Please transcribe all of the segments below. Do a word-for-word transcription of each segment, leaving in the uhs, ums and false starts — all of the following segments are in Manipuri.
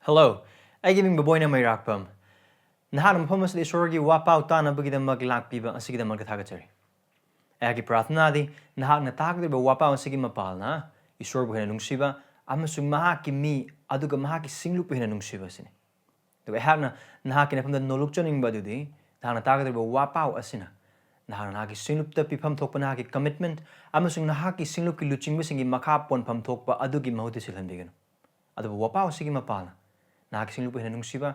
Hello, ꯑꯩꯒꯤ ꯃꯤꯡ ꯕꯣꯕꯣꯏꯅ ꯃꯩꯔꯥꯛꯄꯝ꯫ ꯅꯍꯥꯛꯅ ꯃꯐꯝ ꯑꯁꯤꯗ ꯏꯁꯣꯔꯒꯤ ꯋꯥꯄꯥꯎ ꯇꯥꯅꯕꯒꯤꯗꯃꯛ ꯂꯥꯛꯄꯤꯕ ꯑꯁꯤꯒꯤꯗꯃꯛꯇ ꯊꯥꯒꯠꯆꯔꯤ꯫ ꯑꯩꯍꯥꯛꯀꯤ ꯄ꯭ꯔꯥꯔꯊꯅꯥꯗꯤ ꯅꯍꯥꯛꯅ ꯇꯥꯒꯗꯧꯔꯤꯕ ꯋꯥꯄꯥꯎ ꯑꯁꯤꯒꯤ ꯃꯄꯥꯜꯅ ꯏꯁꯣꯔꯕꯨ ꯍꯦꯟꯅ ꯅꯨꯡꯁꯤꯕ ꯑꯃꯁꯨꯡ ꯃꯍꯥꯛꯀꯤ ꯃꯤ ꯑꯗꯨꯒ ꯃꯍꯥꯛꯀꯤ ꯁꯤꯡꯂꯨꯞꯄꯨ ꯍꯦꯟꯅ ꯅꯨꯡꯁꯤꯕ ꯑꯁꯤꯅꯤ꯫ ꯑꯗꯨꯒ ꯑꯩꯍꯥꯛꯅ ꯅꯍꯥꯛꯀꯤ ꯅꯐꯝꯗ ꯅꯣꯂꯨꯛꯆꯅꯤꯡꯕ ꯑꯗꯨꯗꯤ ꯅꯍꯥꯛꯅ ꯇꯥꯒꯗꯧꯔꯤꯕ ꯋꯥꯄꯥꯎ ꯑꯁꯤꯅ ꯅꯍꯥꯛꯅ ꯅꯍꯥꯛꯀꯤ ꯁꯤꯡꯂꯨꯞꯇ ꯄꯤꯐꯝ ꯊꯣꯛꯄ ꯅꯍꯥꯛꯀꯤ commitment ꯑꯃꯁꯨꯡ ꯅꯍꯥꯛꯀꯤ ꯁꯤꯡꯂꯨꯞꯀꯤ ꯂꯨꯆꯤꯡꯕꯁꯤꯡꯒꯤ ꯃꯈꯥ ꯄꯣꯟꯐꯝ ꯊꯣꯛꯄ ꯑꯗꯨꯒꯤ ꯃꯍꯨꯠꯇ ꯁꯤꯜꯍꯟꯕꯤꯒꯅꯨ꯫ ꯑꯗꯨꯕꯨ ꯋꯥꯄꯥꯎ ꯑꯁꯤꯒꯤ ꯃꯄꯥꯜꯅ ꯅꯍꯥꯛꯀꯤ ꯁꯤꯡꯂꯨꯞꯄꯨ ꯍꯦꯟꯅ ꯅꯨꯡꯁꯤꯕ,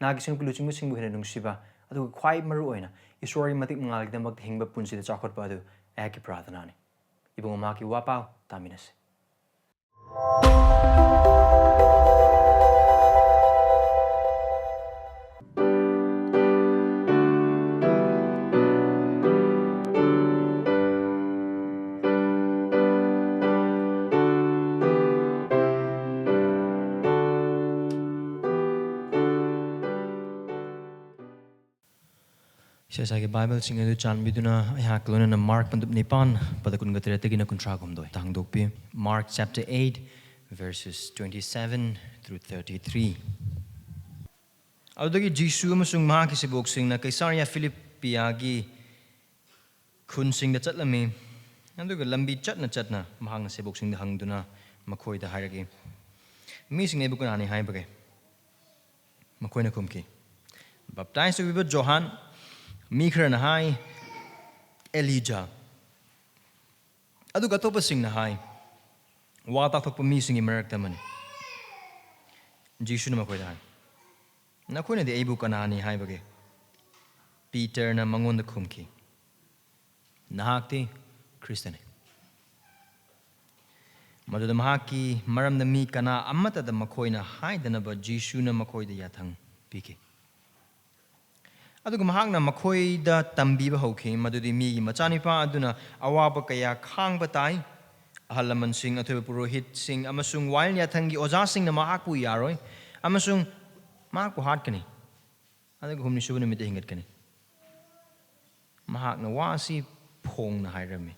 ꯅꯍꯥꯛꯀꯤ ꯁꯤꯡꯂꯨꯞꯀꯤ ꯂꯨꯆꯤꯡꯕꯁꯤꯡꯕꯨ ꯍꯦꯟꯅ ꯅꯨꯡꯁꯤꯕ, ꯑꯗꯨꯒ ꯈ꯭ꯋꯥꯏ ꯃꯔꯨ ꯑꯣꯏꯅ ꯏꯁꯣꯔꯒꯤ ꯃꯇꯤꯛ ꯃꯉꯥꯜꯒꯤꯗꯃꯛꯇ ꯍꯤꯡꯕ ꯄꯨꯟꯁꯤꯗ ꯆꯥꯎꯈꯠꯄ ꯑꯗꯨ ꯑꯩꯍꯥꯛꯀꯤ ꯄ꯭ꯔꯥꯔꯊꯅꯥꯅꯤ꯫ ꯏꯕꯨꯡꯉꯣ, ꯃꯍꯥꯛꯀꯤ ꯋꯥꯄꯥꯎ ꯇꯥꯃꯤꯟꯅꯁꯤ꯫ ꯏꯁꯥ ꯏꯁꯥꯒꯤ ꯕꯥꯏꯕꯜꯁꯤꯡ ꯑꯗꯨ ꯆꯥꯟꯕꯤꯗꯨꯅ ꯑꯩꯍꯥꯛꯀ ꯂꯣꯏꯅꯅ ꯃꯥꯔꯛ ꯄꯟꯗꯨꯞ ꯅꯤꯄꯥꯟ, ꯄꯗ ꯀꯨꯟꯒ ꯇꯔꯦꯠꯇꯒꯤꯅ ꯀꯨꯟꯊ꯭ꯔꯥꯒ ꯍꯨꯝꯗꯣꯏ ꯍꯥꯡꯗꯣꯛꯄꯤ꯫ Mark chapter eight, verses twenty-seven through thirty-three. ꯑꯗꯨꯗꯒꯤ ꯖꯤꯁꯨ ꯑꯃꯁꯨꯡ ꯃꯍꯥꯛꯀꯤ ꯁꯦꯕꯣꯛꯁꯤꯡꯅ ꯀꯩꯁꯥꯔꯤꯌꯥ ꯐꯤꯂꯤꯞꯄꯤꯌꯥꯒꯤ ꯈꯨꯟꯁꯤꯡꯗ ꯆꯠꯂꯝꯃꯤ꯫ ꯑꯗꯨꯒ ꯂꯝꯕꯤ ꯆꯠꯅ ꯆꯠꯅ ꯃꯍꯥꯛꯅ ꯁꯦꯕꯣꯛꯁꯤꯡꯗ ꯍꯪꯗꯨꯅ ꯃꯈꯣꯏꯗ ꯍꯥꯏꯔꯛꯏ, "ꯃꯤꯁꯤꯡꯅ ꯑꯩꯕꯨ ꯀꯅꯥꯅꯤ ꯍꯥꯏꯕꯒꯦ?" ꯃꯈꯣꯏꯅ ꯈꯨꯝꯈꯤ, "ꯕꯞꯇꯥꯏꯖ ꯇꯧꯕꯤꯕ ꯖꯣꯍꯥꯟ, ꯃꯤ ꯈꯔꯅ ꯍꯥꯏ, ꯑꯦꯂꯤꯖꯥ, ꯑꯗꯨꯒ ꯑꯇꯣꯞꯄꯁꯤꯡꯅ ꯍꯥꯏ, ꯋꯥ ꯇꯥꯊꯣꯛꯄ ꯃꯤꯁꯤꯡꯒꯤ ꯃꯔꯛꯇ ꯑꯃꯅꯤ꯫" ꯖꯤꯁꯨꯅ ꯃꯈꯣꯏꯗ ꯍꯥꯏ, "ꯅꯈꯣꯏꯅꯗꯤ ꯑꯩꯕꯨ ꯀꯅꯥꯅꯤ ꯍꯥꯏꯕꯒꯦ?" ꯄꯤꯇꯔꯅ ꯃꯉꯣꯟꯗ ꯈꯨꯝꯈꯤ, "ꯅꯍꯥꯛꯇꯤ ꯈ꯭ꯔꯤꯁꯇꯅꯤ꯫" ꯃꯗꯨꯗ ꯃꯍꯥꯛꯀꯤ ꯃꯔꯝꯗ ꯃꯤ ꯀꯅꯥ ꯑꯃꯠꯇꯗ ꯃꯈꯣꯏꯅ ꯍꯥꯏꯗꯅꯕ ꯖꯤꯁꯨꯅ ꯃꯈꯣꯏꯗ ꯌꯥꯊꯪ ꯄꯤꯈꯤ꯫ ꯑꯗꯨꯒ ꯃꯍꯥꯛꯅ ꯃꯈꯣꯏꯗ ꯇꯝꯕꯤꯕ ꯍꯧꯈꯤ, ꯃꯗꯨꯗꯤ ꯃꯤꯒꯤ ꯃꯆꯥꯅꯤꯄꯥ ꯑꯗꯨꯅ ꯑꯋꯥꯕ ꯀꯌꯥ ꯈꯥꯡꯕ ꯇꯥꯏ, ꯑꯍꯜ ꯂꯃꯟꯁꯤꯡ, ꯑꯊꯣꯏꯕ ꯄꯨꯔꯣꯍꯤꯠꯁꯤꯡ ꯑꯃꯁꯨꯡ ꯋꯥꯌꯦꯜ ꯌꯥꯊꯪꯒꯤ ꯑꯣꯖꯥꯁꯤꯡꯅ ꯃꯍꯥꯛꯄꯨ ꯌꯥꯔꯣꯏ ꯑꯃꯁꯨꯡ ꯃꯍꯥꯛꯄꯨ ꯍꯥꯠꯀꯅꯤ, ꯑꯗꯨꯒ ꯍꯨꯝꯅꯤ ꯁꯨꯕ ꯅꯨꯃꯤꯠꯇ ꯍꯤꯡꯒꯠꯀꯅꯤ꯫ ꯃꯍꯥꯛꯅ ꯋꯥ ꯑꯁꯤ ꯐꯣꯡꯅ ꯍꯥꯏꯔꯝꯃꯤ꯫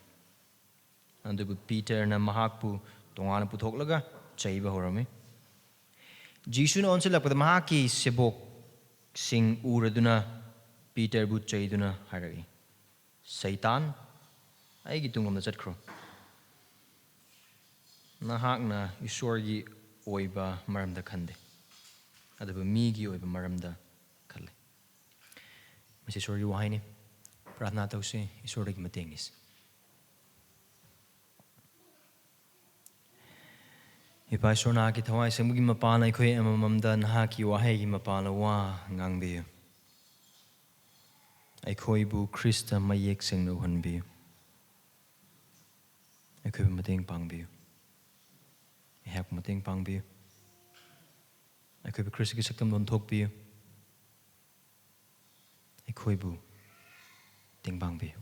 ꯑꯗꯨꯕꯨ ꯄꯤꯇꯔꯅ ꯃꯍꯥꯛꯄꯨ ꯇꯣꯉꯥꯟꯅ ꯄꯨꯊꯣꯛꯂꯒ ꯆꯩꯕ ꯍꯧꯔꯝꯃꯤ꯫ ꯖꯤꯁꯨꯅ ꯑꯣꯟꯁꯤꯜꯂꯛꯄꯗ ꯃꯍꯥꯛꯀꯤ ꯁꯦꯕꯣꯛꯁꯤꯡ ꯎꯔꯗꯨꯅ ꯄꯤꯇꯔꯕꯨ ꯆꯩꯗꯨꯅ ꯍꯥꯏꯔꯛꯏ, "ꯁꯩꯇꯥꯟ, ꯑꯩꯒꯤ ꯇꯨꯡꯂꯣꯝꯗ ꯆꯠꯈ꯭ꯔꯣ꯫ ꯅꯍꯥꯛꯅ ꯏꯁꯣꯔꯒꯤ ꯑꯣꯏꯕ ꯃꯔꯝꯗ ꯈꯟꯗꯦ, ꯑꯗꯨꯕꯨ ꯃꯤꯒꯤ ꯑꯣꯏꯕ ꯃꯔꯝꯗ ꯈꯜꯂꯦ"꯫ ꯃꯁꯤ ꯏꯁꯣꯔꯒꯤ ꯋꯥꯍꯩꯅꯤ꯫ ꯄ꯭ꯔꯥꯊꯅꯥ ꯇꯧꯁꯤ, ꯏꯁꯣꯔꯗꯒꯤ ꯃꯇꯦꯡ ꯅꯤꯁꯤ꯫ ꯏꯄꯥ ꯏꯁꯣꯔ, ꯅꯍꯥꯛꯀꯤ ꯊꯋꯥꯏ ꯑꯁꯦꯡꯕꯒꯤ ꯃꯄꯥꯟ ꯑꯩꯈꯣꯏ ꯑꯃꯃꯝꯗ ꯅꯍꯥꯛꯀꯤ ꯋꯥꯍꯩꯒꯤ ꯃꯄꯥꯟ ꯋꯥ ꯉꯥꯡꯕꯤꯌꯨ꯫ ꯑꯩꯈꯣꯏꯕꯨ ꯈ꯭ꯔꯤꯁꯇ ꯃꯌꯦꯛ ꯁꯦꯡꯅ ꯎꯍꯟꯕꯤꯌꯨ꯫ ꯑꯩꯈꯣꯏꯕꯨ ꯃꯇꯦꯡ ꯄꯥꯡꯕꯤꯌꯨ꯫ ꯑꯩꯍꯥꯛꯄꯨ ꯃꯇꯦꯡ ꯄꯥꯡꯕꯤꯌꯨ꯫ ꯑꯩꯈꯣꯏꯕꯨ ꯈ꯭ꯔꯤꯁꯇꯒꯤ ꯁꯛꯇꯝ ꯑꯣꯟꯊꯣꯛꯄꯤꯌꯨ꯫ ꯑꯩꯈꯣꯏꯕꯨ ꯇꯦꯡꯕꯥꯡꯕꯤꯌꯨ꯫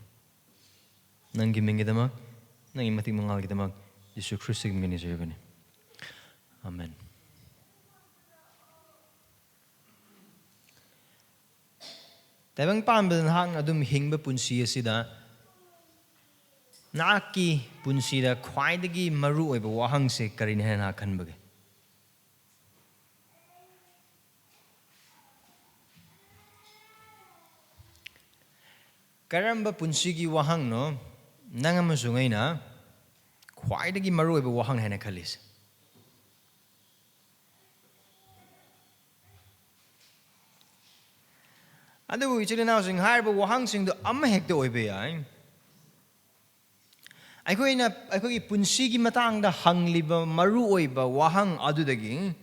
ꯅꯪꯒꯤ ꯃꯤꯡꯒꯤꯗꯃꯛ, ꯅꯪꯒꯤ ꯃꯇꯤꯛ ꯃꯉꯥꯜꯒꯤꯗꯃꯛ ꯌꯤꯁꯨ ꯈ꯭ꯔꯤꯁꯇꯒꯤ ꯃꯤꯡꯗ ꯅꯤꯖꯔꯕꯅꯤ꯫ ꯑꯥꯃꯦꯟ꯫ ꯇꯥꯏꯕꯪ ꯄꯥꯟꯕꯗ ꯅꯍꯥꯛꯅ ꯑꯗꯨꯝ ꯍꯤꯡꯕ ꯄꯨꯟꯁꯤ ꯑꯁꯤꯗ ꯅꯍꯥꯛꯀꯤ ꯄꯨꯟꯁꯤꯗ ꯈ꯭ꯋꯥꯏꯗꯒꯤ ꯃꯔꯨ ꯑꯣꯏꯕ ꯋꯥꯍꯪꯁꯦ ꯀꯔꯤꯅꯤ ꯍꯥꯏꯅ ꯅꯍꯥꯛ ꯈꯟꯕꯒꯦ? ꯀꯔꯝꯕ ꯄꯨꯟꯁꯤꯒꯤ ꯋꯥꯍꯪꯅꯣ ꯅꯪ ꯑꯃꯁꯨꯡ ꯑꯩꯅ ꯈ꯭ꯋꯥꯏꯗꯒꯤ ꯃꯔꯨ ꯑꯣꯏꯕ ꯋꯥꯍꯪ ꯍꯥꯏꯅ ꯈꯜꯂꯤꯁꯦ? ꯑꯗꯨꯕꯨ ꯏꯆꯤꯜ ꯏꯅꯥꯎꯁꯤꯡ, ꯍꯥꯏꯔꯤꯕ ꯋꯥꯍꯪꯁꯤꯡꯗꯨ ꯑꯃꯍꯦꯛꯇ ꯑꯣꯏꯕ ꯌꯥꯏ꯫ ꯑꯩꯈꯣꯏꯅ ꯑꯩꯈꯣꯏꯒꯤ ꯄꯨꯟꯁꯤꯒꯤ ꯃꯇꯥꯡꯗ ꯍꯪꯂꯤꯕ ꯃꯔꯨ ꯑꯣꯏꯕ ꯋꯥꯍꯪ ꯑꯗꯨꯗꯒꯤ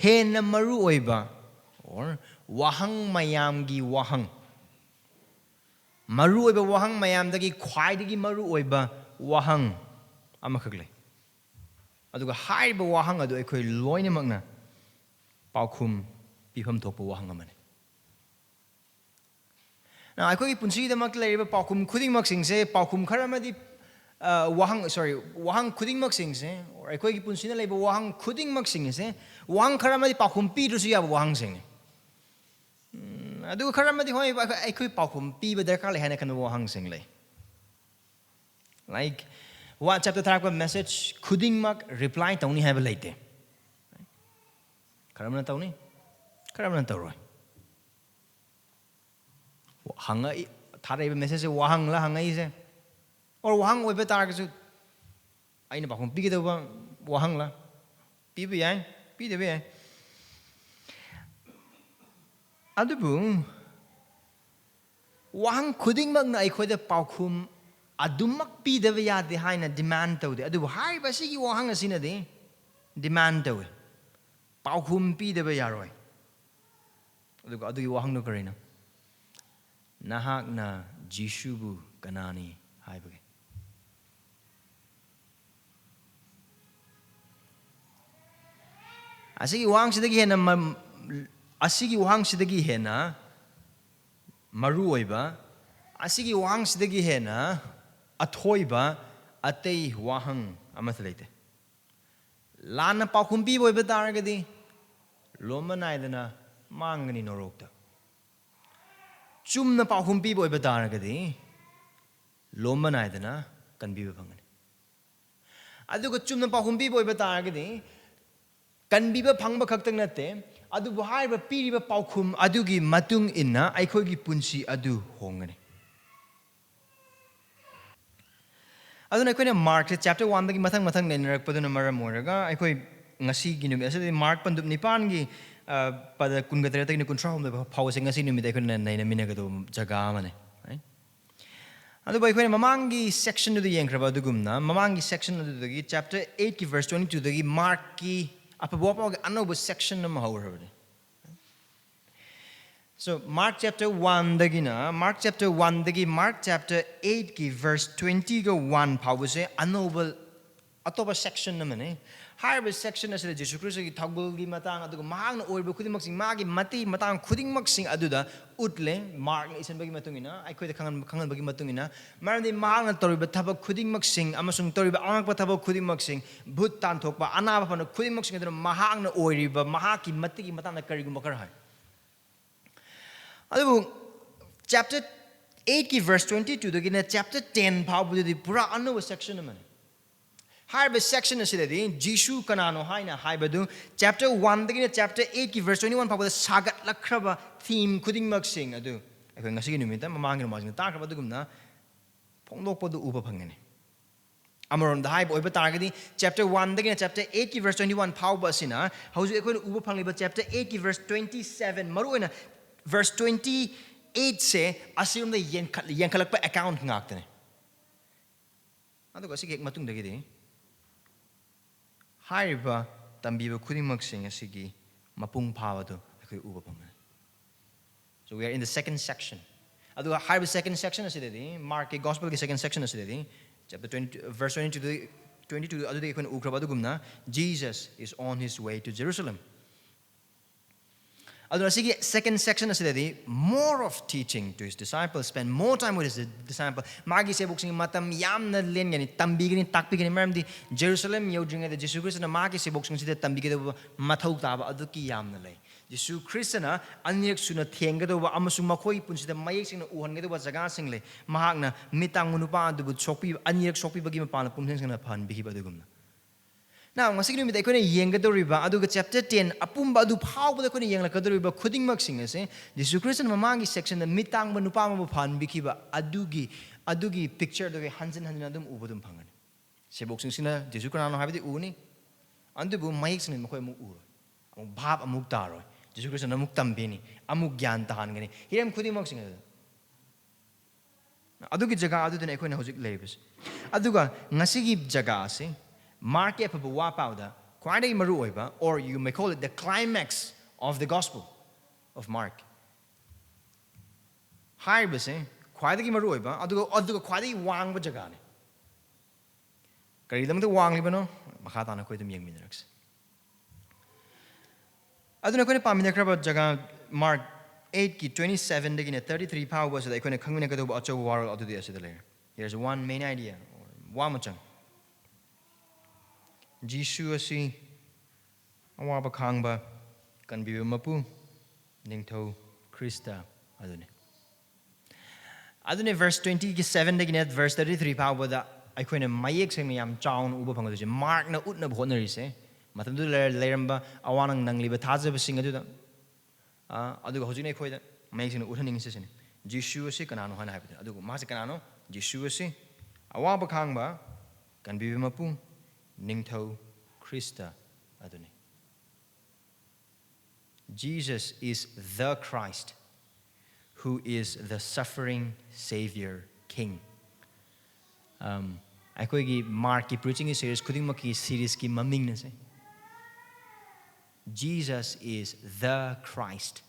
ꯍꯦꯟꯅ ꯃꯔꯨ ꯑꯣꯏꯕ, or ꯋꯥꯍꯪ ꯃꯌꯥꯝꯒꯤ ꯋꯥꯍꯪ, ꯃꯔꯨ ꯑꯣꯏꯕ ꯋꯥꯍꯪ ꯃꯌꯥꯝꯗꯒꯤ ꯈ꯭ꯋꯥꯏꯗꯒꯤ ꯃꯔꯨ ꯑꯣꯏꯕ ꯋꯥꯍꯪ ꯑꯃꯈꯛ ꯂꯩ꯫ ꯑꯗꯨꯒ ꯍꯥꯏꯔꯤꯕ ꯋꯥꯍꯪ ꯑꯗꯨ ꯑꯩꯈꯣꯏ ꯂꯣꯏꯅꯃꯛꯅ ꯄꯥꯎꯈꯨꯝ ꯄꯤꯐꯝ ꯊꯣꯛꯄ ꯋꯥꯍꯪ ꯑꯃꯅꯤ꯫ Now, ꯑꯩꯈꯣꯏꯒꯤ ꯄꯨꯟꯁꯤꯒꯤꯗꯃꯛꯇ ꯂꯩꯔꯤꯕ ꯄꯥꯎꯈꯨꯝ ꯈꯨꯗꯤꯡꯃꯛꯁꯤꯡꯁꯦ, ꯄꯥꯎꯈꯨꯝ ꯈꯔ ꯑꯃꯗꯤ, ꯑ, ꯋꯥꯍꯪ, sorry, ꯋꯥꯍꯪ ꯈꯨꯗꯤꯡꯃꯛꯁꯤꯡꯁꯦ, ꯑꯩꯈꯣꯏꯒꯤ ꯄꯨꯟꯁꯤꯗ ꯂꯩꯕ ꯋꯥꯍꯪ ꯈꯨꯗꯤꯡꯃꯛꯁꯤꯡ ꯑꯁꯦ, ꯋꯥꯍꯪ ꯈꯔ ꯑꯃꯗꯤ ꯄꯥꯎꯈꯨꯝ ꯄꯤꯗ꯭ꯔꯁꯨ ꯌꯥꯕ ꯋꯥꯍꯪꯁꯤꯡꯅꯤ꯫ ꯎꯝ, ꯑꯗꯨꯒ ꯈꯔ ꯑꯃꯗꯤ, ꯍꯣꯏ, ꯑꯩꯈꯣꯏ ꯄꯥꯎꯈꯨꯝ ꯄꯤꯕ ꯗꯔꯀꯥꯔ ꯂꯩ ꯍꯥꯏꯅ ꯈꯟꯕ ꯋꯥꯍꯪꯁꯤꯡ ꯂꯩ꯫ Like, WhatsApp-ꯇ ꯊꯥꯔꯛꯄ message ꯈꯨꯗꯤꯡꯃꯛ reply ꯇꯧꯅꯤ ꯍꯥꯏꯕ ꯂꯩꯇꯦ꯫ ꯀꯔꯝꯅ ꯇꯧꯅꯤ? ꯀꯔꯝꯅ ꯇꯧꯔꯣꯏ? ꯍꯪꯉꯛꯏ, ꯊꯥꯔꯛꯏꯕ message ꯁꯦ ꯋꯥꯍꯪꯂ ꯍꯪꯉꯛꯏꯁꯦ? Or ꯋꯥꯍꯪ ꯑꯣꯏꯕ ꯇꯥꯔꯒꯁꯨ ꯑꯩꯅ ꯄꯥꯎꯈꯨꯝ ꯄꯤꯒꯗꯧꯕ ꯋꯥꯍꯪꯂ? ꯄꯤꯕ ꯌꯥꯏ, ꯄꯤꯗꯕ ꯌꯥꯏ꯫ ꯑꯗꯨꯕꯨ ꯋꯥꯍꯪ ꯈꯨꯗꯤꯡꯃꯛꯅ ꯑꯩꯈꯣꯏꯗ ꯄꯥꯎꯈꯨꯝ ꯑꯗꯨꯃꯛ ꯄꯤꯗꯕ ꯌꯥꯗꯦ ꯍꯥꯏꯅ demand ꯇꯧꯗꯦ꯫ ꯑꯗꯨꯕꯨ ꯍꯥꯏꯔꯤꯕ ꯑꯁꯤꯒꯤ ꯋꯥꯍꯪ ꯑꯁꯤꯅꯗꯤ demand ꯇꯧꯏ, ꯄꯥꯎꯈꯨꯝ ꯄꯤꯗꯕ ꯌꯥꯔꯣꯏ꯫ ꯑꯗꯨꯒ ꯑꯗꯨꯒꯤ ꯋꯥꯍꯪꯗꯨ ꯀꯔꯤꯅꯣ? ꯅꯍꯥꯛꯅ ꯖꯤꯁꯨꯕꯨ ꯀꯅꯥꯅꯤ ꯍꯥꯏꯕꯒꯦ? ꯑꯁꯤꯒꯤ ꯋꯥꯍꯪꯁꯤꯗꯒꯤ ꯍꯦꯟꯅ ꯃ-, ꯑꯁꯤꯒꯤ ꯋꯥꯍꯪꯁꯤꯗꯒꯤ ꯍꯦꯟꯅ ꯃꯔꯨ ꯑꯣꯏꯕ, ꯑꯁꯤꯒꯤ ꯋꯥꯍꯪꯁꯤꯗꯒꯤ ꯍꯦꯟꯅ ꯑꯊꯣꯏꯕ ꯑꯇꯩ ꯋꯥꯍꯪ ꯑꯃꯠꯇ ꯂꯩꯇꯦ꯫ ꯂꯥꯟꯅ ꯄꯥꯎꯈꯨꯝ ꯄꯤꯕ ꯑꯣꯏꯕ ꯇꯥꯔꯒꯗꯤ, ꯂꯣꯝꯕ ꯅꯥꯏꯗꯅ ꯃꯥꯡꯒꯅꯤ ꯅꯣꯔꯣꯛꯇ꯫ ꯆꯨꯝꯅ ꯄꯥꯎꯈꯨꯝ ꯄꯤꯕ ꯑꯣꯏꯕ ꯇꯥꯔꯒꯗꯤ, ꯂꯣꯝꯕ ꯅꯥꯏꯗꯅ ꯀꯟꯕꯤꯕ ꯐꯪꯒꯅꯤ꯫ ꯑꯗꯨꯒ ꯆꯨꯝꯅ ꯄꯥꯎꯈꯨꯝ ꯄꯤꯕ ꯑꯣꯏꯕ ꯇꯥꯔꯒꯗꯤ, ꯀꯟꯕꯤꯕ ꯐꯪꯕ ꯈꯛꯇꯪ ꯅꯠꯇꯦ, ꯑꯗꯨꯕꯨ ꯍꯥꯏꯔꯤꯕ ꯄꯤꯔꯤꯕ ꯄꯥꯎꯈꯨꯝ ꯑꯗꯨꯒꯤ ꯃꯇꯨꯡ ꯏꯟꯅ ꯑꯩꯈꯣꯏꯒꯤ ꯄꯨꯟꯁꯤ ꯑꯗꯨ ꯍꯣꯡꯒꯅꯤ꯫ ꯑꯗꯨꯅ ꯑꯩꯈꯣꯏꯅ ꯃꯥꯔꯛꯁꯦ chapter one ꯗꯒꯤ ꯃꯊꯪ ꯃꯊꯪ ꯅꯩꯅꯔꯛꯄꯗꯨꯅ ꯃꯔꯝ ꯑꯣꯏꯔꯒ, ꯑꯩꯈꯣꯏ ꯉꯁꯤꯒꯤ ꯅꯨꯃꯤꯠ ꯑꯁꯤꯗꯤ ꯃꯥꯔꯛ ꯄꯟꯗꯨꯞ ꯅꯤꯄꯥꯟꯒꯤ, ꯑ, ꯄꯗ ꯀꯨꯟꯒ ꯇꯔꯦꯠꯇꯒꯤꯅ ꯀꯨꯟꯊ꯭ꯔꯥ ꯍꯨꯝꯗꯣꯏ ꯐꯥꯎꯕꯁꯦ ꯉꯁꯤ ꯅꯨꯃꯤꯠ ꯑꯩꯈꯣꯏꯅ ꯅꯩꯅꯃꯤꯟꯅꯒꯗꯧꯕ ꯖꯒꯥ ꯑꯃꯅꯤ꯫ ꯑꯗꯨꯕꯨ ꯑꯩꯈꯣꯏꯅ ꯃꯃꯥꯡꯒꯤ section ꯗꯨꯗ ꯌꯦꯡꯈ꯭ꯔꯕ ꯑꯗꯨꯒꯨꯝꯅ, ꯃꯃꯥꯡꯒꯤ section ꯑꯗꯨꯗꯒꯤ, chapter eight ꯀꯤ verse twenty two ꯗꯒꯤ ꯃꯥꯔꯛꯀꯤ ꯑꯐꯕ ꯋꯥꯄꯥꯎꯒꯤ ꯑꯅꯧꯕ section ꯑꯃ ꯍꯧꯈ꯭ꯔꯕꯅꯤ꯫ So, ꯃꯥꯔꯛ chapter one ꯗꯒꯤꯅ, ꯃꯥꯔꯛ chapter one ꯗꯒꯤ ꯃꯥꯔꯛ chapter eight ꯀꯤ verse twenty ꯒ one ꯐꯥꯎꯕꯁꯦ ꯑꯅꯧꯕ, ꯑꯇꯣꯞꯄ section ꯑꯃꯅꯤ꯫ ꯍꯥꯏꯔꯤꯕ section ꯑꯁꯤꯗ ꯖꯤꯁꯨ ꯈ꯭ꯔꯤꯁꯇꯒꯤ ꯊꯧꯒꯜꯒꯤ ꯃꯇꯥꯡ, ꯑꯗꯨꯒ ꯃꯍꯥꯛꯅ ꯑꯣꯏꯔꯤꯕ ꯈꯨꯗꯤꯡꯃꯛꯁꯤꯡ, ꯃꯥꯒꯤ ꯃꯇꯤꯒꯤ ꯃꯇꯥꯡ ꯈꯨꯗꯤꯡꯃꯛꯁꯤꯡ ꯑꯗꯨꯗ ꯎꯠꯂꯦ, ꯃꯥꯔꯛꯅ ꯏꯁꯤꯟꯕꯒꯤ ꯃꯇꯨꯡ ꯏꯟꯅ, ꯑꯩꯈꯣꯏꯗ ꯈꯪꯍꯟ-, ꯈꯪꯍꯟꯕꯒꯤ ꯃꯇꯨꯡ ꯏꯟꯅ꯫ ꯃꯔꯝꯗꯤ ꯃꯍꯥꯛꯅ ꯇꯧꯔꯤꯕ ꯊꯕꯛ ꯈꯨꯗꯤꯡꯃꯛꯁꯤꯡ ꯑꯃꯁꯨꯡ ꯇꯧꯔꯤꯕ ꯑꯉꯛꯄ ꯊꯕꯛ ꯈꯨꯗꯤꯡꯃꯛꯁꯤꯡ, ꯚꯨꯠ ꯇꯥꯟꯊꯣꯛꯄ, ꯑꯅꯥꯕ ꯐꯅ ꯈꯨꯗꯤꯡꯃꯛꯁꯤꯡ ꯑꯗꯨꯅ ꯃꯍꯥꯛꯅ ꯑꯣꯏꯔꯤꯕ ꯃꯍꯥꯛꯀꯤ ꯃꯇꯤꯒꯤ ꯃꯇꯥꯡꯗ ꯀꯔꯤꯒꯨꯝꯕ ꯈꯔ ꯍꯥꯏ꯫ ꯑꯗꯨꯕꯨ chapter eight ꯀꯤ verse twenty two ꯗꯒꯤꯅ chapter ten ꯐꯥꯎꯕꯗꯨꯗꯤ ꯄꯨꯔꯥ ꯑꯅꯧꯕ section ꯑꯃꯅꯤ꯫ ꯍꯥꯏꯔꯤꯕ section ꯑꯁꯤꯗꯗꯤ ꯖꯤꯁꯨ ꯀꯅꯥꯅꯣ ꯍꯥꯏꯅ ꯍꯥꯏꯕꯗꯨ chapter one ꯗꯒꯤꯅ chapter eight ꯀꯤ verse twenty one ꯐꯥꯎꯕꯗ ꯁꯥꯒꯠꯂꯛꯈ꯭ꯔꯕ theme ꯈꯨꯗꯤꯡꯃꯛꯁꯤꯡ ꯑꯗꯨ ꯑꯩꯈꯣꯏ ꯉꯁꯤꯒꯤ ꯅꯨꯃꯤꯠꯇ ꯃꯃꯥꯡꯒꯤ ꯅꯣꯡꯃꯥꯏꯖꯤꯡꯗ ꯇꯥꯈ꯭ꯔꯕ ꯑꯗꯨꯒꯨꯝꯅ ꯐꯣꯡꯗꯣꯛꯄꯗꯨ ꯎꯕ ꯐꯪꯒꯅꯤ꯫ ꯑꯃꯔꯣꯝꯗ ꯍꯥꯏꯕ ꯑꯣꯏꯕ ꯇꯥꯔꯒꯗꯤ chapter one ꯗꯒꯤꯅ chapter eight ꯀꯤ verse twenty one ꯐꯥꯎꯕ ꯑꯁꯤꯅ ꯍꯧꯖꯤꯛ ꯑꯩꯈꯣꯏꯅ ꯎꯕ ꯐꯪꯂꯤꯕ chapter eight ꯀꯤ verse twenty seven, ꯃꯔꯨꯑꯣꯏꯅ verse twenty eight ꯁꯦ ꯑꯁꯤꯔꯣꯝꯗ ꯌꯦꯡꯈꯠ-, ꯌꯦꯡꯈꯠꯂꯛꯄ account ꯉꯥꯛꯇꯅꯤ꯫ ꯑꯗꯨꯒ ꯑꯁꯤꯒꯤ ꯍꯦꯛ ꯃꯇꯨꯡꯗꯒꯤꯗꯤ ꯍꯥꯏꯔꯤꯕ ꯇꯝꯕꯤꯕ ꯈꯨꯗꯤꯡꯃꯛꯁꯤꯡ ꯑꯁꯤꯒꯤ ꯃꯄꯨꯡ ꯐꯥꯕꯗꯨ ꯑꯩꯈꯣꯏ ꯎꯕ ꯐꯪꯒꯅꯤ꯫ So we are in the second section. ꯑꯗꯨꯒ ꯍꯥꯏꯔꯤꯕ second section ꯑꯁꯤꯗꯗꯤ, ꯃꯥꯔꯛꯀꯤ gospel ꯒꯤ second section ꯑꯁꯤꯗꯗꯤ, chapter twenty, verse twenty two, twenty two ꯑꯗꯨꯗꯤ ꯑꯩꯈꯣꯏꯅ ꯎꯈ꯭ꯔꯕ ꯑꯗꯨꯒꯨꯝꯅ, Jesus is on his way to Jerusalem. ꯑꯗꯨꯅ ꯑꯁꯤꯒꯤ second section ꯑꯁꯤꯗꯗꯤ more of teaching to his disciples, spend more time with his disciple. ꯃꯥꯒꯤ ꯁꯦꯕꯣꯛꯁꯤꯡ ꯃꯇꯝ ꯌꯥꯝꯅ ꯂꯦꯟꯒꯅꯤ, ꯇꯝꯕꯤꯒꯅꯤ, ꯇꯥꯛꯄꯤꯒꯅꯤ꯫ ꯃꯔꯝꯗꯤ ꯖꯦꯔꯨꯁꯂꯦꯝ ꯌꯧꯗ꯭ꯔꯤꯉꯩꯗ ꯖꯤꯁꯨ ꯈ꯭ꯔꯤꯁꯇꯅ ꯃꯥꯒꯤ ꯁꯦꯕꯣꯛꯁꯤꯡꯁꯤꯗ ꯇꯝꯕꯤꯒꯗꯧꯕ ꯃꯊꯧ ꯇꯥꯕ ꯑꯗꯨꯛꯀꯤ ꯌꯥꯝꯅ ꯂꯩ꯫ ꯖꯤꯁꯨ ꯈ꯭ꯔꯤꯁꯇꯅ ꯑꯅꯤꯔꯛ ꯁꯨꯅ ꯊꯦꯡꯒꯗꯧꯕ ꯑꯃꯁꯨꯡ ꯃꯈꯣꯏꯒꯤ ꯄꯨꯟꯁꯤꯗ ꯃꯌꯦꯛ ꯁꯦꯡꯅ ꯎꯍꯟꯒꯗꯧꯕ ꯖꯒꯥꯁꯤꯡ ꯂꯩ꯫ ꯃꯍꯥꯛꯅ ꯃꯤꯠ ꯇꯥꯡꯕ ꯅꯨꯄꯥ ꯑꯗꯨꯕꯨ ꯁꯣꯛꯄꯤ-, ꯑꯅꯤꯔꯛ ꯁꯣꯛꯄꯤꯕꯒꯤ ꯃꯄꯥꯟꯅ ꯄꯨꯝꯁꯦꯡ ꯁꯦꯡꯅ ꯐꯍꯟꯕꯤꯈꯤꯕ ꯑꯗꯨꯒꯨꯝꯅ꯫ Now, ꯉꯁꯤꯒꯤ ꯅꯨꯃꯤꯠꯇ ꯑꯩꯈꯣꯏꯅ ꯌꯦꯡꯒꯗꯧꯔꯤꯕ, ꯑꯗꯨꯒ chapter ten ꯑꯄꯨꯝꯕ ꯑꯗꯨ ꯐꯥꯎꯕꯗ ꯑꯩꯈꯣꯏꯅ ꯌꯦꯡꯂꯛꯀꯗꯧꯔꯤꯕ ꯈꯨꯗꯤꯡꯃꯛꯁꯤꯡ ꯑꯁꯦ ꯖꯤꯁꯨ ꯈ꯭ꯔꯤꯁꯇꯅ ꯃꯃꯥꯡꯒꯤ section ꯗ ꯃꯤꯠ ꯇꯥꯡꯕ ꯅꯨꯄꯥ ꯑꯃꯕꯨ ꯐꯍꯟꯕꯤꯈꯤꯕ ꯑꯗꯨꯒꯤ, ꯑꯗꯨꯒꯤ picture ꯗꯨ ꯑꯩꯈꯣꯏ ꯍꯟꯖꯤꯟ ꯍꯟꯖꯤꯟ ꯑꯗꯨꯝ ꯎꯕ ꯑꯗꯨꯝ ꯐꯪꯒꯅꯤ꯫ ꯁꯦꯕꯣꯛꯁꯤꯡꯁꯤꯅ ꯖꯤꯁꯨ ꯀꯅꯥꯅꯣ ꯍꯥꯏꯕꯗꯤ ꯎꯅꯤ, ꯑꯗꯨꯕꯨ ꯃꯌꯦꯛ ꯁꯦꯡꯅ ꯃꯈꯣꯏ ꯑꯃꯨꯛ ꯎꯔꯣꯏ, ꯑꯃꯨꯛ ꯚꯥꯞ ꯑꯃꯨꯛ ꯇꯥꯔꯣꯏ꯫ ꯖꯤꯁꯨ ꯈ꯭ꯔꯤꯁꯇꯅ ꯑꯃꯨꯛ ꯇꯝꯕꯤꯅꯤ, ꯑꯃꯨꯛ ꯒ꯭ꯌꯥꯟ ꯇꯥꯍꯟꯒꯅꯤ ꯍꯤꯔꯝ ꯈꯨꯗꯤꯡꯃꯛꯁꯤꯡ ꯑꯗꯨꯗ꯫ ꯑꯗꯨꯒꯤ ꯖꯒꯥ ꯑꯗꯨꯗꯅꯤ ꯑꯩꯈꯣꯏꯅ ꯍꯧꯖꯤꯛ ꯂꯩꯔꯤꯕꯁꯦ꯫ ꯑꯗꯨꯒ ꯉꯁꯤꯒꯤ ꯖꯒꯥ ꯑꯁꯤ ꯃꯥꯔꯛꯀꯤ ꯑꯐꯕ ꯋꯥ ꯄꯥꯎꯗ ꯈ꯭ꯋꯥꯏꯗꯒꯤ ꯃꯔꯨ ꯑꯣꯏꯕ, or you may call it the climax of the Gospel of Mark ꯍꯥꯏꯔꯤꯕꯁꯦ ꯈ꯭ꯋꯥꯏꯗꯒꯤ ꯃꯔꯨ ꯑꯣꯏꯕ, ꯑꯗꯨꯒ, ꯑꯗꯨꯒ ꯈ꯭ꯋꯥꯏꯗꯒꯤ ꯋꯥꯡꯕ ꯖꯒꯥꯅꯤ꯫ ꯀꯔꯤꯒꯤꯗꯃꯛꯇ ꯋꯥꯡꯂꯤꯕꯅꯣ? ꯃꯈꯥ ꯇꯥꯅ ꯑꯩꯈꯣꯏ ꯑꯗꯨꯝ ꯌꯦꯡꯃꯤꯟꯅꯔꯛꯁꯤ꯫ ꯑꯗꯨꯅ ꯑꯩꯈꯣꯏꯅ ꯄꯥꯃꯤꯟꯅꯈ꯭ꯔꯕ ꯖꯒꯥ, ꯃꯥꯔꯛ eight ꯀꯤ twenty seven ꯗꯒꯤꯅ thirty three ꯐꯥꯎꯕꯁꯤꯗ ꯑꯩꯈꯣꯏꯅ ꯈꯪꯃꯤꯟꯅꯒꯗꯧꯕ ꯑꯆꯧꯕ ꯋꯥꯔꯣꯜ ꯑꯗꯨꯗꯤ ꯑꯁꯤꯗ ꯂꯩꯔꯦ꯫ Here's one main idea, ꯋꯥ ꯃꯆꯪ꯫ ꯖꯤꯁꯨ ꯑꯁꯤ ꯑꯋꯥꯕ ꯈꯥꯡꯕ, ꯀꯟꯕꯤꯕ ꯃꯄꯨ, ꯅꯤꯡꯊꯧ ꯈ꯭ꯔꯤꯁꯇ ꯑꯗꯨꯅꯤ꯫ ꯑꯗꯨꯅꯤ verse twenty ꯒꯤ seven ꯗꯒꯤꯅ verse thirty three ꯐꯥꯎꯕꯗ ꯑꯩꯈꯣꯏꯅ ꯃꯌꯦꯛ ꯁꯦꯡꯅ ꯌꯥꯝ ꯆꯥꯎꯅ ꯎꯕ ꯐꯪꯒꯗꯣꯏꯁꯦ, ꯃꯥꯔꯛꯅ ꯎꯠꯅꯕ ꯍꯣꯠꯅꯔꯤꯁꯦ, ꯃꯇꯝꯗꯨꯗ ꯂꯩꯔ- ꯂꯩꯔꯝꯕ ꯑꯋꯥꯡꯅ ꯅꯪꯂꯤꯕ ꯊꯥꯖꯕꯁꯤꯡ ꯑꯗꯨꯗ, ꯑ, ꯑꯗꯨꯒ ꯍꯧꯖꯤꯛꯅ ꯑꯩꯈꯣꯏꯗ ꯃꯌꯦꯛ ꯁꯦꯡꯅ ꯎꯠꯍꯟꯅꯤꯡꯉꯤꯁꯦ ꯁꯤꯅꯤ꯫ ꯖꯤꯁꯨ ꯑꯁꯤ ꯀꯅꯥꯅꯣ ꯍꯥꯏꯅ ꯍꯥꯏꯕꯗ, ꯑꯗꯨꯒ ꯃꯥꯁꯦ ꯀꯅꯥꯅꯣ? ꯖꯤꯁꯨ ꯑꯁꯤ ꯑꯋꯥꯕ ꯈꯥꯡꯕ, ꯀꯟꯕꯤꯕ ꯃꯄꯨ, ꯅꯤꯡꯊꯧ ꯈ꯭ꯔꯤꯁꯇ ꯑꯗꯨꯅꯤ꯫ Jesus is the Christ, who is the suffering Savior King. Um, ꯑꯩꯈꯣꯏꯒꯤ ꯃꯥꯔꯛꯀꯤ ꯄ꯭ꯔꯤꯆꯤꯡꯒꯤ ꯁꯤꯔꯤꯁ ꯈꯨꯗꯤꯡꯃꯛꯀꯤ ꯁꯤꯔꯤꯁꯀꯤ ꯃꯃꯤꯡꯅꯁꯦ, Jesus is the Christ,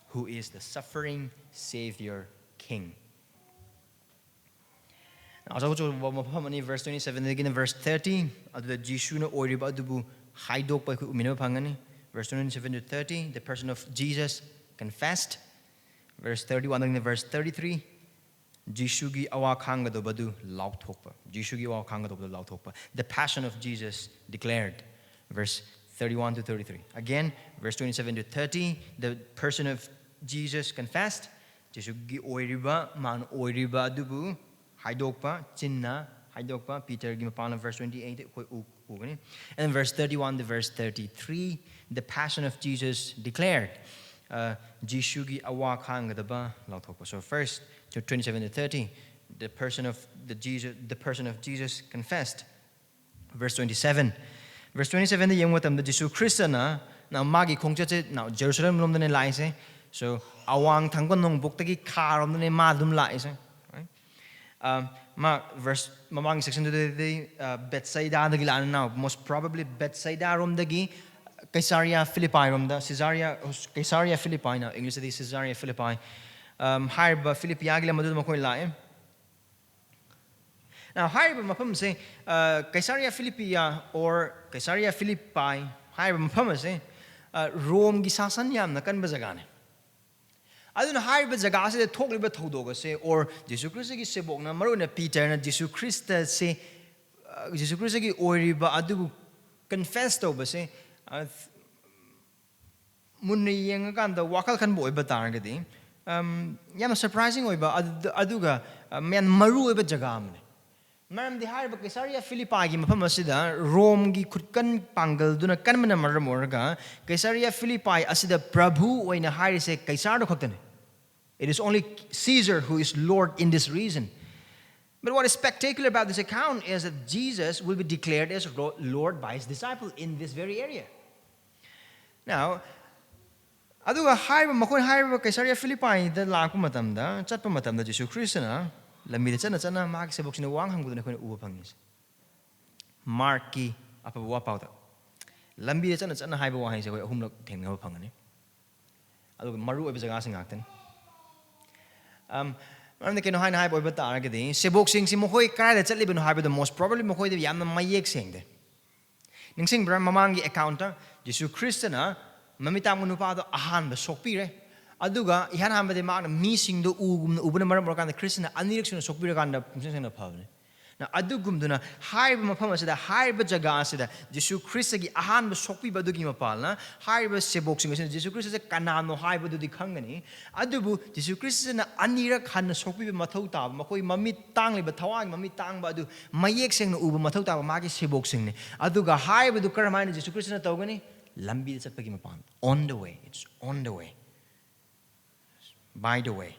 who is the suffering Savior King. ꯑꯆꯧ ꯑꯆꯧꯕ ꯃꯐꯝ ꯑꯅꯤ, verse twenty sevenꯗꯒꯤꯅ verse thirty, ꯑꯗꯨꯗ ꯖꯤꯁꯨꯅ ꯑꯣꯏꯔꯤꯕ ꯑꯗꯨꯕꯨ ꯍꯥꯏꯗꯣꯛꯄ ꯑꯩꯈꯣꯏ ꯎꯃꯤꯟꯅꯕ ꯐꯪꯒꯅꯤ꯫ Verse twenty seven to thirty, the person of Jesus confessed. Verse thirty oneꯗꯒꯤꯅ verse thirty three, ꯖꯤꯁꯨꯒꯤ ꯑꯋꯥ ꯈꯥꯡꯒꯗꯧꯕ ꯑꯗꯨ ꯂꯥꯎꯊꯣꯛꯄ꯫ ꯖꯤꯁꯨꯒꯤ ꯑꯋꯥ ꯈꯥꯡꯒꯗꯧꯕꯗꯨ ꯂꯥꯎꯊꯣꯛꯄ꯫ The passion of Jesus declared. Verse thirty one to thirty three. Again, verse twenty seven to thirty, the person of Jesus confessed. ꯖꯤꯁꯨꯒꯤ ꯑꯣꯏꯔꯤꯕ, ꯃꯥꯅ ꯑꯣꯏꯔꯤꯕ ꯑꯗꯨꯕꯨ ꯍꯥꯏꯗꯣꯛꯄ, ꯆꯤꯟꯅ ꯍꯥꯏꯗꯣꯛꯄ꯫ ꯄꯤꯇꯔꯒꯤ ꯃꯄꯥꯟꯅ verse twenty eight ꯑꯩꯈꯣꯏ ꯎ- ꯎꯒꯅꯤ꯫ And verse thirty one to verse thirty three, the passion of Jesus declared. Uh, ꯖꯤꯁꯨꯒꯤ ꯑꯋꯥ ꯈꯥꯡꯒꯗꯕ ꯂꯥꯎꯊꯣꯛꯄ꯫ So first, to twenty seven to thirty, the person of the Jesus, the person of Jesus confessed. Verse twenty seven. Verse twenty sevenꯗ ꯌꯦꯡꯕ ꯃꯇꯝꯗ ꯖꯤꯁꯨ ꯈ꯭ꯔꯤꯁꯇꯅ, now, ꯃꯥꯒꯤ ꯈꯣꯡꯆꯠꯁꯦ, now, ꯖꯦꯔꯨꯁꯂꯦꯝ ꯂꯣꯝꯗꯅꯦ ꯂꯥꯛꯏꯁꯦ꯫ So ꯑꯋꯥꯡ ꯊꯪꯕ ꯅꯣꯡꯄꯣꯛꯇꯒꯤ ꯈꯥꯔꯣꯝꯗꯅꯦ ꯃꯥ ꯑꯗꯨꯝ ꯂꯥꯛꯏꯁꯦ꯫ Right? ꯑ, ꯃꯥ verse ꯃꯃꯥꯡꯒꯤ ꯁꯦꯛꯁꯟꯗꯨꯗꯗꯤ, ꯑ, ꯕꯦꯠꯁꯥꯏꯗꯥꯗꯒꯤ ꯂꯥꯛꯑꯅꯤ꯫ Now, most probably ꯕꯦꯠꯁꯥꯏꯗꯥꯔꯣꯝꯗꯒꯤ ꯀꯩꯁꯥꯔꯤꯌꯥ ꯐꯤꯂꯤꯄꯥꯏꯔꯣꯝꯗ, ꯁꯤꯖꯥꯔꯤꯌꯥ, ꯀꯩꯁꯥꯔꯤꯌꯥ ꯐꯤꯂꯤꯄꯥꯏꯅ, ꯏꯪꯂꯤꯁꯇꯗꯤ ꯁꯤꯖꯥꯔꯤꯌꯥ ꯐꯤꯂꯤꯄꯥꯏ, ꯑꯝ, ꯍꯥꯏꯔꯤꯕ ꯐꯤꯂꯤꯄꯤꯌꯥꯒꯤ ꯂꯝ ꯑꯗꯨꯗ ꯃꯈꯣꯏ ꯂꯥꯛꯑꯦ꯫ Now, ꯍꯥꯏꯔꯤꯕ ꯃꯐꯝꯁꯦ, ꯑ, ꯀꯩꯁꯥꯔꯤꯌꯥ ꯐꯤꯂꯤꯄꯤꯌꯥ or ꯀꯩꯁꯥꯔꯤꯌꯥ ꯐꯤꯂꯤꯄꯥꯏ ꯍꯥꯏꯔꯤꯕ ꯃꯐꯝ ꯑꯁꯦ, ꯑ, ꯔꯣꯝꯒꯤ ꯁꯥꯁꯟ ꯌꯥꯝꯅ ꯀꯟꯕ ꯖꯒꯥꯅꯤ꯫ ꯑꯗꯨꯅ ꯍꯥꯏꯔꯤꯕ ꯖꯒꯥ ꯑꯁꯤꯗ ꯊꯣꯛꯂꯤꯕ ꯊꯧꯗꯣꯛ ꯑꯁꯦ, or ꯖꯤꯁꯨ ꯈ꯭ꯔꯤꯁꯇꯒꯤ ꯁꯦꯕꯣꯛꯅ, ꯃꯔꯨꯑꯣꯏꯅ ꯄꯤꯇꯔꯅ ꯖꯤꯁꯨ ꯈ꯭ꯔꯤꯁꯇꯁꯦ, ꯑ, ꯖꯤꯁꯨ ꯈ꯭ꯔꯤꯁꯇꯒꯤ ꯑꯣꯏꯔꯤꯕ ꯑꯗꯨꯕꯨ confess ꯇꯧꯕꯁꯦ, ꯑ, ꯃꯨꯟꯅ ꯌꯦꯡꯉꯀꯥꯟꯗ ꯋꯥꯈꯜ ꯈꯟꯕ ꯑꯣꯏꯕ ꯇꯥꯔꯒꯗꯤ, ꯑꯝ, ꯌꯥꯝꯅ surprising ꯑꯣꯏꯕ, ꯑꯗꯨ-, ꯑꯗꯨꯒ, ꯑ, ꯌꯥꯝꯅ ꯃꯔꯨ ꯑꯣꯏꯕ ꯖꯒꯥ ꯑꯃꯅꯤ꯫ ꯃꯔꯝꯗꯤ ꯍꯥꯏꯔꯤꯕ ꯀꯩꯁꯥꯔꯤꯌꯥ ꯐꯤꯂꯤꯄꯥꯏꯒꯤ ꯃꯐꯝ ꯑꯁꯤꯗ ꯔꯣꯝꯒꯤ ꯈꯨꯠꯀꯟ ꯄꯥꯡꯒꯜꯗꯨꯅ ꯀꯟꯕꯅ ꯃꯔꯝ ꯑꯣꯏꯔꯒ, ꯀꯩꯁꯥꯔꯤꯌꯥ ꯐꯤꯂꯤꯄꯥꯏ ꯑꯁꯤꯗ ꯄ꯭ꯔꯚꯨ ꯑꯣꯏꯅ ꯍꯥꯏꯔꯤꯁꯦ ꯀꯩꯁꯥꯔꯗꯣ ꯈꯛꯇꯅꯤ. It is only Caesar who is Lord in this region. But what is spectacular about this account is that Jesus will be declared as Ro- Lord by his disciple in this very area. Now, ꯑꯗꯨꯒ ꯍꯥꯏꯔꯤꯕ, ꯃꯈꯣꯏꯅ ꯍꯥꯏꯔꯤꯕ ꯀꯩꯁꯥꯔꯤꯌꯥ ꯐꯤꯂꯤꯄꯥꯏꯗ ꯂꯥꯛꯄ ꯃꯇꯝꯗ, ꯆꯠꯄ ꯃꯇꯝꯗ, ꯖꯤꯁꯨ ꯈ꯭ꯔꯤꯁꯇꯅ ꯂꯝꯕꯤꯗ ꯆꯠꯅ ꯆꯠꯅ ꯃꯥꯒꯤ ꯁꯦꯕꯣꯛꯁꯤꯡꯅ ꯋꯥ ꯍꯪꯕꯗꯨꯅ ꯑꯩꯈꯣꯏꯅ ꯎꯕ ꯐꯪꯉꯤꯁꯦ. ꯃꯥꯔꯛꯀꯤ ꯑꯐꯕ ꯋꯥꯄꯥꯎꯗ ꯂꯝꯕꯤꯗ ꯆꯠꯅ ꯆꯠꯅ ꯍꯥꯏꯕ ꯋꯥꯍꯩꯁꯦ ꯑꯩꯈꯣꯏ ꯑꯍꯨꯝꯂꯛ ꯊꯦꯡꯅꯕ ꯐꯪꯒꯅꯤ. ꯑꯗꯨꯒ ꯃꯔꯨ ꯑꯣꯏꯕ ꯖꯒꯥꯁꯤꯡ ꯉꯥꯛꯇꯅꯤ. ꯑꯝ, ꯃꯔꯝꯗꯤ ꯀꯩꯅꯣ ꯍꯥꯏꯅ ꯍꯥꯏꯕ ꯑꯣꯏꯕ ꯇꯥꯔꯒꯗꯤ, ꯁꯦꯕꯣꯛꯁꯤꯡꯁꯤ ꯃꯈꯣꯏ ꯀꯗꯥꯏꯗ ꯆꯠꯂꯤꯕꯅꯣ ꯍꯥꯏꯕꯗꯣ most probably ꯃꯈꯣꯏꯗ ꯌꯥꯝꯅ ꯃꯌꯦꯛ ꯁꯦꯡꯗꯦ. ꯅꯤꯡꯁꯤꯡꯕ꯭ꯔꯥ, ꯃꯃꯥꯡꯒꯤ ꯑꯦꯀꯥꯎꯟꯠꯇ ꯖꯤꯁꯨ ꯈ꯭ꯔꯤꯁꯇꯅ ꯃꯃꯤꯠ ꯇꯥꯡꯕ ꯅꯨꯄꯥꯗꯣ ꯑꯍꯥꯟꯕ ꯁꯣꯛꯄꯤꯔꯦ, ꯑꯗꯨꯒ ꯏꯍꯥꯟ ꯍꯥꯟꯕꯗꯤ ꯃꯥꯅ ꯃꯤꯁꯤꯡꯗꯣ ꯎꯒꯨꯝꯅ ꯎꯕꯅ ꯃꯔꯝ ꯑꯣꯏꯔꯀꯥꯟꯗ ꯈ꯭ꯔꯤꯁꯇꯅ ꯑꯅꯤꯔꯛ ꯁꯨꯅ ꯁꯣꯛꯄꯤꯔꯀꯥꯟꯗ ꯄꯨꯡꯁꯦꯡ ꯁꯦꯡꯅ ꯐꯕꯅꯦ. ꯅ ꯑꯗꯨꯒꯨꯝꯗꯨꯅ ꯍꯥꯏꯔꯤꯕ ꯃꯐꯝ ꯑꯁꯤꯗ, ꯍꯥꯏꯔꯤꯕ ꯖꯒꯥ ꯑꯁꯤꯗ ꯖꯤꯁꯨ ꯈ꯭ꯔꯤꯁꯇꯒꯤ ꯑꯍꯥꯟꯕ ꯁꯣꯛꯄꯤꯕ ꯑꯗꯨꯒꯤ ꯃꯄꯥꯜꯅ ꯍꯥꯏꯔꯤꯕ ꯁꯦꯕꯣꯛꯁꯤꯡ ꯑꯁꯤꯅ ꯖꯤꯁꯨ ꯈ꯭ꯔꯤꯁꯇꯁꯦ ꯀꯅꯥꯅꯣ ꯍꯥꯏꯕꯗꯨꯗꯤ ꯈꯪꯒꯅꯤ, ꯑꯗꯨꯕꯨ ꯖꯤꯁꯨ ꯈ꯭ꯔꯤꯁꯇꯅ ꯑꯅꯤꯔꯛ ꯍꯟꯅ ꯁꯣꯛꯄꯤꯕ ꯃꯊꯧ ꯇꯥꯕ, ꯃꯈꯣꯏ ꯃꯃꯤꯠ ꯇꯥꯡꯂꯤꯕ, ꯊꯋꯥꯏꯒꯤ ꯃꯃꯤꯠ ꯇꯥꯡꯕ ꯑꯗꯨ ꯃꯌꯦꯛ ꯁꯦꯡꯅ ꯎꯕ ꯃꯊꯧ ꯇꯥꯕ ꯃꯥꯒꯤ ꯁꯦꯕꯣꯛꯁꯤꯡꯅꯤ. ꯑꯗꯨꯒ ꯍꯥꯏꯔꯤꯕꯗꯨ ꯀꯔꯝꯍꯥꯏꯅ ꯖꯤꯁꯨ ꯈ꯭ꯔꯤꯁꯇꯅ ꯇꯧꯒꯅꯤ? ꯂꯝꯕꯤꯗ ꯆꯠꯄꯒꯤ ꯃꯄꯥꯟ, on the way, it's on the way, by the way.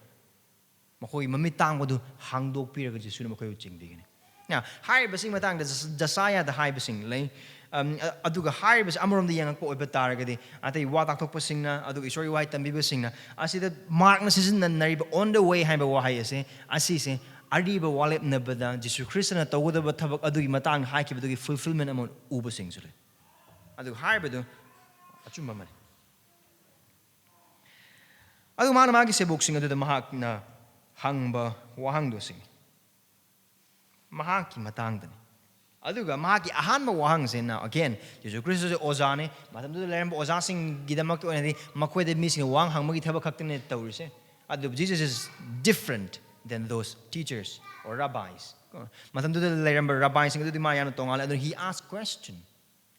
ꯃꯈꯣꯏ ꯃꯃꯤꯠ ꯇꯥꯡꯕꯗꯨ ꯍꯥꯡꯗꯣꯛꯄꯤꯔꯒ ꯖꯤꯁꯨꯅ ꯃꯈꯣꯏꯕꯨ ꯆꯤꯡꯕꯤꯒꯅꯤ. Now, ꯍꯥꯏꯔꯤꯕꯁꯤꯒꯤ ꯃꯇꯥꯡꯗ ꯖꯁ-, ꯖꯁꯥꯌꯥꯗ ꯍꯥꯏꯕꯁꯤꯡ ꯂꯩ. ꯑꯝ, ꯑ-, ꯑꯗꯨꯒ ꯍꯥꯏꯔꯤꯕꯁꯤ ꯑꯃꯔꯣꯝꯗ ꯌꯦꯡꯉꯛꯄ ꯑꯣꯏꯕ ꯇꯥꯔꯒꯗꯤ, ꯑꯇꯩ ꯋꯥ ꯇꯥꯛꯊꯣꯛꯄꯁꯤꯡꯅ, ꯑꯗꯨꯒ ꯏꯁꯣꯔꯒꯤ ꯋꯥꯍꯩ ꯇꯝꯕꯤꯕꯁꯤꯡꯅ, ꯑꯁꯤꯗ ꯃꯥꯔꯛꯅ ꯁꯤꯖꯤꯟꯅꯔꯤꯕ on the way ꯍꯥꯏꯕ ꯋꯥꯍꯩ ꯑꯁꯦ, ꯑꯁꯤꯁꯦ ꯑꯔꯤꯕ ꯋꯥꯂꯦꯞꯅꯕꯗ ꯖꯤꯁꯨ ꯈ꯭ꯔꯤꯁꯇꯅ ꯇꯧꯒꯗꯕ ꯊꯕꯛ ꯑꯗꯨꯒꯤ ꯃꯇꯥꯡꯗ ꯍꯥꯏꯈꯤꯕꯗꯨꯒꯤ fulfillment ꯑꯃ ꯎꯕꯁꯤꯡꯁꯨ ꯂꯩ. ꯑꯗꯨ ꯍꯥꯏꯔꯤꯕꯗꯨ ꯑꯆꯨꯝꯕ ꯑꯃꯅꯤ. ꯑꯗꯨ ꯃꯥꯅ ꯃꯥꯒꯤ ꯁꯦꯕꯣꯛꯁꯤꯡ ꯑꯗꯨꯗ ꯃꯍꯥꯛꯅ ꯍꯪꯕ ꯋꯥꯍꯪꯗꯨꯁꯤꯡ ꯃꯍꯥꯛꯀꯤ ꯃꯇꯥꯡꯗꯅꯤ. ꯑꯗꯨꯒ ꯃꯍꯥꯛꯀꯤ ꯑꯍꯥꯟꯕ ꯋꯥꯍꯪꯁꯤꯅ, again, ꯖꯤꯁꯨ ꯈ꯭ꯔꯤꯁꯇꯁꯨ ꯑꯣꯖꯥꯅꯤ. ꯃꯇꯝꯗꯨꯗ ꯂꯩꯔꯝꯕ ꯑꯣꯖꯥꯁꯤꯡꯒꯤꯗꯃꯛꯇ ꯑꯣꯏꯅꯗꯤ ꯃꯈꯣꯏꯗ ꯃꯤꯁꯤꯡꯅ ꯋꯥꯍꯪ ꯍꯪꯕꯒꯤ ꯊꯕꯛ ꯈꯛꯇꯅꯦ ꯇꯧꯔꯤꯁꯦ. ꯑꯗꯨꯕꯨ Jesus is different than those teachers or rabbis. ꯃꯇꯝꯗꯨꯗ ꯂꯩꯔꯝꯕ ꯔꯕꯥꯏꯁꯤꯡ ꯑꯗꯨꯗꯤ ꯃꯥ ꯌꯥꯝꯅ ꯇꯣꯉꯥꯜꯂꯦ. ꯑꯗꯨꯅ he asked question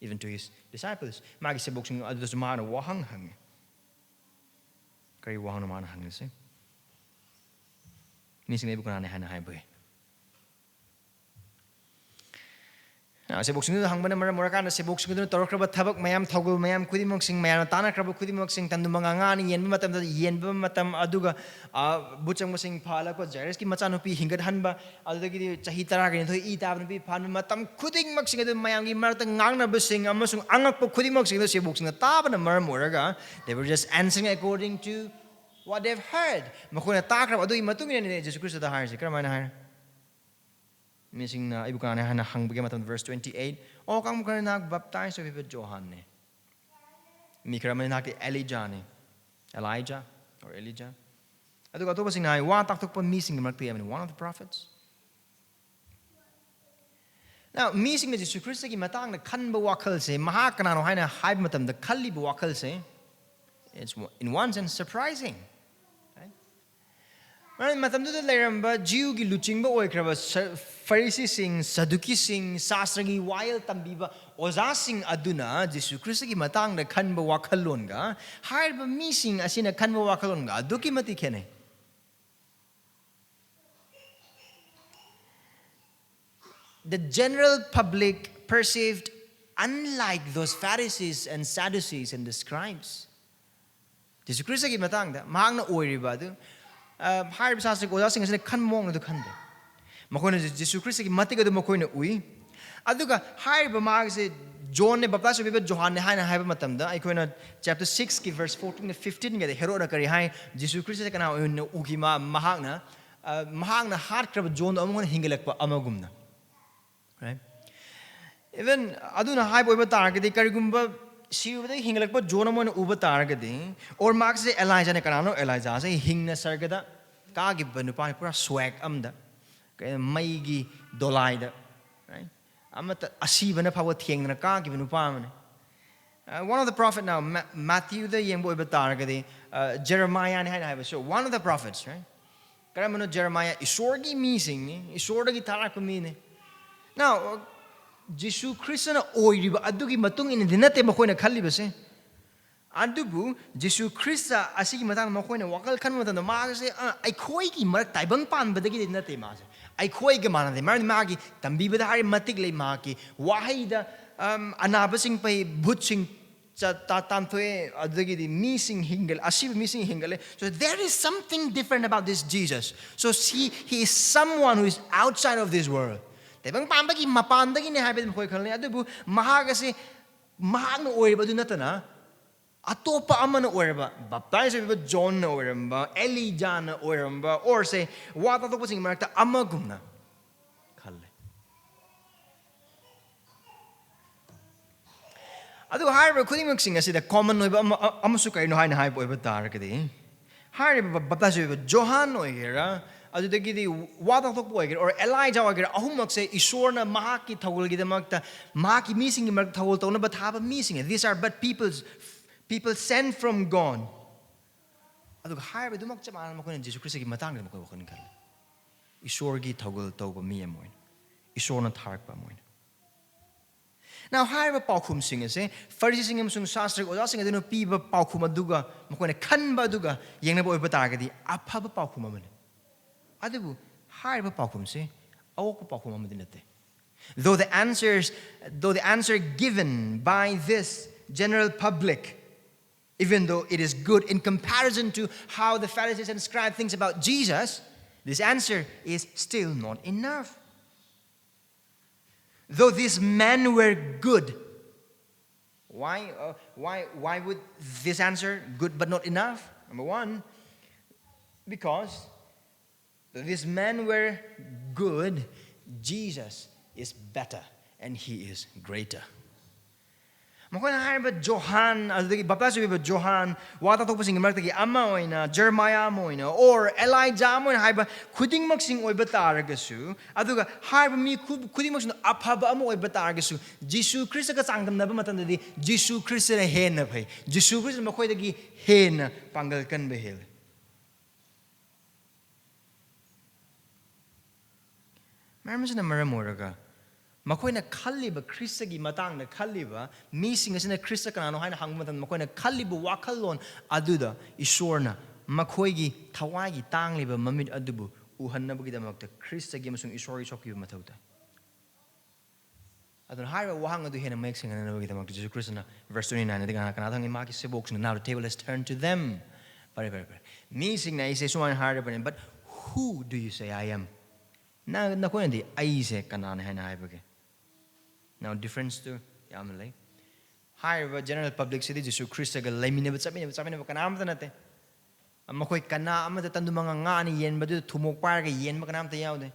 even to his disciples. ꯃꯥꯒꯤ ꯁꯦꯕꯣꯛꯁꯤꯡ ꯑꯗꯨꯗꯁꯨ ꯃꯥꯅ ꯋꯥꯍꯪ ꯍꯪꯉꯤ. ꯀꯔꯤ ꯋꯥꯍꯪꯅꯣ ꯃꯥꯅ ꯍꯪꯉꯤꯁꯦ? ꯃꯤꯁꯤꯡꯅ ꯑꯩꯕꯨ ꯀꯅꯥꯅꯤ ꯍꯥꯏꯅ ꯍꯥꯏꯕꯒꯦ? ꯁꯦꯕꯣꯛꯁꯤꯡꯗꯨꯗ ꯍꯪꯕꯅ ꯃꯔꯝ ꯑꯣꯏꯔꯀꯥꯟꯗ ꯁꯦꯕꯣꯛꯁꯤꯡꯗꯨꯅ ꯇꯧꯔꯛꯈ꯭ꯔꯕ ꯊꯕꯛ ꯃꯌꯥꯝ, ꯊꯧꯒꯜ ꯃꯌꯥꯝ ꯈꯨꯗꯤꯡꯃꯛꯁꯤꯡ, ꯃꯌꯥꯝꯅ ꯇꯥꯟꯅꯈ꯭ꯔꯕ ꯈꯨꯗꯤꯡꯃꯛꯁꯤꯡ, ꯇꯟꯗꯨ ꯃꯉꯥ ꯉꯥꯅ ꯌꯦꯟꯕ ꯃꯇꯝꯗ ꯌꯦꯟꯕ ꯃꯇꯝ, ꯑꯗꯨꯒ ꯕꯨꯠ ꯆꯪꯕꯁꯤꯡ ꯐꯍꯜꯂꯛꯄ, ꯖꯥꯏꯔꯁꯀꯤ ꯃꯆꯥꯅꯨꯄꯤ ꯍꯤꯡꯒꯠꯍꯟꯕ, ꯑꯗꯨꯗꯒꯤꯗꯤ ꯆꯍꯤ ꯇꯔꯥꯒ ꯅꯤꯊꯣꯏ ꯏ ꯇꯥꯕ ꯅꯨꯄꯤ ꯐꯍꯟꯕ, ꯃꯇꯝ ꯈꯨꯗꯤꯡꯃꯛꯁꯤꯡ ꯑꯗꯨ ꯃꯌꯥꯝꯒꯤ ꯃꯔꯛꯇ ꯉꯥꯡꯅꯕꯁꯤꯡ ꯑꯃꯁꯨꯡ ꯑꯉꯛꯄ ꯈꯨꯗꯤꯡꯃꯛꯁꯤꯡ ꯑꯗꯨ ꯁꯦꯕꯣꯛꯁꯤꯡꯅ ꯇꯥꯕꯅ ꯃꯔꯝ ꯑꯣꯏꯔꯒ, they were just answering according to what they've heard. ꯃꯈꯣꯏꯅ ꯇꯥꯈ꯭ꯔꯕ ꯑꯗꯨꯒꯤ ꯃꯇꯨꯡ ꯏꯟꯅꯅꯦ ꯖꯤꯁꯨ ꯈ꯭ꯔꯤꯁꯇꯗ ꯍꯥꯏꯔꯤꯁꯦ꯫ ꯀꯔꯝꯍꯥꯏꯅ ꯍꯥꯏꯔꯦ? ꯃꯤꯁꯤꯡꯅ ꯑꯩꯕꯨ ꯀꯅꯥꯅꯦ ꯍꯥꯏꯅ ꯍꯪꯕꯒꯤ ꯃꯇꯝꯗ, verse twenty eight, ꯑꯣ, ꯀꯥꯡꯕꯨ ꯈꯔꯅ ꯅꯍꯥꯛ ꯕꯞꯇꯥꯏꯁ ꯇꯧꯕꯤꯕ ꯖꯣꯍꯥꯟꯅꯦ꯫ ꯃꯤ ꯈꯔ ꯑꯃꯅ ꯅꯍꯥꯛꯇꯤ ꯑꯦꯂꯤꯖꯥꯅꯦ, ꯑꯦꯂꯥꯏꯖꯥ or ꯑꯦꯂꯤꯖꯥ꯫ ꯑꯗꯨꯒ ꯑꯇꯣꯞꯄꯁꯤꯡꯅ ꯍꯥꯏ, ꯋꯥ ꯇꯥꯛꯊꯣꯛꯄ ꯃꯤꯁꯤꯡꯒꯤ ꯃꯔꯛꯇ ꯑꯃꯅꯤ, one of the prophets꯫ Now, ꯃꯤꯁꯤꯡꯅ ꯖꯤꯁꯨ ꯈ꯭ꯔꯤꯁꯇꯒꯤ ꯃꯇꯥꯡꯗ ꯈꯟꯕ ꯋꯥꯈꯜꯁꯦ, ꯃꯍꯥꯛ ꯀꯅꯥꯅꯣ ꯍꯥꯏꯅ ꯍꯥꯏꯕ ꯃꯇꯝꯗ ꯈꯜꯂꯤꯕ ꯋꯥꯈꯜꯁꯦ, it's in one sense surprising, right? ꯃꯔꯝꯗꯤ ꯃꯇꯝꯗꯨꯗ ꯂꯩꯔꯝꯕ ꯖꯤꯎꯒꯤ ꯂꯨꯆꯤꯡꯕ ꯑꯣꯏꯈ꯭ꯔꯕ ꯁ-, ꯐꯔꯤꯁꯤꯁꯤꯡ, ꯁꯗꯨꯀꯤꯁꯤꯡ, ꯁꯥꯁꯇ꯭ꯔꯒꯤ ꯋꯥꯌꯦꯜ ꯇꯝꯕꯤꯕ ꯑꯣꯖꯥꯁꯤꯡ ꯑꯗꯨꯅ ꯖꯤꯁꯨ ꯈ꯭ꯔꯤꯁꯇꯒꯤ ꯃꯇꯥꯡꯗ ꯈꯟꯕ ꯋꯥꯈꯜꯂꯣꯟꯒ ꯍꯥꯏꯔꯤꯕ ꯃꯤꯁꯤꯡ ꯑꯁꯤꯅ ꯈꯟꯕ ꯋꯥꯈꯜꯂꯣꯟꯒ ꯑꯗꯨꯛꯀꯤ ꯃꯇꯤꯛ ꯈꯦꯠꯅꯩ꯫ The general public perceived unlike those Pharisees and Sadducees and the scribes꯫ ꯖꯤꯁꯨ ꯈ꯭ꯔꯤꯁꯇꯒꯤ ꯃꯇꯥꯡꯗ ꯃꯍꯥꯛꯅ ꯑꯣꯏꯔꯤꯕ ꯑꯗꯨ, ꯑ, ꯍꯥꯏꯔꯤꯕ ꯁꯥꯁꯇ꯭ꯔꯒꯤ ꯑꯣꯖꯥꯁꯤꯡ ꯑꯁꯤꯅ ꯈꯟꯕ ꯃꯑꯣꯡ ꯑꯗꯨ ꯈꯟꯗꯦ꯫ ꯃꯈꯣꯏꯅ ꯖꯤ-, ꯖꯤꯁꯨ ꯈ꯭ꯔꯤꯁꯇꯒꯤ ꯃꯇꯤꯛ ꯑꯗꯨ ꯃꯈꯣꯏꯅ ꯎꯏ꯫ ꯑꯗꯨꯒ ꯍꯥꯏꯔꯤꯕ ꯃꯥꯒꯤꯁꯦ ꯖꯣꯟꯅꯦ, ꯕꯞꯇꯥꯏꯁ ꯇꯧꯕꯤꯕ ꯖꯣꯍꯥꯟꯅꯦ ꯍꯥꯏꯅ ꯍꯥꯏꯕ ꯃꯇꯝꯗ, ꯑꯩꯈꯣꯏꯅ chapter six ꯀꯤ verse fourteen ꯒ fifteen ꯒꯗ ꯍꯦꯔꯣꯗꯅ ꯀꯔꯤ ꯍꯥꯏ? ꯖꯤꯁꯨ ꯈ꯭ꯔꯤꯁꯇꯁꯦ ꯀꯅꯥ ꯑꯣꯏꯅ ꯎꯈꯤ? ꯃꯥ, ꯃꯍꯥꯛꯅ, ꯑ, ꯃꯍꯥꯛꯅ ꯍꯥꯠꯈ꯭ꯔꯕ ꯖꯣꯟꯗꯣ ꯑꯃꯨꯛ ꯍꯟꯅ ꯍꯤꯡꯒꯠꯂꯛꯄ ꯑꯃꯒꯨꯝꯅ꯫ Right? Even ꯑꯗꯨꯅ ꯍꯥꯏꯕ ꯑꯣꯏꯕ ꯇꯥꯔꯒꯗꯤ, ꯀꯔꯤꯒꯨꯝꯕ ꯁꯤꯕꯗꯒꯤ ꯍꯤꯡꯒꯠꯂꯛꯄ ꯖꯣꯟ ꯑꯃ ꯑꯣꯏꯅ ꯎꯕ ꯇꯥꯔꯒꯗꯤ, or ꯃꯍꯥꯛꯁꯦ ꯑꯦꯂꯥꯏꯖꯥꯅꯦ, ꯀꯅꯥꯅꯣ? ꯑꯦꯂꯥꯏꯖꯥꯁꯦ ꯍꯤꯡꯅ ꯁꯔꯒꯗ ꯀꯥꯈꯤꯕ ꯅꯨꯄꯥꯅꯤ, ꯄꯨꯔꯥ swag ꯑꯃꯗ, ꯀꯩꯅꯣ, ꯃꯩꯒꯤ ꯗꯣꯂꯥꯏꯗ, right? ꯑꯃꯠꯇ, ꯑꯁꯤꯕꯅ ꯐꯥꯎꯕ ꯊꯦꯡꯗꯅ ꯀꯥꯈꯤꯕ ꯅꯨꯄꯥ ꯑꯃꯅꯤ꯫ Uh, one of the prophet now, Ma-, ꯃꯥꯊ꯭ꯌꯨꯗ ꯌꯦꯡꯕ ꯑꯣꯏꯕ ꯇꯥꯔꯒꯗꯤ, uh, ꯖꯦꯔꯦꯃꯥꯌꯥꯅꯤ ꯍꯥꯏꯅ ꯍꯥꯏꯕ, so one of the prophets, right? ꯀꯔꯝꯕꯅꯣ? ꯖꯦꯔꯦꯃꯥꯌꯥ ꯏꯁꯣꯔꯒꯤ ꯃꯤꯁꯤꯡꯅꯤ, ꯏꯁꯣꯔꯗꯒꯤ ꯊꯥꯔꯛꯄ ꯃꯤꯅꯤ꯫ Now, ꯖꯤꯁꯨ ꯈ꯭ꯔꯤꯁꯇꯅ ꯑꯣꯏꯔꯤꯕ ꯑꯗꯨꯒꯤ ꯃꯇꯨꯡ ꯏꯟꯅꯗꯤ ꯅꯠꯇꯦ ꯃꯈꯣꯏꯅ ꯈꯜꯂꯤꯕꯁꯦ꯫ ꯑꯗꯨꯕꯨ ꯖꯤꯁꯨ ꯈ꯭ꯔꯤꯁꯇ ꯑꯁꯤꯒꯤ ꯃꯇꯥꯡꯗ ꯃꯈꯣꯏꯅ ꯋꯥꯈꯜ ꯈꯟꯕ ꯃꯇꯝꯗ, ꯃꯥꯁꯦ, ꯑ, ꯑꯩꯈꯣꯏꯒꯤ ꯃꯔꯛ ꯇꯥꯏꯕꯪ ꯄꯥꯟꯕꯗꯒꯤꯗꯤ ꯅꯠꯇꯦ ꯃꯥꯁꯦ꯫ ꯑꯩꯈꯣꯏꯒ ꯃꯥꯟꯅꯗꯦ꯫ ꯃꯔꯝꯗꯤ ꯃꯥꯒꯤ ꯇꯝꯕꯤꯕꯗ ꯍꯥꯏꯔꯤꯕ ꯃꯇꯤꯛ ꯂꯩ, ꯃꯍꯥꯛꯀꯤ ꯋꯥꯍꯩꯗ, ꯑꯝ, ꯑꯅꯥꯕꯁꯤꯡ ꯐꯩ, ꯚꯨꯠꯁꯤꯡ ꯆ-, ꯇ-, ꯇꯥꯟꯊꯣꯛꯑꯦ, ꯑꯗꯨꯗꯒꯤꯗꯤ ꯃꯤꯁꯤꯡ ꯍꯤꯡꯒꯠ-, ꯑꯁꯤꯕ ꯃꯤꯁꯤꯡ ꯍꯤꯡꯒꯠꯂꯦ꯫ So there is something different about this Jesus. So he, he is someone who is outside of this world. ꯇꯥꯏꯕꯪ ꯄꯥꯟꯕꯒꯤ ꯃꯄꯥꯟꯗꯒꯤꯅꯦ ꯍꯥꯏꯕꯗꯤ ꯃꯈꯣꯏ ꯈꯜꯂꯤ, ꯑꯗꯨꯕꯨ ꯃꯍꯥꯛ ꯑꯁꯤ ꯃꯍꯥꯛꯅ ꯑꯣꯏꯔꯤꯕ ꯑꯗꯨ ꯅꯠꯇꯅ ꯑꯇꯣꯞꯄ ꯑꯃꯅ ꯑꯣꯏꯔꯕ, ꯕꯞꯇꯥꯏꯖ ꯑꯣꯏꯕ ꯖꯣꯟꯅ ꯑꯣꯏꯔꯝꯕ, ꯑꯦꯂꯤꯖꯥꯅ ꯑꯣꯏꯔꯝꯕ, ꯑꯣꯔꯁꯦ ꯋꯥ ꯇꯥꯊꯣꯛꯄꯁꯤꯡꯒꯤ ꯃꯔꯛꯇ ꯑꯃꯒꯨꯝꯅ ꯈꯜꯂꯦ꯫ ꯑꯗꯨꯒ ꯍꯥꯏꯔꯤꯕ ꯈꯨꯗꯤꯡꯃꯛꯁꯤꯡ ꯑꯁꯤꯗ ꯀꯣꯃꯟ ꯑꯣꯏꯕ ꯑꯃ, ꯑ-, ꯑꯃꯁꯨ ꯀꯔꯤꯅꯣ ꯍꯥꯏꯅ ꯍꯥꯏꯕ ꯑꯣꯏꯕ ꯇꯥꯔꯒꯗꯤ, ꯍꯥꯏꯔꯤꯕ ꯕ-, ꯕꯞꯇꯥꯏꯖ ꯑꯣꯏꯕ ꯖꯣꯍꯥꯟ ꯑꯣꯏꯒꯦꯔꯥ, ꯑꯗꯨꯗꯒꯤꯗꯤ ꯋꯥ ꯇꯥꯊꯣꯛꯄ ꯑꯣꯏꯒꯦꯔꯥ, or ꯑꯦꯂꯥꯏꯖꯥ ꯑꯣꯏꯒꯦꯔꯥ, ꯑꯍꯨꯝꯃꯛꯁꯦ ꯏꯁꯣꯔꯅ ꯃꯍꯥꯛꯀꯤ ꯊꯧꯒꯜꯒꯤꯗꯃꯛꯇ, ꯃꯍꯥꯛꯀꯤ ꯃꯤꯁꯤꯡꯒꯤ ꯃꯔꯛꯇ ꯊꯧꯒꯜ ꯇꯧꯅꯕ ꯊꯥꯕ ꯃꯤꯁꯤꯡ, these are but people, people sent from God. ꯑꯗꯨꯒ ꯍꯥꯏꯔꯤꯕꯗꯨꯃꯛ ꯆꯞ ꯃꯥꯟꯅꯅ ꯃꯈꯣꯏꯅ ꯖꯤꯁꯨ ꯈ꯭ꯔꯤꯁꯇꯒꯤ ꯃꯇꯥꯡꯗ ꯃꯈꯣꯏ ꯋꯥꯈꯜ ꯈꯜꯂꯤ꯫ ꯏꯁꯣꯔꯒꯤ ꯊꯧꯒꯜ ꯇꯧꯕ ꯃꯤ ꯑꯃ ꯑꯣꯏꯅ, ꯏꯁꯣꯔꯅ ꯊꯥꯔꯛꯄ ꯑꯃ ꯑꯣꯏꯅ꯫ Now, ꯍꯥꯏꯔꯤꯕ ꯄꯥꯎꯈꯨꯝꯁꯤꯡ ꯑꯁꯦ ꯐꯔꯤꯁꯤꯁꯤꯡ ꯑꯃꯁꯨꯡ ꯁꯥꯁꯇ꯭ꯔꯒꯤ ꯑꯣꯖꯥꯁꯤꯡ ꯑꯗꯨꯅ ꯄꯤꯕ ꯄꯥꯎꯈꯨꯝ ꯑꯗꯨꯒ ꯃꯈꯣꯏꯅ ꯈꯟꯕ ꯑꯗꯨꯒ ꯌꯦꯡꯅꯕ ꯑꯣꯏꯕ ꯇꯥꯔꯒꯗꯤ ꯑꯐꯕ ꯄꯥꯎꯈꯨꯝ ꯑꯃꯅꯤ꯫ ꯑꯗꯨꯕꯨ ꯍꯥꯏꯔꯤꯕ ꯄꯥꯎꯈꯨꯝꯁꯦ ꯑꯋꯣꯛꯄ ꯄꯥꯎꯈꯨꯝ ꯑꯃꯗꯤ ꯅꯠꯇꯦ꯫ Though the answers, though the answer given by this general public, even though it is good in comparison to how the Pharisees and scribes thinks about Jesus, this answer is still not enough. Though these men were good, why, uh, why, why would this answer good but not enough? Number one, because though these men were good, Jesus is better and he is greater. ꯃꯈꯣꯏꯅ ꯍꯥꯏꯔꯤꯕ ꯖꯣꯍꯥꯟ, ꯑꯗꯨꯗꯒꯤ ꯕꯞꯇꯥꯏꯖ ꯑꯣꯏꯕ ꯖꯣꯍꯥꯟ, ꯋꯥ ꯇꯥꯊꯣꯛꯄꯁꯤꯡꯒꯤ ꯃꯔꯛꯇꯒꯤ ꯑꯃ ꯑꯣꯏꯅ, ꯖꯔꯃꯌꯥ ꯑꯃ ꯑꯣꯏꯅ, or ꯑꯦꯂꯥꯏꯖꯥ ꯑꯃ ꯑꯣꯏꯅ ꯍꯥꯏꯕ ꯈꯨꯗꯤꯡꯃꯛꯁꯤꯡ ꯑꯣꯏꯕ ꯇꯥꯔꯒꯁꯨ, ꯑꯗꯨꯒ ꯍꯥꯏꯔꯤꯕ ꯃꯤ ꯈꯨ-, ꯈꯨꯗꯤꯡꯃꯛꯁꯤꯅ ꯑꯐꯕ ꯑꯃ ꯑꯣꯏꯕ ꯇꯥꯔꯒꯁꯨ, ꯖꯤꯁꯨ ꯈ꯭ꯔꯤꯁꯇꯒ ꯆꯥꯡꯗꯝꯅꯕ ꯃꯇꯝꯗꯗꯤ ꯖꯤꯁꯨ ꯈ꯭ꯔꯤꯁꯇꯅ ꯍꯦꯟꯅ ꯐꯩ, ꯖꯤꯁꯨ ꯈ꯭ꯔꯤꯁꯇꯅ ꯃꯈꯣꯏꯗꯒꯤ ꯍꯦꯟꯅ ꯄꯥꯡꯒꯜ ꯀꯟꯕ ꯍꯦꯜꯂꯤ꯫ ꯃꯔꯝ ꯑꯁꯤꯅ ꯃꯔꯝ ꯑꯣꯏꯔꯒ ꯃꯈꯣꯏꯅ ꯈꯜꯂꯤꯕ, ꯈ꯭ꯔꯤꯁꯇꯒꯤ ꯃꯇꯥꯡꯗ ꯈꯜꯂꯤꯕ ꯃꯤꯁꯤꯡ ꯑꯁꯤꯅ ꯈ꯭ꯔꯤꯁꯇ ꯀꯅꯥꯅꯣ ꯍꯥꯏꯅ ꯍꯪꯕ ꯃꯇꯝꯗ, ꯃꯈꯣꯏꯅ ꯈꯜꯂꯤꯕ ꯋꯥꯈꯜꯂꯣꯟ ꯑꯗꯨꯗ ꯏꯁꯣꯔꯅ ꯃꯈꯣꯏꯒꯤ ꯊꯋꯥꯏꯒꯤ ꯇꯥꯡꯂꯤꯕ ꯃꯃꯤꯠ ꯑꯗꯨꯕꯨ ꯎꯍꯟꯅꯕꯒꯤꯗꯃꯛꯇ ꯈ꯭ꯔꯤꯁꯇꯒꯤ ꯑꯃꯁꯨꯡ ꯏꯁꯣꯔꯒꯤ ꯁꯣꯛꯈꯤꯕ ꯃꯊꯧ ꯇꯥꯏ꯫ ꯑꯗꯨꯅ ꯍꯥꯏꯔꯤꯕ ꯋꯥꯍꯪ ꯑꯗꯨ ꯍꯦꯟꯅ ꯃꯌꯦꯛ ꯁꯦꯡꯅꯅꯕꯒꯤꯗꯃꯛꯇ ꯖꯤꯁꯨ ꯈ꯭ꯔꯤꯁꯇꯅ verse twenty nine ꯑꯗꯒꯤ ꯀꯅꯥ ꯀꯅꯥ ꯊꯝꯒꯦ? ꯃꯥꯒꯤ ꯁꯦꯕꯣꯛꯁꯤꯡꯅ, "Now the table has turned to them." ꯐꯔꯦ, ꯐꯔꯦ, ꯐꯔꯦ꯫ ꯃꯤꯁꯤꯡꯅ ꯑꯩꯁꯦ ꯁꯨꯃꯥꯏꯅ ꯍꯥꯏꯔꯕꯅꯤ, "But who do you say I am?" ꯅ-, ꯅꯈꯣꯏꯅꯗꯤ ꯑꯩꯁꯦ ꯀꯅꯥꯅ ꯍꯥꯏꯅ ꯍꯥꯏꯕꯒꯦ? Now difference ꯇꯨ ꯌꯥꯝꯅ ꯂꯩ꯫ ꯍꯥꯏꯔꯤꯕ general publicꯁꯤꯗꯤ ꯖꯤꯁꯨ ꯈ꯭ꯔꯤꯁꯇꯒ ꯂꯩꯃꯤꯟꯅꯕ, ꯆꯠꯃꯤꯟꯅꯕ, ꯆꯥꯃꯤꯟꯅꯕ ꯀꯅꯥ ꯑꯃꯠꯇ ꯅꯠꯇꯦ꯫ ꯃꯈꯣꯏ ꯀꯅꯥ ꯑꯃꯗ ꯇꯟꯗꯨ ꯃꯉꯥ, ꯉꯥ ꯑꯅꯤ ꯌꯦꯟꯕꯗꯨꯗ ꯊꯨꯝꯃꯣꯛ ꯄꯥꯏꯔꯒ ꯌꯦꯟꯕ ꯀꯅꯥꯝꯇ ꯌꯥꯎꯗꯦ꯫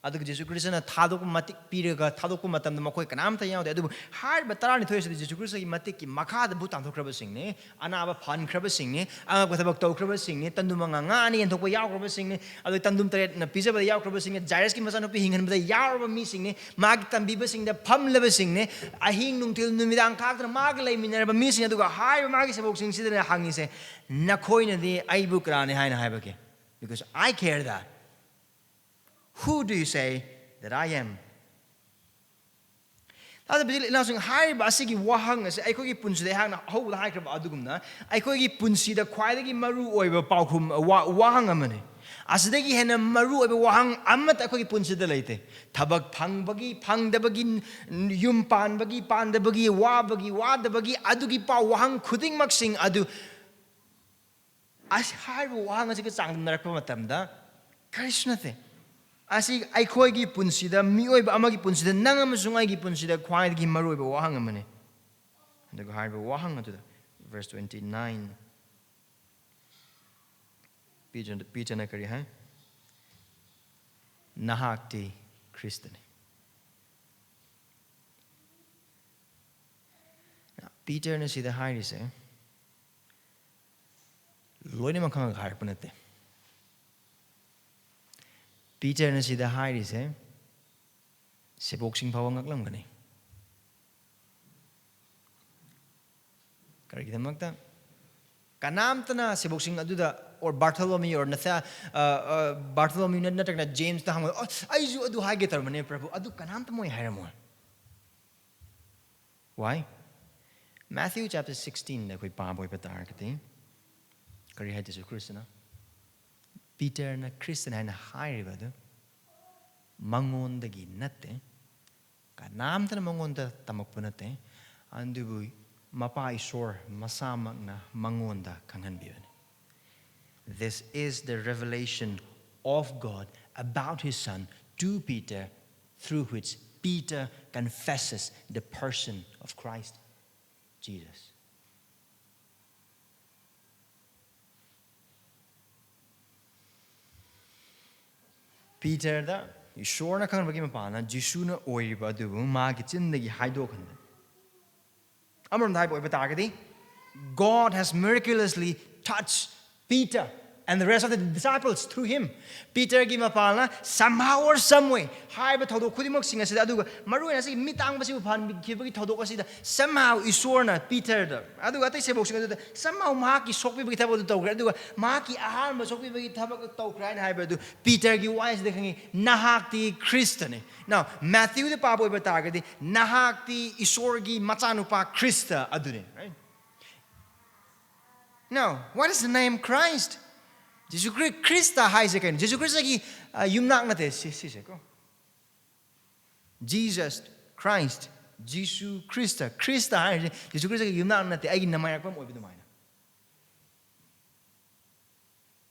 ꯑꯗꯨꯒ ꯖꯤꯁꯨ ꯈ꯭ꯔꯤꯁꯇꯅ ꯊꯥꯗꯣꯛꯄ ꯃꯇꯤꯛ ꯄꯤꯔꯒ ꯊꯥꯗꯣꯛꯄ ꯃꯇꯝꯗ ꯃꯈꯣꯏ ꯀꯅꯥꯝꯇ ꯌꯥꯎꯗꯦ꯫ ꯑꯗꯨꯕꯨ ꯍꯥꯏꯔꯤꯕ ꯇꯔꯥꯅꯤꯊꯣꯏ ꯑꯁꯤꯗꯤ ꯖꯤꯁꯨ ꯈ꯭ꯔꯤꯁꯇꯒꯤ ꯃꯇꯤꯛꯀꯤ ꯃꯈꯥꯗ ꯚꯨꯠ ꯇꯥꯟꯊꯣꯛꯈ꯭ꯔꯕꯁꯤꯡꯅꯤ, ꯑꯅꯥꯕ ꯐꯍꯟꯈ꯭ꯔꯕꯁꯤꯡꯅꯤ, ꯑꯉꯛꯄ ꯊꯕꯛ ꯇꯧꯈ꯭ꯔꯕꯁꯤꯡꯅꯤ, ꯇꯟꯗꯨ ꯃꯉꯥ, ꯉꯥ ꯑꯅꯤ ꯌꯦꯟꯊꯣꯛꯄ ꯌꯥꯎꯈ꯭ꯔꯕꯁꯤꯡꯅꯤ, ꯑꯗꯨ ꯇꯟꯗꯨꯝ ꯇꯔꯦꯠꯅ ꯄꯤꯖꯕꯗ ꯌꯥꯎꯈ꯭ꯔꯕꯁꯤꯡꯅꯤ, ꯖꯥꯏꯔꯁꯀꯤ ꯃꯆꯥꯅꯨꯄꯤ ꯍꯤꯡꯍꯟꯕꯗ ꯌꯥꯎꯔꯕ ꯃꯤꯁꯤꯡꯅꯤ, ꯃꯥꯒꯤ ꯇꯝꯕꯤꯕꯁꯤꯡꯗ ꯐꯝꯂꯕꯁꯤꯡꯅꯤ, ꯑꯍꯤꯡ ꯅꯨꯡꯊꯤꯜ ꯅꯨꯃꯤꯗꯥꯡ ꯈꯥꯛꯇꯅ ꯃꯥꯒ ꯂꯩꯃꯤꯟꯅꯔꯕ ꯃꯤꯁꯤꯡ꯫ ꯑꯗꯨꯒ ꯍꯥꯏꯔꯤꯕ ꯃꯥꯒꯤ ꯁꯦꯕꯣꯛꯁꯤꯡꯁꯤꯗꯅ ꯍꯪꯉꯤꯁꯦ, "ꯅꯈꯣꯏꯅꯗꯤ ꯑꯩꯕꯨ ꯀꯅꯥꯅꯤ ꯍꯥꯏꯅ ꯍꯥꯏꯕꯒꯦ? Because I care that. Who do you say that I am?" ꯑꯗꯨ ꯕꯤꯖꯤꯂꯤ ꯏꯅꯥꯎꯁꯤꯡ, ꯍꯥꯏꯔꯤꯕ ꯑꯁꯤꯒꯤ ꯋꯥꯍꯪ ꯑꯁꯤ ꯑꯩꯈꯣꯏꯒꯤ ꯄꯨꯟꯁꯤꯗ ꯑꯩꯍꯥꯛꯅ ꯑꯍꯧꯕꯗ ꯍꯥꯏꯈ꯭ꯔꯕ ꯑꯗꯨꯒꯨꯝꯅ ꯑꯩꯈꯣꯏꯒꯤ ꯄꯨꯟꯁꯤꯗ ꯈ꯭ꯋꯥꯏꯗꯒꯤ ꯃꯔꯨ ꯑꯣꯏꯕ ꯄꯥꯎꯈꯨꯝ, ꯋꯥ-, ꯋꯥꯍꯪ ꯑꯃꯅꯤ꯫ ꯑꯁꯤꯗꯒꯤ ꯍꯦꯟꯅ ꯃꯔꯨ ꯑꯣꯏꯕ ꯋꯥꯍꯪ ꯑꯃꯠꯇ ꯑꯩꯈꯣꯏꯒꯤ ꯄꯨꯟꯁꯤꯗ ꯂꯩꯇꯦ꯫ ꯊꯕꯛ ꯐꯪꯕꯒꯤ, ꯐꯪꯗꯕꯒꯤ, ꯌꯨꯝ ꯄꯥꯟꯕꯒꯤ, ꯄꯥꯟꯗꯕꯒꯤ, ꯋꯥꯕꯒꯤ, ꯋꯥꯗꯕꯒꯤ, ꯑꯗꯨꯒꯤ ꯄꯥꯎ ꯋꯥꯍꯪ ꯈꯨꯗꯤꯡꯃꯛꯁꯤꯡ ꯑꯗꯨ ꯑꯁ, ꯍꯥꯏꯔꯤꯕ ꯋꯥꯍꯪ ꯑꯁꯤꯒ ꯆꯥꯡꯗꯝꯅꯔꯛꯄ ꯃꯇꯝꯗ ꯀꯔꯤꯁꯨ ꯅꯠꯇꯦ꯫ ꯑꯁꯤ ꯑꯩꯈꯣꯏꯒꯤ ꯄꯨꯟꯁꯤꯗ, ꯃꯤꯑꯣꯏꯕ ꯑꯃꯒꯤ ꯄꯨꯟꯁꯤꯗ, ꯅꯪ ꯑꯃꯁꯨꯡ ꯑꯩꯒꯤ ꯄꯨꯟꯁꯤꯗ ꯈ꯭ꯋꯥꯏꯗꯒꯤ ꯃꯔꯨꯑꯣꯏꯕ ꯋꯥꯍꯪ ꯑꯃꯅꯤ꯫ ꯑꯗꯨꯒ ꯍꯥꯏꯔꯤꯕ ꯋꯥꯍꯪ ꯑꯗꯨꯗ verse twenty nine, ꯄꯤꯇꯔ, ꯄꯤꯇꯔꯅ ꯀꯔꯤ ꯍꯥꯏ? "ꯅꯍꯥꯛꯇꯤ ꯈ꯭ꯔꯤꯁꯇꯅꯤ"꯫ ꯄꯤꯇꯔꯅ ꯁꯤꯗ ꯍꯥꯏꯔꯤꯁꯦ ꯂꯣꯏꯅꯃꯛ ꯈꯪꯉꯒ ꯍꯥꯏꯔꯛꯄ ꯅꯠꯇꯦ꯫ ꯄꯤꯇꯔꯅ ꯁꯤꯗ ꯍꯥꯏꯔꯤꯁꯦ ꯁꯦꯕꯣꯛꯁꯤꯡ ꯐꯥꯎꯕ ꯉꯛꯂꯝꯒꯅꯤ꯫ ꯀꯔꯤꯒꯤꯗꯃꯛꯇ? ꯀꯅꯥꯝꯇꯅ ꯁꯦꯕꯣꯛꯁꯤꯡ ꯑꯗꯨꯗ, or Bartholomew or ꯅꯠꯇ꯭ꯔ-, ꯑ, ꯑ, Bartholomew ꯅꯠ-, ꯅꯠꯇ꯭ꯔꯒꯅ ꯖꯦꯝꯁꯇ ꯍꯪꯉꯣꯏ, "ꯑꯣ, ꯑꯩꯁꯨ ꯑꯗꯨ ꯍꯥꯏꯒꯦ ꯇꯧꯔꯝꯕꯅꯦ ꯄ꯭ꯔꯚꯨ", ꯑꯗꯨ ꯀꯅꯥꯝꯇ ꯃꯣꯏ ꯍꯥꯏꯔꯝꯃꯣꯏ꯫ Why? Matthew chapter sixteen ꯗ ꯑꯩꯈꯣꯏ ꯄꯥꯕ ꯑꯣꯏꯕ ꯇꯥꯔꯒꯗꯤ ꯀꯔꯤ ꯍꯥꯏ ꯖꯤꯁꯨ ꯈ꯭ꯔꯤꯁꯇꯅ? ꯄꯤꯇꯔꯅ ꯈ꯭ꯔꯤꯁꯇꯅꯤ ꯍꯥꯏꯅ ꯍꯥꯏꯔꯤꯕ ꯑꯗꯨ ꯃꯉꯣꯟꯗꯒꯤ ꯅꯠꯇꯦ, ꯀꯅꯥꯝꯇꯅ ꯃꯉꯣꯟꯗ ꯇꯝꯃꯛꯄ ꯅꯠꯇꯦ, ꯑꯗꯨꯕꯨ ꯃꯄꯥ ꯏꯁꯣꯔ ꯃꯁꯥꯃꯛꯅ ꯃꯉꯣꯟꯗ ꯈꯪꯍꯟꯕꯤꯕꯅꯤ꯫ This is the revelation of God about his son to Peter, through which Peter confesses the person of Christ Jesus. ꯄꯤꯇꯔꯗ ꯏꯁꯣꯔꯅ ꯈꯪꯍꯟꯕꯒꯤ ꯃꯄꯥꯟꯅ ꯖꯤꯁꯨꯅ ꯑꯣꯏꯔꯤꯕ ꯑꯗꯨꯕꯨ ꯃꯥꯒꯤ ꯆꯤꯟꯗꯒꯤ ꯍꯥꯏꯗꯣꯛꯍꯟꯕꯅꯤ꯫ ꯑꯃꯔꯣꯝꯗ ꯍꯥꯏꯕ ꯑꯣꯏꯕ ꯇꯥꯔꯒꯗꯤ, God has miraculously touched Peter and the rest of the disciples through him. ꯄꯤꯇꯔꯒꯤ ꯃꯄꯥꯟꯅ somehow or some way ꯍꯥꯏꯕ ꯊꯧꯗꯣꯛ ꯈꯨꯗꯤꯡꯃꯛꯁꯤꯡ ꯑꯁꯤꯗ, ꯑꯗꯨꯒ ꯃꯔꯨꯑꯣꯏꯅ ꯑꯁꯤꯒꯤ ꯃꯤꯠ ꯇꯥꯡꯕꯁꯤꯕꯨ ꯐꯍꯟꯈꯤꯕꯒꯤ ꯊꯧꯗꯣꯛ ꯑꯁꯤꯗ somehow ꯏꯁꯣꯔꯅ ꯄꯤꯇꯔꯗ, ꯑꯗꯨꯒ ꯑꯇꯩ ꯁꯦꯕꯣꯛꯁꯤꯡ ꯑꯗꯨꯗ somehow ꯃꯍꯥꯛꯀꯤ ꯁꯣꯛꯄꯤꯕꯒꯤ ꯊꯕꯛ ꯑꯗꯨ ꯇꯧꯈ꯭ꯔꯦ꯫ ꯑꯗꯨꯒ ꯃꯍꯥꯛꯀꯤ ꯑꯍꯥꯟꯕ ꯁꯣꯛꯄꯤꯕꯒꯤ ꯊꯕꯛ ꯇꯧꯈ꯭ꯔꯦ ꯍꯥꯏꯅ ꯍꯥꯏꯕ ꯑꯗꯨ ꯄꯤꯇꯔꯒꯤ ꯋꯥꯍꯩꯁꯤꯗ ꯈꯪꯉꯤ, "ꯅꯍꯥꯛꯇꯤ ꯈ꯭ꯔꯤꯁꯇꯅꯤ"꯫ Now, ꯃꯦꯊ꯭ꯌꯨꯗ ꯄꯥꯕ ꯑꯣꯏꯕ ꯇꯥꯔꯒꯗꯤ, "ꯅꯍꯥꯛꯇꯤ ꯏꯁꯣꯔꯒꯤ ꯃꯆꯥꯅꯨꯄꯥ ꯈ꯭ꯔꯤꯁꯇ ꯑꯗꯨꯅꯤ", right? Now, what is the name Christ? Jesus ꯈ꯭ꯔꯤ-, ꯈ꯭ꯔꯤꯁꯇ ꯍꯥꯏꯁꯦ ꯀꯩꯅꯣ? ꯖꯤꯁꯨ ꯈ꯭ꯔꯤꯁꯇꯒꯤ, ꯑ, ꯌꯨꯝꯅꯥꯛ ꯅꯠꯇꯦ ꯁꯤ-, ꯁꯤꯁꯦꯀꯣ꯫ Jesus Christ, Jesus Christ, Christ ꯍꯥꯏꯔꯤꯁꯦ ꯖꯤꯁꯨ ꯈ꯭ꯔꯤꯁꯇꯒꯤ ꯌꯨꯝꯅꯥꯛ ꯅꯠꯇꯦ, ꯑꯩꯒꯤ ꯅꯃꯥꯏꯔꯛꯄ ꯑꯃ ꯑꯣꯏꯕ ꯑꯗꯨꯃꯥꯏꯅ꯫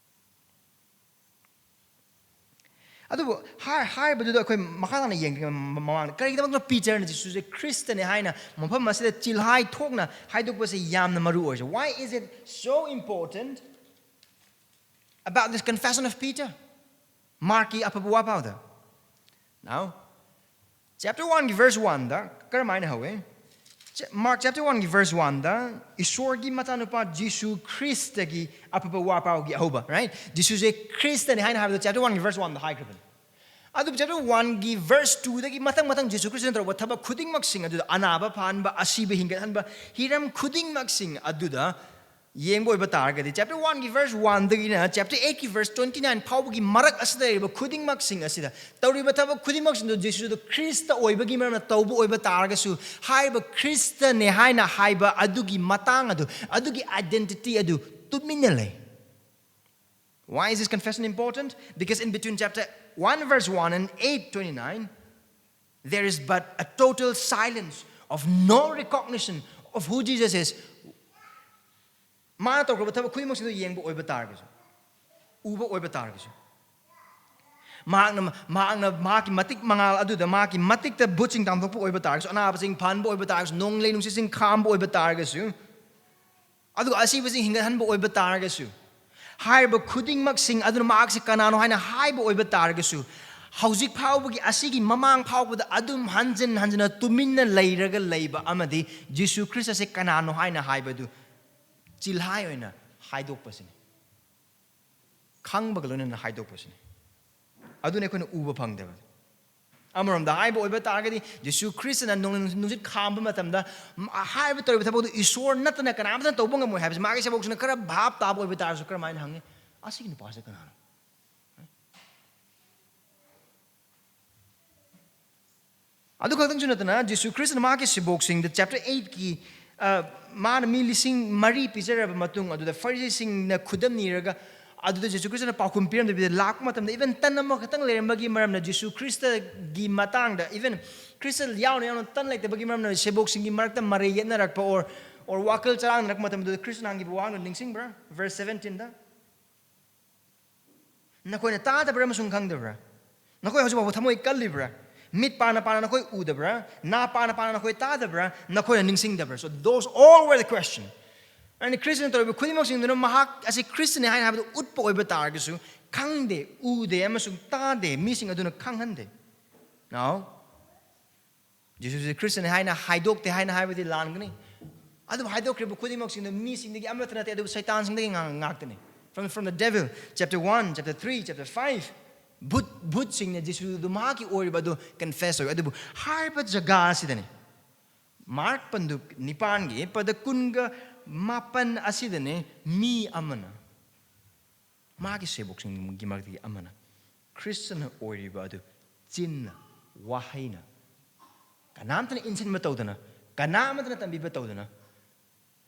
ꯑꯗꯨꯕꯨ ꯍꯥꯏ-, ꯍꯥꯏꯔꯤꯕꯗꯨꯗ ꯑꯩꯈꯣꯏ ꯃꯈꯥ ꯇꯥꯅ ꯌꯦꯡꯗ꯭ꯔꯤꯉꯩ ꯃ-, ꯃꯃꯥꯡꯗ ꯀꯔꯤꯒꯤꯗꯃꯛꯇ ꯄꯤꯇꯔꯅ ꯖꯤꯁꯨꯁꯦ ꯈ꯭ꯔꯤꯁꯇꯅꯦ ꯍꯥꯏꯅ ꯃꯐꯝ ꯑꯁꯤꯗ ꯆꯤꯜꯍꯥꯏ ꯊꯣꯛꯅ ꯍꯥꯏꯗꯣꯛꯄꯁꯦ ꯌꯥꯝꯅ ꯃꯔꯨ ꯑꯣꯏꯔꯤꯁꯦ? Why is it so important about this confession of Peter? ꯃꯥꯔꯛꯀꯤ ꯑꯐꯕ ꯋꯥ ꯄꯥꯎꯗ꯫ Now, chapter one ꯒꯤ verse one ꯗ ꯀꯔꯝꯍꯥꯏꯅ ꯍꯧꯋꯦ? ꯆ-, Mark chapter one ꯒꯤ verse one ꯗ ꯏꯁꯣꯔꯒꯤ ꯃꯆꯥꯅꯨꯄꯥ ꯖꯤꯁꯨ ꯈ꯭ꯔꯤꯁꯇꯒꯤ ꯑꯐꯕ ꯋꯥ ꯄꯥꯎꯒꯤ ꯑꯍꯧꯕ, right? ꯖꯤꯁꯨꯁꯦ ꯈ꯭ꯔꯤꯁꯇꯅꯤ ꯍꯥꯏꯅ ꯍꯥꯏꯕꯗꯣ chapter one ꯒꯤ verse one ꯗ ꯍꯥꯏꯈ꯭ꯔꯕꯅꯤ꯫ ꯑꯗꯨꯕꯨ chapter one ꯒꯤ verse two ꯗꯒꯤ ꯃꯊꯪ ꯃꯊꯪ ꯖꯤꯁꯨ ꯈ꯭ꯔꯤꯁꯇꯅ ꯇꯧꯔꯛꯄ ꯊꯕꯛ ꯈꯨꯗꯤꯡꯃꯛꯁꯤꯡ ꯑꯗꯨꯗ, ꯑꯅꯥꯕ ꯐꯍꯟꯕ, ꯑꯁꯤꯕ ꯍꯤꯡꯒꯠꯍꯟꯕ, ꯍꯤꯔꯝ ꯈꯨꯗꯤꯡꯃꯛꯁꯤꯡ ꯑꯗꯨꯗ ꯌꯦꯡꯕ ꯑꯣꯏꯕ ꯇꯥꯔꯒꯗꯤ, chapter one ꯒꯤ verse one ꯗꯒꯤꯅ chapter eight ꯀꯤ verse twenty nine ꯐꯥꯎꯕꯒꯤ ꯃꯔꯛ ꯑꯁꯤꯗ ꯂꯩꯔꯤꯕ ꯈꯨꯗꯤꯡꯃꯛꯁꯤꯡ ꯑꯁꯤꯗ ꯇꯧꯔꯤꯕ ꯊꯕꯛ ꯈꯨꯗꯤꯡꯃꯛꯁꯤꯡꯗꯨ ꯖꯤꯁꯨꯗꯨ ꯈ꯭ꯔꯤꯁꯇ ꯑꯣꯏꯕꯒꯤ ꯃꯔꯝꯅ ꯇꯧꯕ ꯑꯣꯏꯕ ꯇꯥꯔꯒꯁꯨ, ꯍꯥꯏꯔꯤꯕ ꯈ꯭ꯔꯤꯁꯇꯅꯦ ꯍꯥꯏꯅ ꯍꯥꯏꯕ ꯑꯗꯨꯒꯤ ꯃꯇꯥꯡ ꯑꯗꯨ, ꯑꯗꯨꯒꯤ identity ꯑꯗꯨ ꯇꯨꯃꯤꯟꯅ ꯂꯩ꯫ Why is this confession important? Because in between chapter one verse one and eight twenty-nine, there is but a total silence of no recognition of who Jesus is. ꯃꯥꯅ ꯇꯧꯈ꯭ꯔꯕ ꯊꯕꯛ ꯈꯨꯗꯤꯡꯃꯛꯁꯤꯡꯗꯨ ꯌꯦꯡꯕ ꯑꯣꯏꯕ ꯇꯥꯔꯒꯁꯨ, ꯎꯕ ꯑꯣꯏꯕ ꯇꯥꯔꯒꯁꯨ, ꯃꯍꯥꯛꯅ, ꯃꯍꯥꯛꯅ ꯃꯍꯥꯛꯀꯤ ꯃꯇꯤꯛ ꯃꯉꯥꯜ ꯑꯗꯨꯗ ꯃꯍꯥꯛꯀꯤ ꯃꯇꯤꯛꯇ ꯚꯨꯠꯁꯤꯡ ꯇꯥꯟꯊꯣꯛꯄ ꯑꯣꯏꯕ ꯇꯥꯔꯒꯁꯨ, ꯑꯅꯥꯕꯁꯤꯡ ꯐꯍꯟꯕ ꯑꯣꯏꯕ ꯇꯥꯔꯒꯁꯨ, ꯅꯣꯡꯂꯩ ꯅꯨꯡꯁꯤꯠꯁꯤꯡ ꯈꯥꯝꯕ ꯑꯣꯏꯕ ꯇꯥꯔꯒꯁꯨ, ꯑꯗꯨꯒ ꯑꯁꯤꯕꯁꯤꯡ ꯍꯤꯡꯒꯠꯍꯟꯕ ꯑꯣꯏꯕ ꯇꯥꯔꯒꯁꯨ, ꯍꯥꯏꯔꯤꯕ ꯈꯨꯗꯤꯡꯃꯛꯁꯤꯡ ꯑꯗꯨꯅ ꯃꯍꯥꯛꯁꯤ ꯀꯅꯥꯅꯣ ꯍꯥꯏꯅ ꯍꯥꯏꯕ ꯑꯣꯏꯕ ꯇꯥꯔꯒꯁꯨ, ꯍꯧꯖꯤꯛ ꯐꯥꯎꯕꯒꯤ ꯑꯁꯤꯒꯤ ꯃꯃꯥꯡ ꯐꯥꯎꯕꯗ ꯑꯗꯨꯝ ꯍꯟꯖꯤꯟ ꯍꯟꯖꯤꯟꯅ ꯇꯨꯃꯤꯟꯅ ꯂꯩꯔꯒ ꯂꯩꯕ ꯑꯃꯗꯤ ꯖꯤꯁꯨ ꯈ꯭ꯔꯤꯁꯇꯁꯦ ꯀꯅꯥꯅꯣ ꯍꯥꯏꯅ ꯍꯥꯏꯕꯗꯨ ꯆꯤꯜꯍꯥꯏ ꯑꯣꯏꯅ ꯍꯥꯏꯗꯣꯛꯄꯁꯤꯅꯤ꯫ ꯈꯪꯕꯒ ꯂꯣꯏꯅꯅ ꯍꯥꯏꯗꯣꯛꯄꯁꯤꯅꯤ꯫ ꯑꯗꯨꯅ ꯑꯩꯈꯣꯏꯅ ꯎꯕ ꯐꯪꯗꯕ꯫ ꯑꯃꯔꯣꯝꯗ ꯍꯥꯏꯕ ꯑꯣꯏꯕ ꯇꯥꯔꯒꯗꯤ, ꯖꯤꯁꯨ ꯈ꯭ꯔꯤꯁꯇꯅ ꯅꯣꯡꯂꯩ ꯅꯨꯡꯁꯤꯠ ꯈꯥꯝꯕ ꯃꯇꯝꯗ, ꯃ-, ꯍꯥꯏꯔꯤꯕ ꯇꯧꯔꯤꯕ ꯊꯕꯛꯇꯨ ꯏꯁꯣꯔ ꯅꯠꯇꯅ ꯀꯅꯥꯝꯇꯅ ꯇꯧꯕ ꯉꯝꯃꯣꯏ ꯍꯥꯏꯕꯁꯤ ꯃꯥꯒꯤ ꯁꯦꯕꯣꯛꯁꯤꯅ ꯈꯔ ꯚꯥꯞ ꯇꯥꯕ ꯑꯣꯏꯕ ꯇꯥꯔꯁꯨ, ꯀꯔꯝꯍꯥꯏꯅ ꯍꯪꯉꯤ? "ꯑꯁꯤꯒꯤ ꯅꯨꯄꯥꯁꯦ ꯀꯅꯥꯅꯣ?" ꯑꯗꯨ ꯈꯛꯇꯪꯁꯨ ꯅꯠꯇꯅ, ꯖꯤꯁꯨ ꯈ꯭ꯔꯤꯁꯇꯅ ꯃꯍꯥꯛꯀꯤ ꯁꯦꯕꯣꯛꯁꯤꯡꯗ, ꯆꯦꯞꯇꯔ ꯑꯩꯠꯀꯤ, ꯑ, ꯃꯥꯅ ꯃꯤ ꯂꯤꯁꯤꯡ ꯃꯔꯤ ꯄꯤꯖꯔꯕ ꯃꯇꯨꯡ ꯑꯗꯨꯗ ꯐꯔꯤꯁꯤꯁꯤꯡꯅ ꯈꯨꯗꯝ ꯅꯤꯔꯒ, ꯑꯗꯨꯗ ꯖꯤꯁꯨ ꯈ꯭ꯔꯤꯁꯇꯅ ꯄꯥꯎꯈꯨꯝ ꯄꯤꯔꯝꯗꯕꯤꯗ ꯂꯥꯛꯄ ꯃꯇꯝꯗ, ꯏꯚꯟ ꯇꯟ ꯑꯃꯈꯛꯇꯪ ꯂꯩꯔꯝꯕꯒꯤ ꯃꯔꯝꯅ ꯖꯤꯁꯨ ꯈ꯭ꯔꯤꯁꯇꯒꯤ ꯃꯇꯥꯡꯗ, ꯏꯚꯟ ꯈ꯭ꯔꯤꯁꯇ ꯌꯥꯎꯅ ꯌꯥꯎꯅ ꯇꯟ ꯂꯩꯇꯕꯒꯤ ꯃꯔꯝꯅ ꯁꯦꯕꯣꯛꯁꯤꯡꯒꯤ ꯃꯔꯛꯇ ꯃꯔꯩ ꯌꯦꯠꯅꯔꯛꯄ, or, or ꯋꯥꯈꯜ ꯆꯔꯥꯡꯅꯔꯛꯄ ꯃꯇꯝꯗꯨꯗ ꯈ꯭ꯔꯤꯁꯇꯅ ꯍꯪꯈꯤꯕ ꯋꯥꯍꯪꯗꯣ ꯅꯤꯡꯁꯤꯡꯕ꯭ꯔꯥ? ꯚꯔꯁ ꯁꯚꯦꯟꯇꯤꯟꯗ, "ꯅꯈꯣꯏꯅ ꯇꯥꯗꯕ꯭ꯔꯥ ꯑꯃꯁꯨꯡ ꯈꯪꯗꯕ꯭ꯔꯥ? ꯅꯈꯣꯏ ꯍꯧꯖꯤꯛ ꯐꯥꯎꯕ ꯊꯃꯣꯏ ꯀꯜꯂꯤꯕ꯭ꯔꯥ? ꯃꯤꯠ ꯄꯥꯅ ꯄꯥꯅ ꯅꯈꯣꯏ ꯎꯗꯕ꯭ꯔꯥ? ꯅꯥ ꯄꯥꯅ ꯄꯥꯅ ꯅꯈꯣꯏ ꯇꯥꯗꯕ꯭ꯔꯥ? ꯅꯈꯣꯏꯅ ꯅꯤꯡꯁꯤꯡꯗꯕ꯭ꯔꯥ?" So those all were the question. ꯑꯩꯅ ꯈ꯭ꯔꯤꯁꯇꯅ ꯇꯧꯔꯤꯕ ꯈꯨꯗꯤꯡꯃꯛꯁꯤꯡꯗꯨꯅ ꯃꯍꯥꯛ ꯑꯁꯤ ꯈ꯭ꯔꯤꯁꯇꯅꯤ ꯍꯥꯏꯅ ꯍꯥꯏꯕꯗꯨ ꯎꯠꯄ ꯑꯣꯏꯕ ꯇꯥꯔꯒꯁꯨ, ꯈꯪꯗꯦ, ꯎꯗꯦ ꯑꯃꯁꯨꯡ ꯇꯥꯗꯦ, ꯃꯤꯁꯤꯡ ꯑꯗꯨꯅ ꯈꯪꯍꯟꯗꯦ꯫ Now, ꯖꯤꯁꯨꯁꯤ ꯈ꯭ꯔꯤꯁꯇꯅꯤ ꯍꯥꯏꯅ ꯍꯥꯏꯗꯣꯛꯇꯦ ꯍꯥꯏꯅ ꯍꯥꯏꯕꯗꯤ ꯂꯥꯟꯒꯅꯤ꯫ ꯑꯗꯨꯕꯨ ꯍꯥꯏꯗꯣꯛꯈ꯭ꯔꯤꯕ ꯈꯨꯗꯤꯡꯃꯛꯁꯤꯡꯗꯨ ꯃꯤꯁꯤꯡꯗꯒꯤ ꯑꯃꯠꯇ ꯅꯠꯇꯦ, ꯑꯗꯨꯕꯨ ꯁꯩꯇꯥꯟꯁꯤꯡꯗꯒꯤ ꯉꯥ-, ꯉꯥꯛꯇꯅꯤ꯫ From, from the devil, chapter one, chapter three, chapter five. ꯚꯨꯠ, ꯚꯨꯠꯁꯤꯡꯅ ꯖꯤꯁꯨꯗꯨ ꯃꯍꯥꯛꯀꯤ ꯑꯣꯏꯔꯤꯕ ꯑꯗꯨ confess ꯇꯧꯏ꯫ ꯑꯗꯨꯕꯨ ꯍꯥꯏꯔꯤꯕ ꯖꯒꯥ ꯑꯁꯤꯗꯅꯤ, ꯃꯥꯔꯛ ꯄꯟꯗꯨꯞ ꯅꯤꯄꯥꯟꯒꯤ ꯄꯗ ꯀꯨꯟꯒ ꯃꯥꯄꯟ ꯑꯁꯤꯗꯅꯤ, ꯃꯤ ꯑꯃꯅ, ꯃꯥꯒꯤ ꯁꯦꯕꯣꯛꯁꯤꯡꯒꯤ ꯃꯔꯛꯇꯒꯤ ꯑꯃꯅ ꯈ꯭ꯔꯤꯁꯇꯅ ꯑꯣꯏꯔꯤꯕ ꯑꯗꯨ ꯆꯤꯟꯅ, ꯋꯥꯍꯩꯅ, ꯀꯅꯥꯝꯇꯅ ꯏꯟꯁꯤꯟꯕ ꯇꯧꯗꯅ, ꯀꯅꯥ ꯑꯃꯠꯇꯅ ꯇꯝꯕꯤꯕ ꯇꯧꯗꯅ,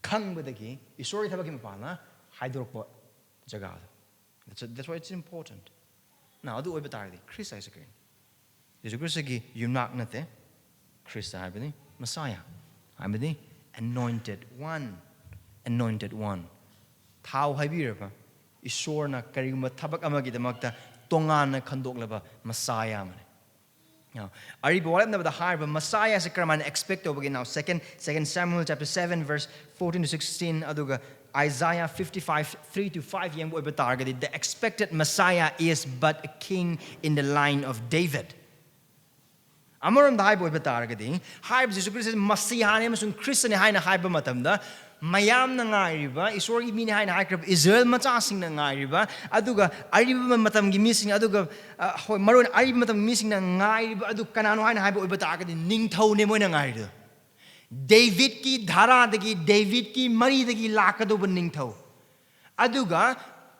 ꯈꯪꯕꯗꯒꯤ ꯏꯁꯣꯔꯒꯤ ꯊꯕꯛꯀꯤ ꯃꯄꯥꯟꯅ ꯍꯥꯏꯗꯣꯔꯛꯄ ꯖꯒꯥꯗꯣ꯫ That's, that's why it's important. Now, ꯑꯗꯨ ꯑꯣꯏꯕ ꯇꯥꯔꯒꯗꯤ ꯈ꯭ꯔꯤꯁ ꯍꯥꯏꯁꯦ ꯀꯔꯤꯅꯣ? ꯖꯤꯁꯨ ꯈ꯭ꯔꯤꯁꯇꯒꯤ ꯌꯨꯝꯅꯥꯛ ꯅꯠꯇꯦ꯫ ꯈ꯭ꯔꯤꯁꯇ ꯍꯥꯏꯕꯅꯤ, ꯃꯁꯥꯌꯥ ꯍꯥꯏꯕꯗꯤ anointed one, anointed one, ꯊꯥꯎ ꯍꯥꯏꯕꯤꯔꯕ, ꯏꯁꯣꯔꯅ ꯀꯔꯤꯒꯨꯝꯕ ꯊꯕꯛ ꯑꯃꯒꯤꯗꯃꯛꯇ ꯇꯣꯉꯥꯟꯅ ꯈꯟꯗꯣꯛꯂꯕ ꯃꯁꯥꯌꯥ ꯑꯃꯅꯤ꯫ Now, ꯑꯔꯤꯕ ꯋꯥꯔꯦꯞꯅꯕꯗ ꯍꯥꯏꯔꯤꯕ ꯃꯁꯥꯌꯥꯁꯦ ꯀꯔꯝꯍꯥꯏꯅ expect ꯇꯧꯕꯒꯦ? Now, second, second Samuel chapter seven, verse fourteen to sixteen, ꯑꯗꯨꯒ Isaiah fifty-five, three to five ꯌꯦꯡꯕ ꯑꯣꯏꯕ ꯇꯥꯔꯒꯗꯤ, the expected Messiah is but a king in the line of David. ꯑꯃꯔꯣꯝꯗ ꯍꯥꯏꯕ ꯑꯣꯏꯕ ꯇꯥꯔꯒꯗꯤ, ꯍꯥꯏꯔꯤꯕ ꯖꯤꯁꯨ ꯈ꯭ꯔꯤꯁꯇ ꯃꯁꯤꯍꯥꯅꯤ ꯑꯃꯁꯨꯡ ꯈ꯭ꯔꯤꯁꯇꯅꯤ ꯍꯥꯏꯅ ꯍꯥꯏꯕ ꯃꯇꯝꯗ, ꯃꯌꯥꯝꯅ ꯉꯥꯏꯔꯤꯕ, ꯏꯁꯣꯔꯒꯤ ꯃꯤꯅꯤ ꯍꯥꯏꯅ ꯍꯥꯏꯈ꯭ꯔꯕ ꯏꯁꯔꯥꯌꯦꯜ ꯃꯆꯥꯁꯤꯡꯅ ꯉꯥꯏꯔꯤꯕ, ꯑꯗꯨꯒ ꯑꯔꯤꯕ ꯃꯇꯝꯒꯤ ꯃꯤꯁꯤꯡ, ꯑꯗꯨꯒ, ꯑ, ꯍꯣꯏ, ꯃꯔꯨ ꯑꯣꯏꯅ ꯑꯔꯤꯕ ꯃꯇꯝꯒꯤ ꯃꯤꯁꯤꯡꯅ ꯉꯥꯏꯔꯤꯕ ꯑꯗꯨ ꯀꯅꯥꯅꯣ ꯍꯥꯏꯅ ꯍꯥꯏꯕ ꯑꯣꯏꯕ ꯇꯥꯔꯒꯗꯤ, ꯅꯤꯡꯊꯧꯅꯦ ꯃꯣꯏꯅ ꯉꯥꯏꯔꯤꯗꯣ꯫ ꯗꯦꯕꯤꯠꯀꯤ ꯙꯥꯔꯥꯗꯒꯤ, ꯗꯦꯕꯤꯠꯀꯤ ꯃꯔꯤꯗꯒꯤ ꯂꯥꯛꯀꯗꯧꯕ ꯅꯤꯡꯊꯧ, ꯑꯗꯨꯒ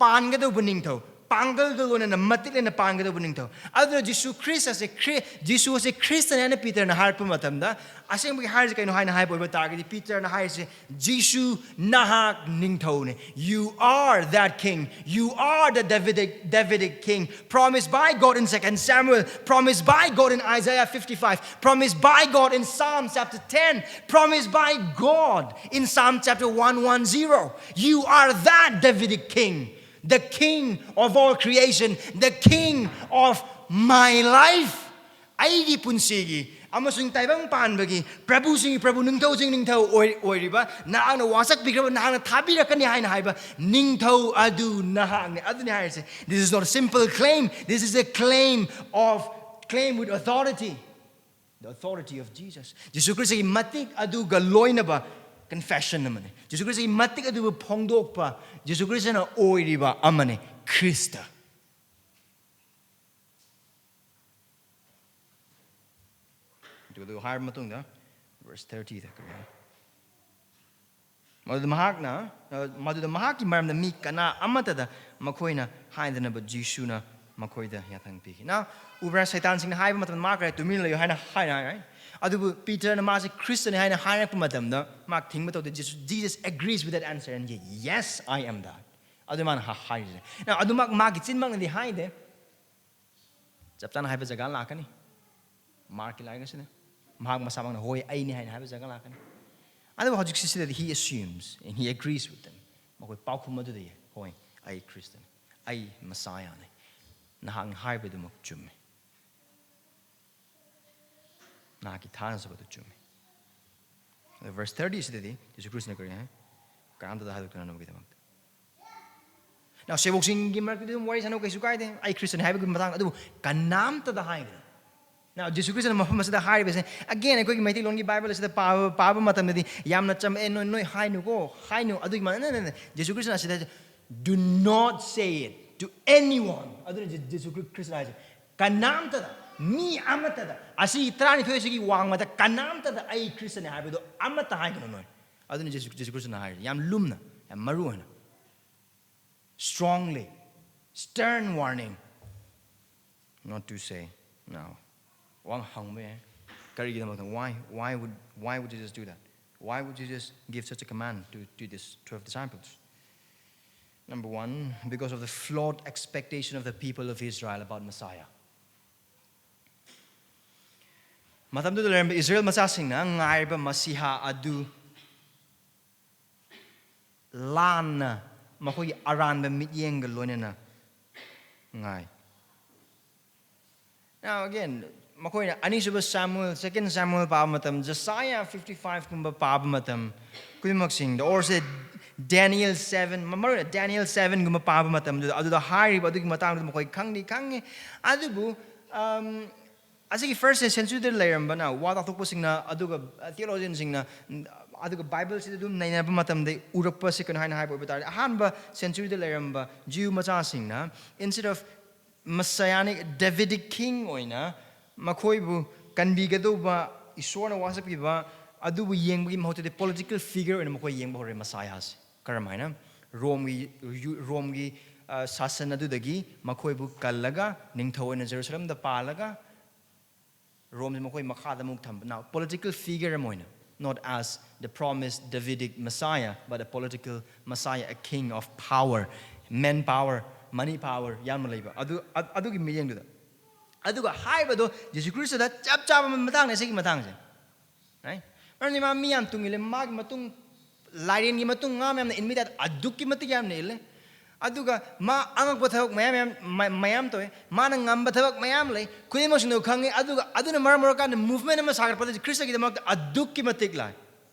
ꯄꯥꯟꯒꯗꯧꯕ ꯅꯤꯡꯊꯧ, ꯄꯥꯡꯒꯜꯒ ꯂꯣꯏꯅꯅ ꯃꯇꯤꯛ ꯂꯩꯅ ꯄꯥꯟꯒꯗꯧꯕ ꯅꯤꯡꯊꯧ꯫ ꯑꯗꯨꯅ ꯖꯤꯁꯨ ꯈ꯭ꯔꯤꯁ ꯑꯁꯦ ꯈ꯭ꯔꯤ-, ꯖꯤꯁꯨ ꯑꯁꯦ ꯈ꯭ꯔꯤꯁꯇꯅꯦ ꯍꯥꯏꯅ ꯄꯤꯇꯔꯅ ꯍꯥꯏꯔꯛꯄ ꯃꯇꯝꯗ, ꯑꯁꯦꯡꯕꯒꯤ ꯍꯥꯏꯔꯤꯁꯦ ꯀꯩꯅꯣ ꯍꯥꯏꯅ ꯍꯥꯏꯕ ꯑꯣꯏꯕ ꯇꯥꯔꯒꯗꯤ, ꯄꯤꯇꯔꯅ ꯍꯥꯏꯔꯤꯁꯦ, "ꯖꯤꯁꯨ ꯅꯍꯥꯛ ꯅꯤꯡꯊꯧꯅꯦ꯫ You are that king. You are the Davidic, Davidic king, promised by God in Second Samuel, promised by God in Isaiah fifty-five, promised by God in Psalm chapter ten, promised by God in Psalm chapter one one zero. You are that Davidic king, the king of all creation, the king of my life." ꯑꯩꯒꯤ ꯄꯨꯟꯁꯤꯒꯤ ꯑꯃꯁꯨꯡ ꯇꯥꯏꯕꯪ ꯄꯥꯟꯕꯒꯤ ꯄ꯭ꯔꯚꯨꯁꯤꯡꯒꯤ ꯄ꯭ꯔꯚꯨ, ꯅꯤꯡꯊꯧꯁꯤꯡꯒꯤ ꯅꯤꯡꯊꯧ ꯑꯣꯏ-, ꯑꯣꯏꯔꯤꯕ, ꯅꯍꯥꯛꯅ ꯋꯥꯁꯛꯄꯤꯈ꯭ꯔꯕ, ꯅꯍꯥꯛꯅ ꯊꯥꯕꯤꯔꯛꯀꯅꯤ ꯍꯥꯏꯅ ꯍꯥꯏꯕ ꯅꯤꯡꯊꯧ ꯑꯗꯨ ꯅꯍꯥꯛꯅꯤ꯫ ꯑꯗꯨꯅꯤ ꯍꯥꯏꯔꯤꯁꯦ, this is not a simple claim, this is a claim of, claim with authority, the authority of Jesus. ꯖꯤꯁꯨ ꯈ꯭ꯔꯤꯁꯇꯒꯤ ꯃꯇꯤꯛ ꯑꯗꯨꯒ ꯂꯣꯏꯅꯕ confession ꯑꯃꯅꯤ꯫ ꯖꯤꯁꯨ ꯈ꯭ꯔꯤꯁꯇꯒꯤ ꯃꯇꯤꯛ ꯑꯗꯨꯕꯨ ꯐꯣꯡꯗꯣꯛꯄ, ꯖꯤꯁꯨ ꯈ꯭ꯔꯤꯁꯇꯅ ꯑꯣꯏꯔꯤꯕ ꯑꯃꯅꯤ, ꯈ꯭ꯔꯤꯁꯇ꯫ ꯑꯗꯨ ꯍꯥꯏꯔꯕ ꯃꯇꯨꯡꯗ verse thirty ꯗ ꯀꯔꯤ ꯍꯥꯏ? ꯃꯗꯨꯗ ꯃꯍꯥꯛꯅ, ꯑ, ꯃꯗꯨꯗ ꯃꯍꯥꯛꯀꯤ ꯃꯔꯝꯗ ꯃꯤ ꯀꯅꯥ ꯑꯃꯠꯇꯗ ꯃꯈꯣꯏꯅ ꯍꯥꯏꯗꯅꯕ ꯖꯤꯁꯨꯅ ꯃꯈꯣꯏꯗ ꯌꯥꯊꯪ ꯄꯤꯈꯤ꯫ Now, ꯎꯕ꯭ꯔꯥ, ꯁꯩꯇꯥꯟꯁꯤꯡꯅ ꯍꯥꯏꯕ ꯃꯇꯝꯗ ꯃꯥ ꯀꯔꯤ ꯇꯨꯃꯤꯟ ꯂꯩꯌꯨ ꯍꯥꯏꯅ ꯍꯥꯏꯅ ꯍꯥꯏ꯫ ꯑꯗꯨꯕꯨ ꯄꯤꯇꯔꯅ ꯃꯥꯁꯦ ꯈ꯭ꯔꯤꯁꯇꯅꯤ ꯍꯥꯏꯅ ꯍꯥꯏꯔꯛꯄ ꯃꯇꯝꯗ ꯃꯥ ꯊꯤꯡꯕ ꯇꯧꯗꯦ꯫ Jesus, Jesus agrees with that answer and says, "Yes, I am that." ꯑꯗꯨ ꯃꯥꯅ ꯍꯥ- ꯍꯥꯏꯔꯤꯁꯦ꯫ Now, ꯑꯗꯨꯃꯛ ꯃꯥꯒꯤ ꯆꯤꯟꯃꯛꯅꯗꯤ ꯍꯥꯏꯗꯦ꯫ ꯆꯞ ꯆꯥꯅ ꯍꯥꯏꯕ ꯖꯒꯥ ꯂꯥꯛꯀꯅꯤ꯫ ꯃꯥꯔꯛꯀꯤ ꯂꯥꯏꯔꯤꯛ ꯑꯁꯤꯗ ꯃꯍꯥꯛ ꯃꯁꯥꯃꯛꯅ "ꯍꯣꯏ, ꯑꯩꯅꯤ" ꯍꯥꯏꯅ ꯍꯥꯏꯕ ꯖꯒꯥ ꯂꯥꯛꯀꯅꯤ꯫ ꯑꯗꯨꯕꯨ ꯍꯧꯖꯤꯛꯁꯤ ꯁꯤꯗꯗꯤ he assumes and he agrees with them. ꯃꯈꯣꯏ ꯄꯥꯎꯈꯨꯝ ꯑꯗꯨꯗ ꯌꯦ, "ꯍꯣꯏ, ꯑꯩ ꯈ꯭ꯔꯤꯁꯇꯅꯤ, ꯑꯩ ꯃꯁꯥꯌꯥꯅꯤ, ꯅꯍꯥꯛꯅ ꯍꯥꯏꯕꯗꯨꯃꯛ ꯆꯨꯝꯃꯤ, ꯅꯍꯥꯛꯀꯤ ꯊꯥꯖꯕꯗꯨ ꯆꯨꯝꯃꯤ"꯫ ꯑꯗꯣ verse thirty ꯁꯤꯗꯗꯤ ꯖꯤꯁꯨ ꯈ꯭ꯔꯤꯁꯇꯅ ꯀꯔꯤ ꯍꯥꯏ? "ꯀꯅꯥꯝꯇꯗ ꯍꯥꯏꯗꯣꯛꯇꯅꯅꯕꯒꯤꯗꯃꯛꯇ"꯫ Now, ꯁꯦꯕꯣꯛꯁꯤꯡꯒꯤ ꯃꯔꯛꯇꯗꯤ ꯑꯗꯨꯝ ꯋꯥꯔꯤ ꯁꯥꯟꯅꯧ, ꯀꯩꯁꯨ ꯀꯥꯏꯗꯦ, ꯑꯩ ꯈ꯭ꯔꯤꯁꯇꯅꯤ ꯍꯥꯏꯕꯒꯤ ꯃꯇꯥꯡꯗ, ꯑꯗꯨꯕꯨ ꯀꯅꯥꯝꯇꯗ ꯍꯥꯏꯒꯅꯨ꯫ Now, ꯖꯤꯁꯨ ꯈ꯭ꯔꯤꯁꯇꯅ ꯃꯐꯝ ꯑꯁꯤꯗ ꯍꯥꯏꯔꯤꯕꯁꯦ, again, ꯑꯩꯈꯣꯏꯒꯤ ꯃꯩꯇꯩꯂꯣꯟꯒꯤ ꯕꯥꯏꯕꯜ ꯑꯁꯤꯗ ꯄꯥꯕ, ꯄꯥꯕ ꯃꯇꯝꯗꯗꯤ ꯌꯥꯝꯅ ꯆꯝ-, "ꯑꯦ, ꯅꯣꯏ, ꯅꯣꯏ ꯍꯥꯏꯅꯨꯀꯣ, ꯍꯥꯏꯅꯨ", ꯑꯗꯨꯒꯤ ꯃꯥꯟꯅ, ꯅꯠꯇꯦ, ꯅꯠꯇꯦ, ꯖꯤꯁꯨ ꯈ꯭ꯔꯤꯁꯇꯅ ꯑꯁꯤꯗ, "Do not say it to anyone"꯫ ꯑꯗꯨꯅ ꯖꯤ-, ꯖꯤꯁꯨ ꯈ꯭ꯔꯤ-, ꯈ꯭ꯔꯤꯁꯇꯅ ꯍꯥꯏꯁꯦ, "ꯀꯅꯥꯝꯇꯗ, ꯃꯤ ꯑꯃꯠꯇꯗ, ꯑꯁꯤ ꯇꯔꯥꯅꯤꯊꯣꯏ ꯑꯁꯤꯒꯤ ꯋꯥꯡꯃꯗ ꯀꯅꯥꯝꯇꯗ ꯑꯩ ꯈ꯭ꯔꯤꯁꯇꯅꯤ ꯍꯥꯏꯕꯗꯣ ꯑꯃꯠꯇ ꯍꯥꯏꯒꯅꯨ ꯅꯣꯏ"꯫ ꯑꯗꯨꯅ ꯖꯤꯁꯨ, ꯖꯤꯁꯨ ꯈ꯭ꯔꯤꯁꯇꯅ ꯍꯥꯏꯔꯤꯁꯦ, ꯌꯥꯝ ꯂꯨꯝꯅ, ꯌꯥꯝ ꯃꯔꯨ ꯑꯣꯏꯅ, strongly, stern warning, not to say. Now, ꯋꯥ ꯍꯪꯕ ꯌꯥꯏ, ꯀꯔꯤꯒꯤꯗꯃꯛꯇ? Why, why would, why would Jesus do that? Why would Jesus give such a command to, to these twelve disciples? Number one, because of the flawed expectation of the people of Israel about Messiah. ꯃꯇꯝꯗꯨꯗ ꯂꯩꯔꯝꯕ ꯏꯁꯔꯥꯌꯦꯜ ꯃꯆꯥꯁꯤꯡꯅ ꯉꯥꯏꯔꯤꯕ ꯃꯁꯤꯍꯥ ꯑꯗꯨ ꯂꯥꯟꯅ, ꯃꯈꯣꯏꯒꯤ ꯑꯔꯥꯟꯕ ꯃꯤꯠꯌꯦꯡꯒ ꯂꯣꯏꯅꯅ ꯉꯥꯏ꯫ Now again, ꯃꯈꯣꯏꯅ ꯑꯅꯤꯁꯨꯕ ꯁꯥꯃꯨꯑꯦꯜ, Second Samuel ꯄꯥꯕ ꯃꯇꯝ, Josiah fifty five ꯀꯨꯝꯕ ꯄꯥꯕ ꯃꯇꯝ ꯈꯨꯗꯤꯡꯃꯛꯁꯤꯡꯗ, or say Daniel seven, ꯃ-, ꯃꯔꯨꯑꯣꯏꯅ Daniel seven ꯒꯨꯝꯕ ꯄꯥꯕ ꯃꯇꯝꯗꯨꯗ, ꯑꯗꯨꯗ ꯍꯥꯏꯔꯤꯕ ꯑꯗꯨꯒꯤ ꯃꯇꯥꯡꯗ ꯃꯈꯣꯏ ꯈꯪꯗꯤ ꯈꯪꯉꯤ꯫ ꯑꯗꯨꯕꯨ, um, ꯑꯁꯤꯒꯤ first century ꯗ ꯂꯩꯔꯝꯕꯅ, ꯋꯥ ꯇꯥꯊꯣꯛꯄꯁꯤꯡꯅ, ꯑꯗꯨꯒ, ꯑ, theologian ꯁꯤꯡꯅ, ꯎꯝ, ꯑꯗꯨꯒ ꯕꯥꯏꯕꯜꯁꯤꯗ ꯑꯗꯨꯝ ꯅꯩꯅꯕ ꯃꯇꯝꯗ ꯎꯔꯛꯄꯁꯤ ꯀꯩꯅꯣ ꯍꯥꯏꯅ ꯍꯥꯏꯕ ꯑꯣꯏꯕ ꯇꯥꯔꯗꯤ, ꯑꯍꯥꯟꯕ century ꯗ ꯂꯩꯔꯝꯕ ꯖꯤꯌꯨ ꯃꯆꯥꯁꯤꯡꯅ, instead of Messianic Davidic king ꯑꯣꯏꯅ ꯃꯈꯣꯏꯕꯨ ꯀꯟꯕꯤꯒꯗꯧꯕ, ꯏꯁꯣꯔꯅ ꯋꯥꯁꯛꯄꯤꯕ, ꯑꯗꯨꯕꯨ ꯌꯦꯡꯕꯒꯤ ꯃꯍꯨꯠꯇꯗꯤ political figure ꯑꯣꯏꯅ ꯃꯈꯣꯏ ꯌꯦꯡꯕ ꯍꯧꯔꯦ ꯃꯁꯥꯌꯥꯁꯦ꯫ ꯀꯔꯝꯍꯥꯏꯅ? ꯔꯣꯝꯒꯤ, ꯌꯨ-, ꯔꯣꯝꯒꯤ, ꯑ, ꯁꯥꯁꯟ ꯑꯗꯨꯗꯒꯤ ꯃꯈꯣꯏꯕꯨ ꯀꯜꯂꯒ, ꯅꯤꯡꯊꯧ ꯑꯣꯏꯅ ꯖꯦꯔꯨꯁꯂꯝꯗ ꯄꯥꯜꯂꯒ, ꯔꯣꯝꯁꯦ ꯃꯈꯣꯏ ꯃꯈꯥꯗ ꯑꯃꯨꯛ ꯊꯝꯕ꯫ Now, political figure ꯑꯃ ꯑꯣꯏꯅ꯫ Not as the promised Davidic Messiah, but a political Messiah, a king of power, man power, money power, ꯌꯥꯝꯅ ꯂꯩꯕ꯫ ꯑꯗꯨ, ꯑ-, ꯑꯗꯨꯒꯤ ꯃꯤꯠꯌꯦꯡꯗꯨꯗ꯫ ꯑꯗꯨꯒ ꯍꯥꯏꯕꯗꯣ ꯖꯤꯁꯨ ꯈ꯭ꯔꯤꯁꯇꯗ ꯆꯞ ꯆꯥꯕ ꯃꯇꯥꯡꯅꯦ ꯁꯤꯒꯤ ꯃꯇꯥꯡꯁꯦ꯫ Right? ꯃꯔꯝꯗꯤ ꯃꯥ ꯃꯤ ꯌꯥꯝ ꯇꯨꯡ ꯏꯜꯂꯦ, ꯃꯥꯒꯤ ꯃꯇꯨꯡ, ꯂꯥꯏꯔꯦꯟꯒꯤ ꯃꯇꯨꯡ ꯉꯥ ꯃꯌꯥꯝꯅ ꯏꯟꯕ ꯇꯥꯏꯞꯇ ꯑꯗꯨꯛꯀꯤ ꯃꯇꯤꯛ ꯌꯥꯝꯅ ꯏꯜꯂꯦ꯫ ꯑꯗꯨꯒ ꯃꯥ ꯑꯉꯛꯄ ꯊꯕꯛ ꯃꯌꯥꯝ, ꯃꯌꯥꯝ, ꯃ-, ꯃꯌꯥꯝ ꯇꯧꯋꯦ꯫ ꯃꯥꯅ ꯉꯝꯕ ꯊꯕꯛ ꯃꯌꯥꯝ ꯂꯩ꯫ ꯈꯨꯗꯤꯡꯃꯛꯁꯤꯡꯗꯣ ꯈꯪꯉꯤ꯫ ꯑꯗꯨꯒ ꯑꯗꯨꯅ ꯃꯔꯝ ꯑꯣꯏꯔꯀꯥꯟꯗ movement ꯑꯃ ꯁꯥꯒꯠꯄꯗ ꯈ꯭ꯔꯤꯁꯇꯒꯤꯗꯃꯛꯇ ꯑꯗꯨꯛꯀꯤ ꯃꯇꯤꯛ ꯂꯥꯏ꯫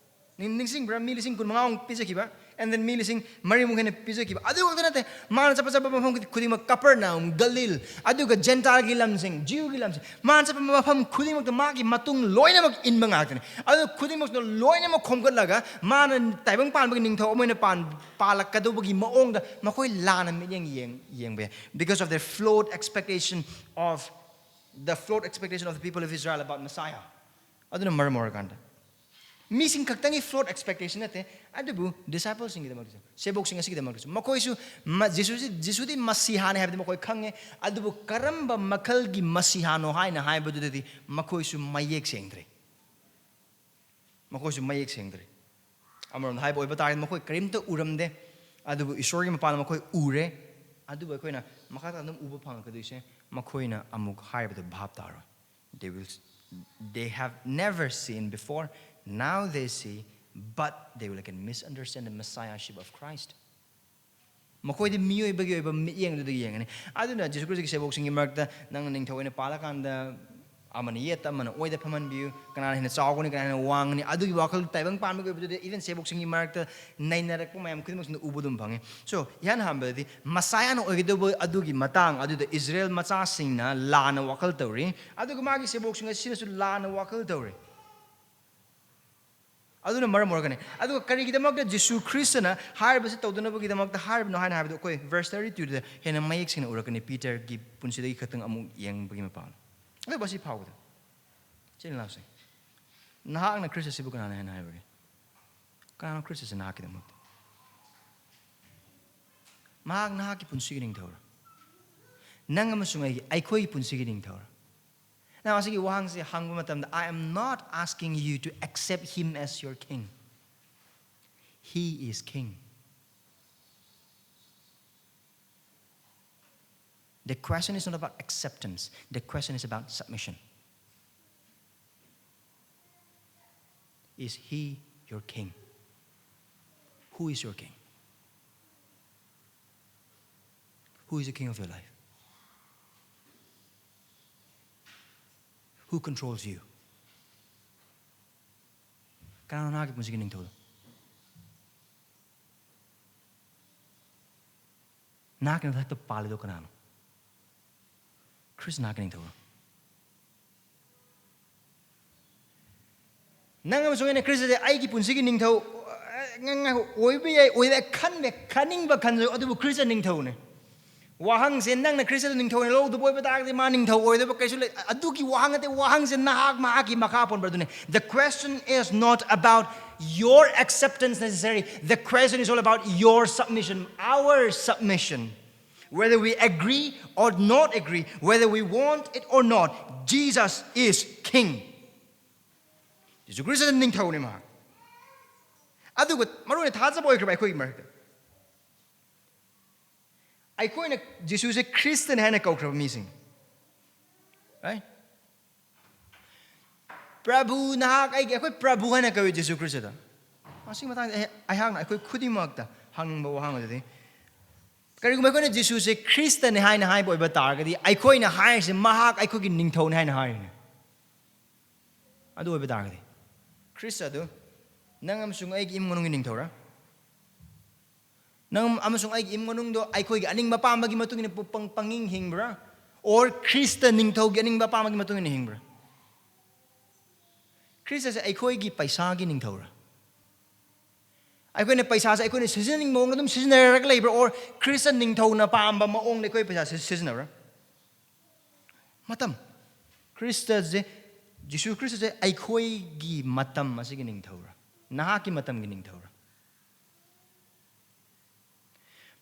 ꯅꯤꯡ-, ꯅꯤꯡꯁꯤꯡꯕ꯭ꯔꯥ? ꯃꯤ ꯂꯤꯁꯤꯡ ꯀꯨꯟ ꯃꯉꯥꯃꯨꯛ ꯄꯤꯖꯈꯤꯕ, and then ꯃꯤ ꯂꯤꯁꯤꯡ ꯃꯔꯤꯃꯨꯛ ꯍꯦꯟꯅ ꯄꯤꯖꯈꯤꯕ꯫ ꯑꯗꯨ ꯈꯛꯇ ꯅꯠꯇꯦ, ꯃꯥꯅ ꯆꯠꯄ, ꯆꯠꯄ ꯃꯐꯝ ꯈꯨꯗꯤꯡ-, ꯈꯨꯗꯤꯡꯃꯛ, ꯀꯄꯔꯅꯥꯎꯝ, ꯒꯂꯤꯜ, ꯑꯗꯨꯒ ꯖꯦꯟꯇꯥꯏꯜꯒꯤ ꯂꯝꯁꯤꯡ, ꯖꯤꯎꯒꯤ ꯂꯝꯁꯤꯡ, ꯃꯥꯅ ꯆꯠꯄ ꯃꯐꯝ ꯈꯨꯗꯤꯡꯃꯛꯇ ꯃꯥꯒꯤ ꯃꯇꯨꯡ ꯂꯣꯏꯅꯃꯛ ꯏꯟꯕ ꯉꯥꯛꯇꯅꯤ꯫ ꯑꯗꯨ ꯈꯨꯗꯤꯡꯃꯛꯇꯨ ꯂꯣꯏꯅꯃꯛ ꯈꯣꯝꯒꯠꯂꯒ ꯃꯥꯅ ꯇꯥꯏꯕꯪ ꯄꯥꯟꯕꯒꯤ ꯅꯤꯡꯊꯧ ꯑꯃ ꯑꯣꯏꯅ ꯄꯥꯟ-, ꯄꯥꯜꯂꯛꯀꯗꯧꯕꯒꯤ ꯃꯑꯣꯡꯗ ꯃꯈꯣꯏ ꯂꯥꯟꯅ ꯃꯤꯠꯌꯦꯡ ꯌꯦꯡ-, ꯌꯦꯡꯕ ꯌꯥꯏ, because of their flawed expectation of, the flawed expectation of the people of Israel about Messiah꯫ ꯑꯗꯨꯅ ꯃꯔꯝ ꯑꯣꯏꯔꯀꯥꯟꯗ ꯃꯤꯁꯤꯡ ꯈꯛꯇꯪꯒꯤ flawed expectation ꯅꯠꯇꯦ, ꯑꯗꯨꯕꯨ disciplesꯁꯤꯡꯒꯤꯗꯃꯛꯇꯁꯨ, ꯁꯦꯕꯣꯛꯁꯤꯡ ꯑꯁꯤꯒꯤꯗꯃꯛꯇꯁꯨ, ꯃꯈꯣꯏꯁꯨ ꯃ-, ꯖꯤꯁꯨꯁꯤ, ꯖꯤꯁꯨꯗꯤ ꯃꯁꯤꯍꯥꯅꯤ ꯍꯥꯏꯕꯗꯤ ꯃꯈꯣꯏ ꯈꯪꯉꯦ, ꯑꯗꯨꯕꯨ ꯀꯔꯝꯕ ꯃꯈꯜꯒꯤ ꯃꯁꯤꯍꯥꯅꯣ ꯍꯥꯏꯅ ꯍꯥꯏꯕꯗꯨꯗꯗꯤ ꯃꯈꯣꯏꯁꯨ ꯃꯌꯦꯛ ꯁꯦꯡꯗ꯭ꯔꯦ꯫ ꯃꯈꯣꯏꯁꯨ ꯃꯌꯦꯛ ꯁꯦꯡꯗ꯭ꯔꯦ꯫ ꯑꯃꯔꯣꯝꯗ ꯍꯥꯏꯕ ꯑꯣꯏꯕ ꯇꯥꯔꯒꯗꯤ ꯃꯈꯣꯏ ꯀꯔꯤꯝꯇ ꯎꯔꯝꯗꯦ, ꯑꯗꯨꯕꯨ ꯏꯁꯣꯔꯒꯤ ꯃꯄꯥꯟꯗ ꯃꯈꯣꯏ ꯎꯔꯦ꯫ ꯑꯗꯨꯕꯨ ꯑꯩꯈꯣꯏꯅ ꯃꯈꯥ ꯇꯥꯅ ꯑꯗꯨꯝ ꯎꯕ ꯐꯪꯉꯛꯀꯗꯣꯏꯁꯦ, ꯃꯈꯣꯏꯅ ꯑꯃꯨꯛ ꯍꯥꯏꯕꯗ ꯚꯥꯞ ꯇꯥꯔꯣꯏ꯫ They will, they have never seen before, now they see, but they will again misunderstand the Messiahship of Christ. ꯃꯈꯣꯏꯗꯤ ꯃꯤꯑꯣꯏꯕꯒꯤ ꯑꯣꯏꯕ ꯃꯤꯠꯌꯦꯡꯗꯨꯗ ꯌꯦꯡꯒꯅꯤ꯫ ꯑꯗꯨꯅ ꯖꯤꯁꯨ ꯈ꯭ꯔꯤꯁꯇꯒꯤ ꯁꯦꯕꯣꯛꯁꯤꯡꯒꯤ ꯃꯔꯛꯇ ꯅꯪꯅ ꯅꯤꯡꯊꯧ ꯑꯣꯏꯅ ꯄꯥꯜꯂꯀꯥꯟꯗ ꯑꯃꯅ ꯌꯦꯠꯇ, ꯑꯃꯅ ꯑꯣꯏꯗ ꯐꯝꯍꯟꯕꯤꯌꯨ, ꯀꯅꯥꯅ ꯍꯦꯟꯅ ꯆꯥꯎꯒꯅꯤ, ꯀꯅꯥꯅ ꯍꯦꯟꯅ ꯋꯥꯡꯒꯅꯤ, ꯑꯗꯨꯒꯤ ꯋꯥꯈꯜ ꯇꯥꯏꯕꯪ ꯄꯥꯟꯕꯒꯤ ꯑꯣꯏꯕꯗꯨꯗꯤ even ꯁꯦꯕꯣꯛꯁꯤꯡꯒꯤ ꯃꯔꯛꯇ ꯅꯩꯅꯔꯛꯄ ꯃꯌꯥꯝ ꯈꯨꯗꯤꯡꯃꯛꯁꯤꯡꯗ ꯎꯕ ꯑꯗꯨꯝ ꯐꯪꯉꯤ꯫ So, ꯏꯍꯥꯟ ꯍꯥꯟꯕꯗꯗꯤ ꯃꯁꯥꯌꯥꯅ ꯑꯣꯏꯒꯗꯧꯕ ꯑꯗꯨꯒꯤ ꯃꯇꯥꯡ ꯑꯗꯨꯗ ꯏꯁꯔꯥꯌꯦꯜ ꯃꯆꯥꯁꯤꯡꯅ ꯂꯥꯟꯅ ꯋꯥꯈꯜ ꯇꯧꯔꯤ, ꯑꯗꯨꯒ ꯃꯥꯒꯤ ꯁꯦꯕꯣꯛꯁꯤꯡ ꯑꯁꯤꯅꯁꯨ ꯂꯥꯟꯅ ꯋꯥꯈꯜ ꯇꯧꯔꯤ꯫ ꯑꯗꯨꯅ ꯃꯔꯝ ꯑꯣꯏꯔꯒꯅꯤ꯫ ꯑꯗꯨꯒ ꯀꯔꯤꯒꯤꯗꯃꯛꯇ ꯖꯤꯁꯨ ꯈ꯭ꯔꯤꯁꯇꯅ ꯍꯥꯏꯔꯤꯕꯁꯤ ꯇꯧꯗꯅꯕꯒꯤꯗꯃꯛꯇ ꯍꯥꯏꯔꯤꯕꯅꯣ ꯍꯥꯏꯅ ꯍꯥꯏꯕꯗꯨ ꯑꯩꯈꯣꯏ verse thirty twoꯗ ꯍꯦꯟꯅ ꯃꯌꯦꯛ ꯁꯦꯡꯅ ꯎꯔꯛꯀꯅꯤ, ꯄꯤꯇꯔꯒꯤ ꯄꯨꯟꯁꯤꯗꯒꯤ ꯈꯛꯇꯪ ꯑꯃꯨꯛ ꯌꯦꯡꯕꯒꯤ ꯃꯄꯥꯟ꯫ ꯑꯗꯨ ꯃꯁꯤ ꯐꯥꯎꯕꯗ, ꯏꯆꯤꯜ ꯏꯅꯥꯎꯁꯤꯡ, ꯅꯍꯥꯛꯅ ꯈ꯭ꯔꯤꯁꯇ ꯑꯁꯤꯕꯨ ꯀꯅꯥꯅ ꯍꯥꯏꯅ ꯍꯥꯏꯕꯒꯦ? ꯀꯅꯥꯅꯣ ꯈ꯭ꯔꯤꯁꯇ ꯑꯁꯤ ꯅꯍꯥꯛꯀꯤꯗꯃꯛꯇ? ꯃꯍꯥꯛ ꯅꯍꯥꯛꯀꯤ ꯄꯨꯟꯁꯤꯒꯤ ꯅꯤꯡꯊꯧꯔ? ꯅꯪ ꯑꯃꯁꯨꯡ ꯑꯩꯒꯤ, ꯑꯩꯈꯣꯏꯒꯤ ꯄꯨꯟꯁꯤꯒꯤ ꯅꯤꯡꯊꯧꯔ? Now, ꯑꯁꯤꯒꯤ ꯋꯥꯍꯪꯁꯦ ꯍꯪꯕ ꯃꯇꯝꯗ, I am not asking you to accept him as your king. He is king. The question is not about acceptance. The question is about submission. Is he your king? Who is your king? Who is the king of your life? Who controls you? ꯀꯅꯥꯅꯣ ꯅꯍꯥꯛꯀꯤ ꯄꯨꯟꯁꯤꯒꯤ ꯅꯤꯡꯊꯧꯗꯣ? ꯅꯍꯥꯛꯀꯤ ꯅꯊꯛꯇ ꯄꯥꯜꯂꯤꯗꯣ ꯀꯅꯥꯅꯣ? ꯈ꯭ꯔꯤꯁ ꯅꯍꯥꯛꯀꯤ ꯅꯤꯡꯊꯧꯔꯣ? ꯅꯪ ꯑꯃꯁꯨꯡ ꯑꯩꯅ ꯈ꯭ꯔꯤꯁꯇꯁꯦ ꯑꯩꯒꯤ ꯄꯨꯟꯁꯤꯒꯤ ꯅꯤꯡꯊꯧ, ꯑ, ꯉ-, ꯉ-, ꯑꯣꯏꯕ ꯌꯥꯏ, ꯑꯣꯏꯕ ꯌꯥꯏ, ꯈꯟꯕ, ꯈꯟꯅꯤꯡꯕ ꯈꯟꯖꯧ, ꯑꯗꯨꯕꯨ ꯈ꯭ꯔꯤꯁꯇ ꯅꯤꯡꯊꯧꯅꯦ꯫ ꯋꯥꯍꯪꯁꯦ ꯅꯪꯅ ꯈ꯭ꯔꯤꯁꯇꯗ ꯅꯤꯡꯊꯧꯅ ꯂꯧꯗꯕ ꯑꯣꯏꯕ ꯇꯥꯔꯒꯗꯤ ꯃꯥ ꯅꯤꯡꯊꯧ ꯑꯣꯏꯗꯕ ꯀꯩꯁꯨ ꯂꯩ꯫ ꯑꯗꯨꯒꯤ ꯋꯥꯍꯪ ꯅꯠꯇꯦ, ꯋꯥꯍꯪꯁꯦ ꯅꯍꯥꯛ ꯃꯍꯥꯛꯀꯤ ꯃꯈꯥ ꯄꯣꯟꯕ ꯑꯗꯨꯅꯦ꯫ The question is not about your acceptance necessary. The question is all about your submission, our submission. Whether we agree or not agree, whether we want it or not, Jesus is King. Jesus Christ ꯅꯤꯡꯊꯧꯅꯤ ꯃꯍꯥꯛ꯫ ꯑꯗꯨꯒ ꯃꯔꯨ ꯑꯣꯏꯅ ꯊꯥꯖꯕ ꯑꯣꯏꯈ꯭ꯔꯕ ꯑꯩꯈꯣꯏꯒꯤ ꯃꯔꯛꯇ꯫ ꯑꯩꯈꯣꯏꯅ ꯖꯤꯁꯨꯁꯦ ꯈ꯭ꯔꯤꯁꯇꯅꯤ ꯍꯥꯏꯅ ꯀꯧꯈ꯭ꯔꯕ ꯃꯤꯁꯤꯡ꯫ Right? ꯄ꯭ꯔꯚꯨ ꯅꯍꯥꯛ ꯑꯩꯒꯤ, ꯑꯩꯈꯣꯏ ꯄ꯭ꯔꯚꯨ ꯍꯥꯏꯅ ꯀꯧꯏ ꯖꯤꯁꯨ ꯈ꯭ꯔꯤꯁꯇꯗ꯫ ꯃꯁꯤꯒꯤ ꯃꯇꯥꯡꯗ ꯑꯩ-, ꯑꯩꯍꯥꯛꯅ ꯑꯩꯈꯣꯏ ꯈꯨꯗꯤꯡꯃꯛꯇ ꯍꯪꯅꯤꯡꯕ ꯋꯥꯍꯪ ꯑꯗꯨꯗꯤ, ꯀꯔꯤꯒꯨꯝꯕ ꯑꯩꯈꯣꯏꯅ ꯖꯤꯁꯨꯁꯦ ꯈ꯭ꯔꯤꯁꯇꯅꯤ ꯍꯥꯏꯅ ꯍꯥꯏꯕ ꯑꯣꯏꯕ ꯇꯥꯔꯒꯗꯤ, ꯑꯩꯈꯣꯏꯅ ꯍꯥꯏꯔꯤꯁꯦ ꯃꯍꯥꯛ ꯑꯩꯈꯣꯏꯒꯤ ꯅꯤꯡꯊꯧꯅꯤ ꯍꯥꯏꯅ ꯍꯥꯏꯔꯤꯅꯦ꯫ ꯑꯗꯨ ꯑꯣꯏꯕ ꯇꯥꯔꯒꯗꯤ, ꯈ꯭ꯔꯤꯁꯇ ꯑꯗꯨ ꯅꯪ ꯑꯃꯁꯨꯡ ꯑꯩꯒꯤ ꯏꯃꯨꯡ ꯃꯅꯨꯡꯒꯤ ꯅꯤꯡꯊꯧꯔꯥ? ꯅꯪ ꯑꯃꯁꯨꯡ ꯑꯩꯒꯤ ꯏꯃꯨꯡ ꯃꯅꯨꯡꯗꯣ ꯑꯩꯈꯣꯏꯒꯤ ꯑꯅꯤꯡꯕ ꯑꯄꯥꯝꯕꯒꯤ ꯃꯇꯨꯡ ꯏꯟꯅ ꯄꯨ-, ꯄꯪ-, ꯄꯪꯍꯤꯡ ꯍꯤꯡꯕ꯭ꯔꯥ? Or ꯈ꯭ꯔꯤꯁꯇ ꯅꯤꯡꯊꯧꯒꯤ ꯑꯅꯤꯡꯕ ꯑꯄꯥꯝꯕꯒꯤ ꯃꯇꯨꯡ ꯏꯟꯅ ꯍꯤꯡꯕ꯭ꯔꯥ? ꯈ꯭ꯔꯤꯁꯇꯁꯦ ꯑꯩꯈꯣꯏꯒꯤ ꯄꯩꯁꯥꯒꯤ ꯅꯤꯡꯊꯧꯔꯥ? ꯑꯩꯈꯣꯏꯅ ꯄꯩꯁꯥꯁꯦ ꯑꯩꯈꯣꯏꯅ ꯁꯤꯖꯤꯟꯅꯅꯤꯡꯕ ꯃꯑꯣꯡꯗ ꯑꯗꯨꯝ ꯁꯤꯖꯤꯟꯅꯔꯒ ꯂꯩꯕ꯭ꯔꯥ? Or ꯈ꯭ꯔꯤꯁꯇ ꯅꯤꯡꯊꯧꯅ ꯄꯥꯝꯕ ꯃꯑꯣꯡꯗ ꯑꯩꯈꯣꯏ ꯄꯩꯁꯥꯁꯦ ꯁꯤꯖꯤꯟꯅꯕ꯭ꯔꯥ? ꯃꯇꯝ꯫ ꯈ꯭ꯔꯤꯁꯇꯁꯦ, ꯖꯤꯁꯨ ꯈ꯭ꯔꯤꯁꯇꯁꯦ ꯑꯩꯈꯣꯏꯒꯤ ꯃꯇꯝ ꯑꯁꯤꯒꯤ ꯅꯤꯡꯊꯧꯔꯥ? ꯅꯍꯥꯛꯀꯤ ꯃꯇꯝꯒꯤ ꯅꯤꯡꯊꯧꯔꯥ?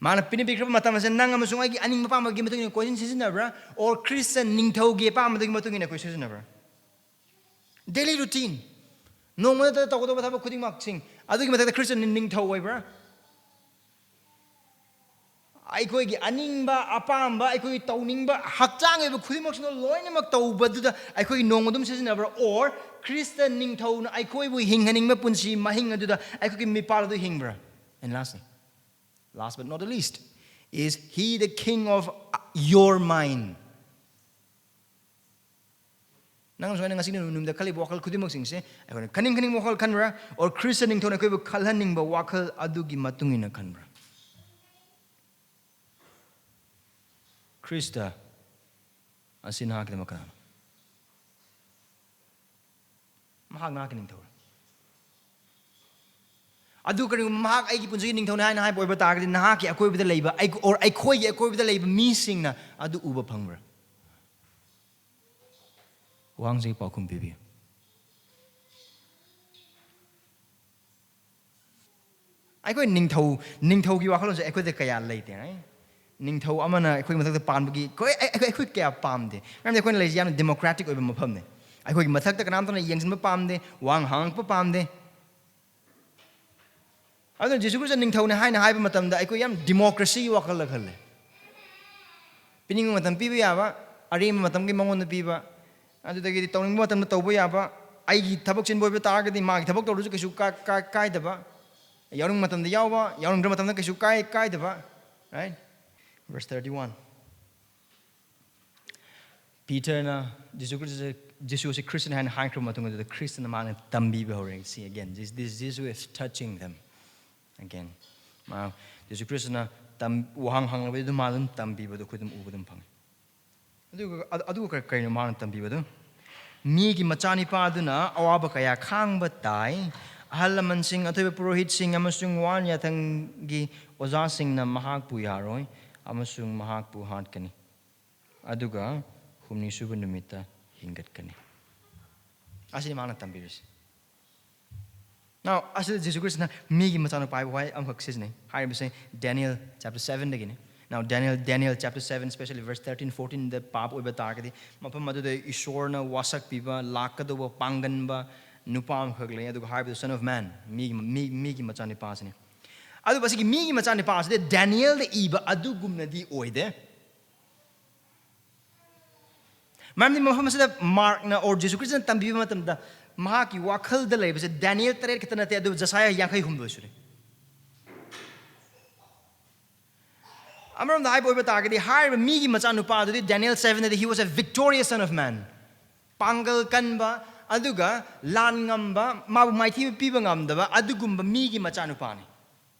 ꯃꯥꯅ ꯄꯤꯅꯕꯤꯈ꯭ꯔꯕ ꯃꯇꯝ ꯑꯁꯦ ꯅꯪ ꯑꯃꯁꯨꯡ ꯑꯩꯒꯤ ꯑꯅꯤꯡꯕ ꯑꯄꯥꯝꯕꯒꯤ ꯃꯇꯨꯡ ꯏꯟꯅ ꯑꯩꯈꯣꯏ ꯁꯤꯖꯤꯟꯅꯕ꯭ꯔꯥ? Or ꯈ꯭ꯔꯤꯁꯇ ꯅꯤꯡꯊꯧꯒꯤ ꯑꯄꯥꯝꯕꯗꯨꯒꯤ ꯃꯇꯨꯡ ꯏꯟꯅ ꯑꯩꯈꯣꯏ ꯁꯤꯖꯤꯟꯅꯕ꯭ꯔꯥ? Daily routine, ꯅꯣꯡꯃꯗ ꯇꯧꯒꯗꯧꯕ ꯊꯕꯛ ꯈꯨꯗꯤꯡꯃꯛꯁꯤꯡ ꯑꯗꯨꯒꯤ ꯃꯊꯛꯇ ꯈ꯭ꯔꯤꯁꯇ ꯅꯤꯡꯊꯧ ꯑꯣꯏꯕ꯭ꯔꯥ? ꯑꯩꯈꯣꯏꯒꯤ ꯑꯅꯤꯡꯕ, ꯑꯄꯥꯝꯕ, ꯑꯩꯈꯣꯏꯒꯤ ꯇꯧꯅꯤꯡꯕ, ꯍꯛꯆꯥꯡꯒꯤ ꯑꯣꯏꯕ ꯈꯨꯗꯤꯡꯃꯛꯁꯤꯅ ꯂꯣꯏꯅꯃꯛ ꯇꯧꯕꯗꯨꯗ ꯑꯩꯈꯣꯏꯒꯤ ꯅꯣꯡꯃ ꯑꯗꯨꯝ ꯁꯤꯖꯤꯟꯅꯕ꯭ꯔꯥ? Or ꯈ꯭ꯔꯤꯁꯇ ꯅꯤꯡꯊꯧꯅ ꯑꯩꯈꯣꯏꯕꯨ ꯍꯤꯡꯍꯟꯅꯤꯡꯕ ꯄꯨꯟꯁꯤ ꯃꯍꯤꯡ ꯑꯗꯨꯗ ꯑꯩꯈꯣꯏꯒꯤ ꯃꯤꯄꯥꯜ ꯑꯗꯨ ꯍꯤꯡꯕ꯭ꯔꯥ? And lastly, last but not the least, is he the king of your mind? ꯅꯪꯅꯁꯨ ꯑꯩꯅ ꯉꯁꯤ ꯅꯨꯃꯤꯠꯇ ꯈꯜꯂꯤꯕ ꯋꯥꯈꯜ ꯈꯨꯗꯤꯡꯃꯛꯁꯤꯡꯁꯦ ꯑꯩꯈꯣꯏꯅ ꯈꯟꯅꯤꯡ ꯈꯟꯅꯤꯡꯕ ꯋꯥꯈꯜ ꯈꯟꯕ꯭ꯔꯥ? Or ꯈ꯭ꯔꯤꯁꯇ ꯅꯤꯡꯊꯧꯅ ꯑꯩꯈꯣꯏꯕꯨ ꯈꯜꯍꯟꯅꯤꯡꯕ ꯋꯥꯈꯜ ꯑꯗꯨꯒꯤ ꯃꯇꯨꯡ ꯏꯟꯅ ꯈꯟꯕ꯭ꯔꯥ? ꯈ꯭ꯔꯤꯁꯇ ꯑꯁꯤ ꯅꯍꯥꯛꯀꯤꯗꯃꯛ ꯀꯅꯥꯅꯣ? ꯃꯍꯥꯛ ꯅꯍꯥꯛꯀꯤ ꯅꯤꯡꯊꯧꯔ? ꯑꯗꯨ ꯀꯔꯤꯒꯨꯝꯕ ꯃꯍꯥꯛ ꯑꯩꯒꯤ ꯄꯨꯟꯁꯤꯒꯤ ꯅꯤꯡꯊꯧꯅꯤ ꯍꯥꯏꯅ ꯍꯥꯏꯕ ꯑꯣꯏꯕ ꯇꯥꯔꯒꯗꯤ, ꯅꯍꯥꯛꯀꯤ ꯑꯀꯣꯏꯕꯗ ꯂꯩꯕ ꯑꯩ-, or ꯑꯩꯈꯣꯏꯒꯤ ꯑꯀꯣꯏꯕꯗ ꯂꯩꯕ ꯃꯤꯁꯤꯡꯅ ꯑꯗꯨ ꯎꯕ ꯐꯪꯕ꯭ꯔꯥ? ꯋꯥꯍꯪꯁꯤꯒꯤ ꯄꯥꯎꯈꯨꯝ ꯄꯤꯕꯤꯌꯨ꯫ ꯑꯩꯈꯣꯏ ꯅꯤꯡꯊꯧ, ꯅꯤꯡꯊꯧꯒꯤ ꯋꯥꯈꯜꯂꯣꯟꯁꯦ ꯑꯩꯈꯣꯏꯗ ꯀꯌꯥ ꯂꯩꯇꯦ, right? ꯅꯤꯡꯊꯧ ꯑꯃꯅ ꯑꯩꯈꯣꯏꯒꯤ ꯃꯊꯛꯇ ꯄꯥꯟꯕꯒꯤ ꯑꯩꯈꯣꯏ, ꯑꯩꯈꯣꯏ, ꯑꯩꯈꯣꯏ ꯀꯌꯥ ꯄꯥꯝꯗꯦ꯫ ꯃꯔꯝꯗꯤ ꯑꯩꯈꯣꯏꯅ ꯂꯩꯔꯤꯁꯦ ꯌꯥꯝꯅ democratic ꯑꯣꯏꯕ ꯃꯐꯝꯅꯤ꯫ ꯑꯩꯈꯣꯏꯒꯤ ꯃꯊꯛꯇ ꯀꯅꯥꯝꯇꯅ ꯌꯦꯡꯁꯤꯟꯕ ꯄꯥꯝꯗꯦ, ꯋꯥ ꯍꯪꯉꯛꯄ ꯄꯥꯝꯗꯦ꯫ ꯑꯗꯨꯅ ꯖꯤꯁꯨ ꯈ꯭ꯔꯤꯁꯇ ꯅꯤꯡꯊꯧꯅꯦ ꯍꯥꯏꯅ ꯍꯥꯏꯕ ꯃꯇꯝꯗ ꯑꯩꯈꯣꯏ ꯌꯥꯝ democracyꯒꯤ ꯋꯥꯈꯜꯗ ꯈꯜꯂꯦ꯫ ꯄꯤꯅꯤꯡꯕ ꯃꯇꯝ ꯄꯤꯕ ꯌꯥꯕ, ꯑꯔꯦꯝꯕ ꯃꯇꯝꯒꯤ ꯃꯉꯣꯟꯗ ꯄꯤꯕ, ꯑꯗꯨꯗꯒꯤꯗꯤ ꯇꯧꯅꯤꯡꯕ ꯃꯇꯝꯗ ꯇꯧꯕ ꯌꯥꯕ, ꯑꯩꯒꯤ ꯊꯕꯛ ꯆꯤꯟꯕ ꯑꯣꯏꯕ ꯇꯥꯔꯒꯗꯤ ꯃꯥꯒꯤ ꯊꯕꯛ ꯇꯧꯔꯁꯨ ꯀꯩꯁꯨ ꯀꯥ-, ꯀꯥ-, ꯀꯥꯏꯗꯕ, ꯌꯥꯎꯅꯤꯡꯕ ꯃꯇꯝꯗ ꯌꯥꯎꯕ, ꯌꯥꯎꯅꯤꯡꯗ꯭ꯔ ꯃꯇꯝꯗ ꯀꯩꯁꯨ ꯀꯥꯏ-, ꯀꯥꯏꯗꯕ, right? Verse thirty-one. ꯄꯤꯇꯔꯅ Jesus Christ, ꯖꯤꯁꯨ ꯑꯁꯤ ꯈ꯭ꯔꯤꯁꯇꯅꯤ ꯍꯥꯏꯅ ꯍꯥꯏꯈ꯭ꯔꯕ ꯃꯇꯨꯡ ꯑꯗꯨꯗ ꯈ꯭ꯔꯤꯁꯇꯅ ꯃꯥꯅ ꯇꯝꯕꯤꯕ ꯍꯧꯔꯦ꯫ See, again, this, this Jesus is touching them. Again, ꯃꯥ, ꯖꯤꯁꯨ ꯈ꯭ꯔꯤꯁꯇꯅ ꯇꯝ-, ꯋꯥꯍꯪ ꯍꯪꯂꯕꯗꯤ ꯑꯗꯨꯝ ꯃꯥ ꯑꯗꯨꯝ ꯇꯝꯕꯤꯕꯗꯣ ꯑꯩꯈꯣꯏ ꯑꯗꯨꯝ ꯎꯕ ꯑꯗꯨꯝ ꯐꯪꯉꯤ꯫ ꯑꯗꯨꯒ, ꯑꯗꯨ, ꯑꯗꯨꯒ ꯀꯔꯤ-, ꯀꯔꯤꯅꯣ ꯃꯥꯅ ꯇꯝꯕꯤꯕꯗꯨ? "ꯃꯤꯒꯤ ꯃꯆꯥꯅꯤꯄꯥ ꯑꯗꯨꯅ ꯑꯋꯥꯕ ꯀꯌꯥ ꯈꯥꯡꯕ ꯇꯥꯏ꯫ ꯑꯍꯜ ꯂꯃꯟꯁꯤꯡ, ꯑꯊꯣꯏꯕ ꯄꯨꯔꯣꯍꯤꯠꯁꯤꯡ ꯑꯃꯁꯨꯡ ꯋꯥ ꯌꯥꯊꯪꯒꯤ ꯑꯣꯖꯥꯁꯤꯡꯅ ꯃꯍꯥꯛꯄꯨ ꯌꯥꯔꯣꯏ ꯑꯃꯁꯨꯡ ꯃꯍꯥꯛꯄꯨ ꯍꯥꯠꯀꯅꯤ꯫ ꯑꯗꯨꯒ ꯍꯨꯝꯅꯤꯁꯨꯕ ꯅꯨꯃꯤꯠꯇ ꯍꯤꯡꯒꯠꯀꯅꯤ"꯫ ꯑꯁꯤꯅꯤ ꯃꯥꯅ ꯇꯝꯕꯤꯔꯤꯁꯤ꯫ Now, ꯑꯁꯤꯗ ꯖꯤꯁꯨ ꯈ꯭ꯔꯤꯁꯇꯅ ꯃꯤꯒꯤ ꯃꯆꯥꯅꯨꯄꯥ ꯍꯥꯏꯕ ꯋꯥꯍꯩ ꯑꯃꯈꯛ ꯁꯤꯖꯤꯟꯅꯩ꯫ ꯍꯥꯏꯔꯤꯕꯁꯦ Daniel chapter seven ꯗꯒꯤꯅꯤ꯫ Now, Daniel, Daniel chapter seven, especially verse thirteen, fourteen ꯗ ꯄꯥꯕ ꯑꯣꯏꯕ ꯇꯥꯔꯒꯗꯤ, ꯃꯐꯝ ꯑꯗꯨꯗ ꯏꯁꯣꯔꯅ ꯋꯥꯁꯛ ꯄꯤꯕ, ꯂꯥꯛꯀꯗꯧꯕ ꯄꯥꯡꯒꯟꯕ ꯅꯨꯄꯥ ꯑꯃꯈꯛ ꯂꯩ꯫ ꯑꯗꯨꯒ ꯍꯥꯏꯕꯗꯨ Son of Man, ꯃꯤꯒꯤ, ꯃꯤ, ꯃꯤꯒꯤ ꯃꯆꯥꯅꯨꯄꯥꯁꯤꯅꯤ꯫ ꯑꯗꯨꯕꯨ ꯑꯁꯤꯒꯤ ꯃꯤꯒꯤ ꯃꯆꯥꯅꯨꯄꯥ ꯑꯁꯤꯗꯤ ꯗꯦꯅꯤꯌꯦꯜꯗ ꯏꯕ ꯑꯗꯨꯒꯨꯝꯅꯗꯤ ꯑꯣꯏꯗꯦ꯫ ꯃꯔꯝꯗꯤ ꯃꯐꯝ ꯑꯁꯤꯗ ꯃꯥꯔꯛꯅ or ꯖꯤꯁꯨ ꯈ꯭ꯔꯤꯁꯇꯅ ꯇꯝꯕꯤꯕ ꯃꯇꯝꯗ ꯃꯍꯥꯛꯀꯤ ꯋꯥꯈꯜꯗ ꯂꯩꯕꯁꯦ ꯗꯦꯅꯤꯌꯦꯜ ꯇꯔꯦꯠ ꯈꯛꯇ ꯅꯠꯇꯦ, ꯑꯗꯨꯕꯨ ꯖꯁꯥꯌꯥ ꯌꯥꯡꯈꯩ ꯍꯨꯝꯗꯣꯏꯁꯨꯅꯤ꯫ ꯑꯃꯔꯣꯝꯗ ꯍꯥꯏꯕ ꯑꯣꯏꯕ ꯇꯥꯔꯒꯗꯤ, ꯍꯥꯏꯔꯤꯕ ꯃꯤꯒꯤ ꯃꯆꯥꯅꯨꯄꯥ ꯑꯗꯨꯗꯤ ꯗꯦꯅꯤꯌꯦꯜ seven ꯗꯗꯤ he was a victorious son of man, ꯄꯥꯡꯒꯜ ꯀꯟꯕ, ꯑꯗꯨꯒ ꯂꯥꯟ ꯉꯝꯕ, ꯃꯥꯕꯨ ꯃꯥꯏꯊꯤꯕ ꯄꯤꯕ ꯉꯝꯗꯕ ꯑꯗꯨꯒꯨꯝꯕ ꯃꯤꯒꯤ ꯃꯆꯥꯅꯨꯄꯥꯅꯤ꯫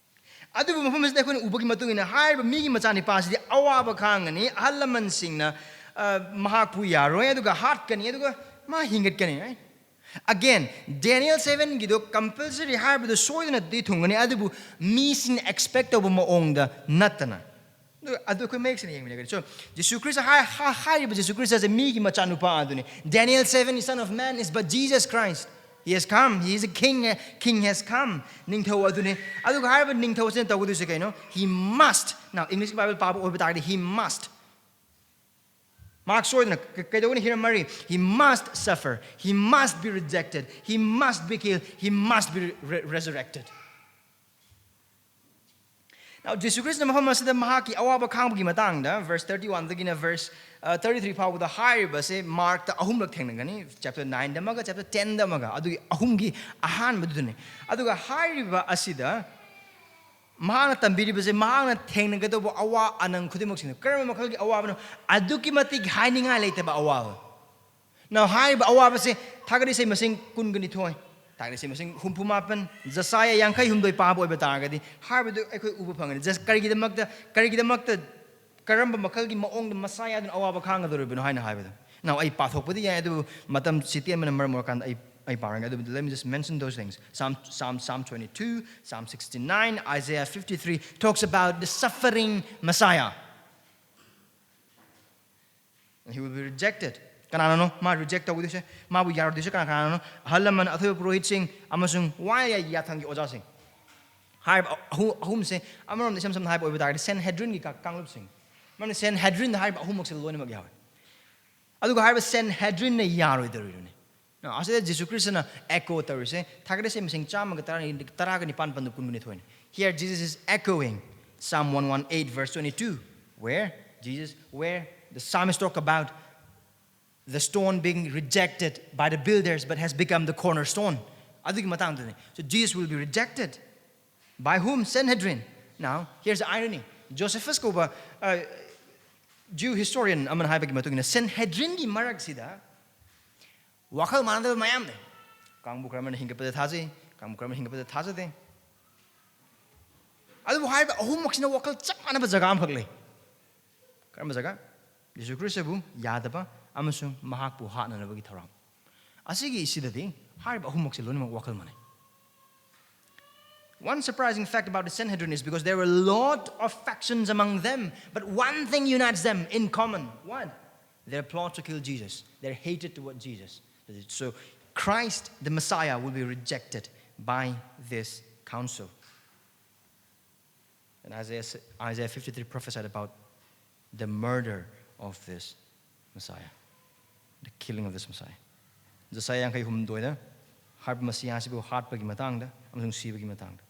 ꯑꯗꯨꯕꯨ ꯃꯐꯝ ꯑꯁꯤꯗ ꯑꯩꯈꯣꯏꯅ ꯎꯕꯒꯤ ꯃꯇꯨꯡ ꯏꯟꯅ, ꯍꯥꯏꯔꯤꯕ ꯃꯤꯒꯤ ꯃꯆꯥꯅꯨꯄꯥꯁꯤꯗꯤ ꯑꯋꯥꯕ ꯈꯥꯡꯒꯅꯤ, ꯑꯍꯜ ꯂꯃꯟꯁꯤꯡꯅ, ꯑ, ꯃꯍꯥꯛꯄꯨ ꯌꯥꯔꯣꯏ, ꯑꯗꯨꯒ ꯍꯥꯠꯀꯅꯤ, ꯑꯗꯨꯒ ꯃꯥ ꯍꯤꯡꯒꯠꯀꯅꯤ, right? Again, ꯗꯦꯅꯤꯌꯦꯜ seven ꯒꯤꯗꯣ compulsory ꯍꯥꯏꯕꯗꯣ ꯁꯣꯏꯗꯅꯗꯤ ꯊꯨꯡꯒꯅꯤ, ꯑꯗꯨꯕꯨ ꯃꯤꯁꯤꯡꯅ expect ꯇꯧꯕ ꯃꯑꯣꯡꯗ ꯅꯠꯇꯅ꯫ ꯑꯗꯨ, ꯑꯗꯨ ꯑꯩꯈꯣꯏ ꯃꯌꯦꯛ ꯁꯦꯡꯅ ꯌꯦꯡꯃꯤꯟꯅꯒꯅꯤ꯫ So, ꯖꯤꯁꯨ ꯈ꯭ꯔꯤꯁꯇ ꯍꯥꯏ-, ꯍꯥ-, ꯍꯥꯏꯔꯤꯕ ꯖꯤꯁꯨ ꯈ꯭ꯔꯤꯁꯇꯁꯦ ꯃꯤꯒꯤ ꯃꯆꯥꯅꯨꯄꯥ ꯑꯗꯨꯅꯤ꯫ Daniel seven, Son of Man is but Jesus Christ. He has come. He is a king. King has come. ꯅꯤꯡꯊꯧ ꯑꯗꯨꯅꯤ꯫ ꯑꯗꯨꯒ ꯍꯥꯏꯔꯤꯕ ꯅꯤꯡꯊꯧ ꯑꯁꯤꯅ ꯇꯧꯒꯗꯣꯏꯁꯦ ꯀꯩꯅꯣ? He must. Now, English Bible ꯄꯥꯕ ꯑꯣꯏꯕ ꯇꯥꯔꯒꯗꯤ, he must. ꯃꯍꯥꯛ ꯁꯣꯏꯗꯅ ꯀ-, ꯀꯩꯗꯧꯒꯅꯤ? ꯍꯤꯔꯝ ꯃꯔꯤ. He must suffer. He must be rejected. He must be killed. He must be re-, resurrected. Now, ꯖꯤꯁꯨ ꯈ꯭ꯔꯤꯁꯇꯅ ꯃꯐꯝ ꯑꯁꯤꯗ ꯃꯍꯥꯛꯀꯤ ꯑꯋꯥꯕ ꯈꯥꯡꯕꯒꯤ ꯃꯇꯥꯡꯗ verse thirty-one ꯗꯒꯤꯅ verse, ꯑ, thirty-three ꯐꯥꯎꯕꯗ ꯍꯥꯏꯔꯤꯕꯁꯦ ꯃꯥꯔꯛꯇ ꯑꯍꯨꯝꯂꯛ ꯊꯦꯡꯅꯒꯅꯤ, chapter nine ꯗ ꯑꯃꯒ, chapter ten ꯗ ꯑꯃꯒ, ꯑꯗꯨꯒꯤ ꯑꯍꯨꯝꯒꯤ ꯑꯍꯥꯟꯕꯗꯨꯗꯅꯤ꯫ ꯑꯗꯨꯒ ꯍꯥꯏꯔꯤꯕ ꯑꯁꯤꯗ ꯃꯍꯥꯛꯅ ꯇꯝꯕꯤꯔꯤꯕꯁꯦ ꯃꯍꯥꯛꯅ ꯊꯦꯡꯅꯒꯗꯧꯕ ꯑꯋꯥ ꯑꯅꯪ ꯈꯨꯗꯤꯡꯃꯛꯁꯤꯡꯗꯣ꯫ ꯀꯔꯝꯕ ꯃꯈꯜꯒꯤ ꯑꯋꯥꯕꯅꯣ? ꯑꯗꯨꯛꯀꯤ ꯃꯇꯤꯛ ꯍꯥꯏꯅꯤꯡꯉꯥꯏ ꯂꯩꯇꯕ ꯑꯋꯥꯕ꯫ Now, ꯍꯥꯏꯔꯤꯕ ꯑꯋꯥꯕꯁꯦ ꯊꯥꯒꯠ ꯏꯁꯩ ꯃꯁꯤꯡ ꯀꯨꯟꯒ ꯅꯤꯊꯣꯏ, ꯊꯥꯒꯠ ꯏꯁꯩ ꯃꯁꯤꯡ ꯍꯨꯝꯐꯨ ꯃꯥꯄꯟ, ꯖꯁꯥꯌꯥ ꯌꯥꯡꯈꯩ ꯍꯨꯝꯗꯣꯏ ꯄꯥꯕ ꯑꯣꯏꯕ ꯇꯥꯔꯒꯗꯤ ꯍꯥꯏꯕꯗꯨ ꯑꯩꯈꯣꯏ ꯎꯕ ꯐꯪꯒꯅꯤ꯫ Just ꯀꯔꯤꯒꯤꯗꯃꯛꯇ, ꯀꯔꯤꯒꯤꯗꯃꯛꯇ, ꯀꯔꯝꯕ ꯃꯈꯜꯒꯤ ꯃꯑꯣꯡꯗ ꯃꯁꯥꯌꯥꯗꯨꯅ ꯑꯋꯥꯕ ꯈꯥꯡꯒꯗꯧꯔꯤꯕꯅꯣ ꯍꯥꯏꯅ ꯍꯥꯏꯕꯗꯣ꯫ Now, ꯑꯩ ꯄꯥꯊꯣꯛꯄꯗꯤ ꯌꯥꯏ, ꯑꯗꯨꯕꯨ ꯃꯇꯝꯁꯤ ꯇꯦꯟꯕꯅ ꯃꯔꯝ ꯑꯣꯏꯔꯀꯥꯟꯗ ꯑꯩ, ꯑꯩ ꯄꯥꯔꯒꯦ꯫ ꯑꯗꯨꯕꯨ let me just mention those things. Psalm, Psalm, Psalm twenty-two, Psalm sixty-nine, Isaiah fifty-three talks about the suffering Messiah. And he will be rejected. ꯀꯅꯥꯅꯅꯣ ꯃꯥ ꯔꯤꯖꯦꯛ ꯇꯧꯒꯗꯣꯏꯁꯦ, ꯃꯥꯕꯨ ꯌꯥꯔꯣꯏꯗꯣꯏꯁꯦ ꯀꯅꯥ ꯀꯅꯥꯅꯣ? ꯑꯍꯜ ꯂꯃꯟ, ꯑꯊꯣꯏꯕ ꯄꯨꯔꯣꯍꯤꯠꯁꯤꯡ, ꯑꯃꯁꯨꯡ ꯋꯥꯏ ꯌꯥꯊꯪꯒꯤ ꯑꯣꯖꯥꯁꯤꯡ꯫ ꯍꯥꯏꯔꯤꯕ ꯑꯍꯨ- ꯑꯍꯨꯝꯁꯦ ꯑꯃꯔꯣꯝꯗ ꯏꯁꯝ ꯁꯝꯅ ꯍꯥꯏꯕ ꯑꯣꯏꯕ ꯇꯥꯔꯒꯗꯤ ꯁꯦꯟ ꯍꯦꯗ꯭ꯔꯤꯟꯒꯤ ꯀꯥ- ꯀꯥꯡꯂꯨꯞꯁꯤꯡ꯫ ꯃꯔꯝꯗꯤ ꯁꯦꯟ ꯍꯦꯗ꯭ꯔꯤꯟꯗ ꯍꯥꯏꯔꯤꯕ ꯑꯍꯨꯝꯃꯛꯁꯦ ꯂꯣꯏꯅꯃꯛ ꯌꯥꯎꯋꯦ꯫ ꯑꯗꯨꯒ ꯍꯥꯏꯔꯤꯕ ꯁꯦꯟ ꯍꯦꯗ꯭ꯔꯤꯟꯅ ꯌꯥꯔꯣꯏꯗꯧꯔꯤꯕꯅꯤ꯫ ꯑꯁꯤꯗ ꯖꯤꯁꯨ ꯈ꯭ꯔꯤꯁꯇꯅ ꯑꯦꯀꯣ ꯇꯧꯔꯤꯁꯦ, ꯊꯥꯒꯠꯂꯤꯁꯦ ꯃꯁꯤꯡ ꯆꯥꯝꯃꯒ ꯇꯔꯥꯒ ꯅꯤꯄꯥꯟ ꯄꯟꯗꯨ ꯀꯨꯟꯒ ꯅꯤꯊꯣꯏꯅꯤ꯫ Here Jesus is echoing Psalm one one eight verse twenty-two, where Jesus, where the psalmist talk about the stone being rejected by the builders but has become the cornerstone. ꯑꯗꯨꯒꯤ ꯃꯇꯥꯡꯗꯅꯤ꯫ So Jesus will be rejected. By whom? Sanhedrin. Now, here's the irony. Josephus ꯀꯧꯕ, uh, Jew historian ꯑꯃꯅ ꯍꯥꯏꯕꯒꯤ ꯃꯇꯨꯡ ꯏꯟꯅ ꯁꯦꯟ ꯍꯦꯗ꯭ꯔꯤꯟꯒꯤ ꯃꯔꯛꯁꯤꯗ ꯋꯥꯈꯜ ꯃꯥꯟꯅꯗꯕ ꯃꯌꯥꯝ ꯂꯩ꯫ ꯀꯥꯡꯕꯨ ꯈꯔ ꯑꯃꯅ ꯍꯤꯡꯒꯠꯄꯗ ꯊꯥꯖꯩ, ꯀꯥꯡꯕꯨ ꯈꯔ ꯑꯃꯅ ꯍꯤꯡꯒꯠꯄꯗ ꯊꯥꯖꯗꯦ꯫ ꯑꯗꯨꯕꯨ ꯍꯥꯏꯔꯤꯕ ꯑꯍꯨꯝꯃꯛꯁꯤꯅ ꯋꯥꯈꯜ ꯆꯞ ꯃꯥꯟꯅꯕ ꯖꯒꯥ ꯑꯃꯈꯛ ꯂꯩ꯫ ꯀꯔꯝꯕ ꯖꯒꯥ? ꯌꯦꯁꯨ ꯈ꯭ꯔꯤꯁꯇꯕꯨ ꯌꯥꯗꯕ ꯑꯃꯁꯨꯡ ꯃꯍꯥꯛꯄꯨ ꯍꯥꯠꯅꯅꯕꯒꯤ ꯊꯧꯔꯥꯡ꯫ ꯑꯁꯤꯒꯤ ꯁꯤꯗꯗꯤ ꯍꯥꯏꯔꯤꯕ ꯑꯍꯨꯝꯃꯛꯁꯦ ꯂꯣꯏꯅꯃꯛ ꯋꯥꯈꯜ ꯃꯥꯟꯅꯩ꯫ One surprising fact about the Sanhedrin is because there were a lot of factions among them, but one thing unites them in common. What? Their plot to kill Jesus, their hatred toward Jesus. So Christ, the Messiah, will be rejected by this council. And Isaiah, Isaiah fifty-three prophesied about the murder of this Messiah, the killing of this Messiah. ꯖꯁꯥꯌꯥ ꯌꯥꯡꯈꯩ ꯍꯨꯝꯗꯣꯏꯗ ꯍꯥꯠꯄ ꯃꯁꯤꯍꯥꯁꯤꯕꯨ ꯍꯥꯠꯄꯒꯤ ꯃꯇꯥꯡꯗ ꯑꯃꯁꯨꯡ ꯁꯤꯕꯒꯤ ꯃꯇꯥꯡꯗ꯫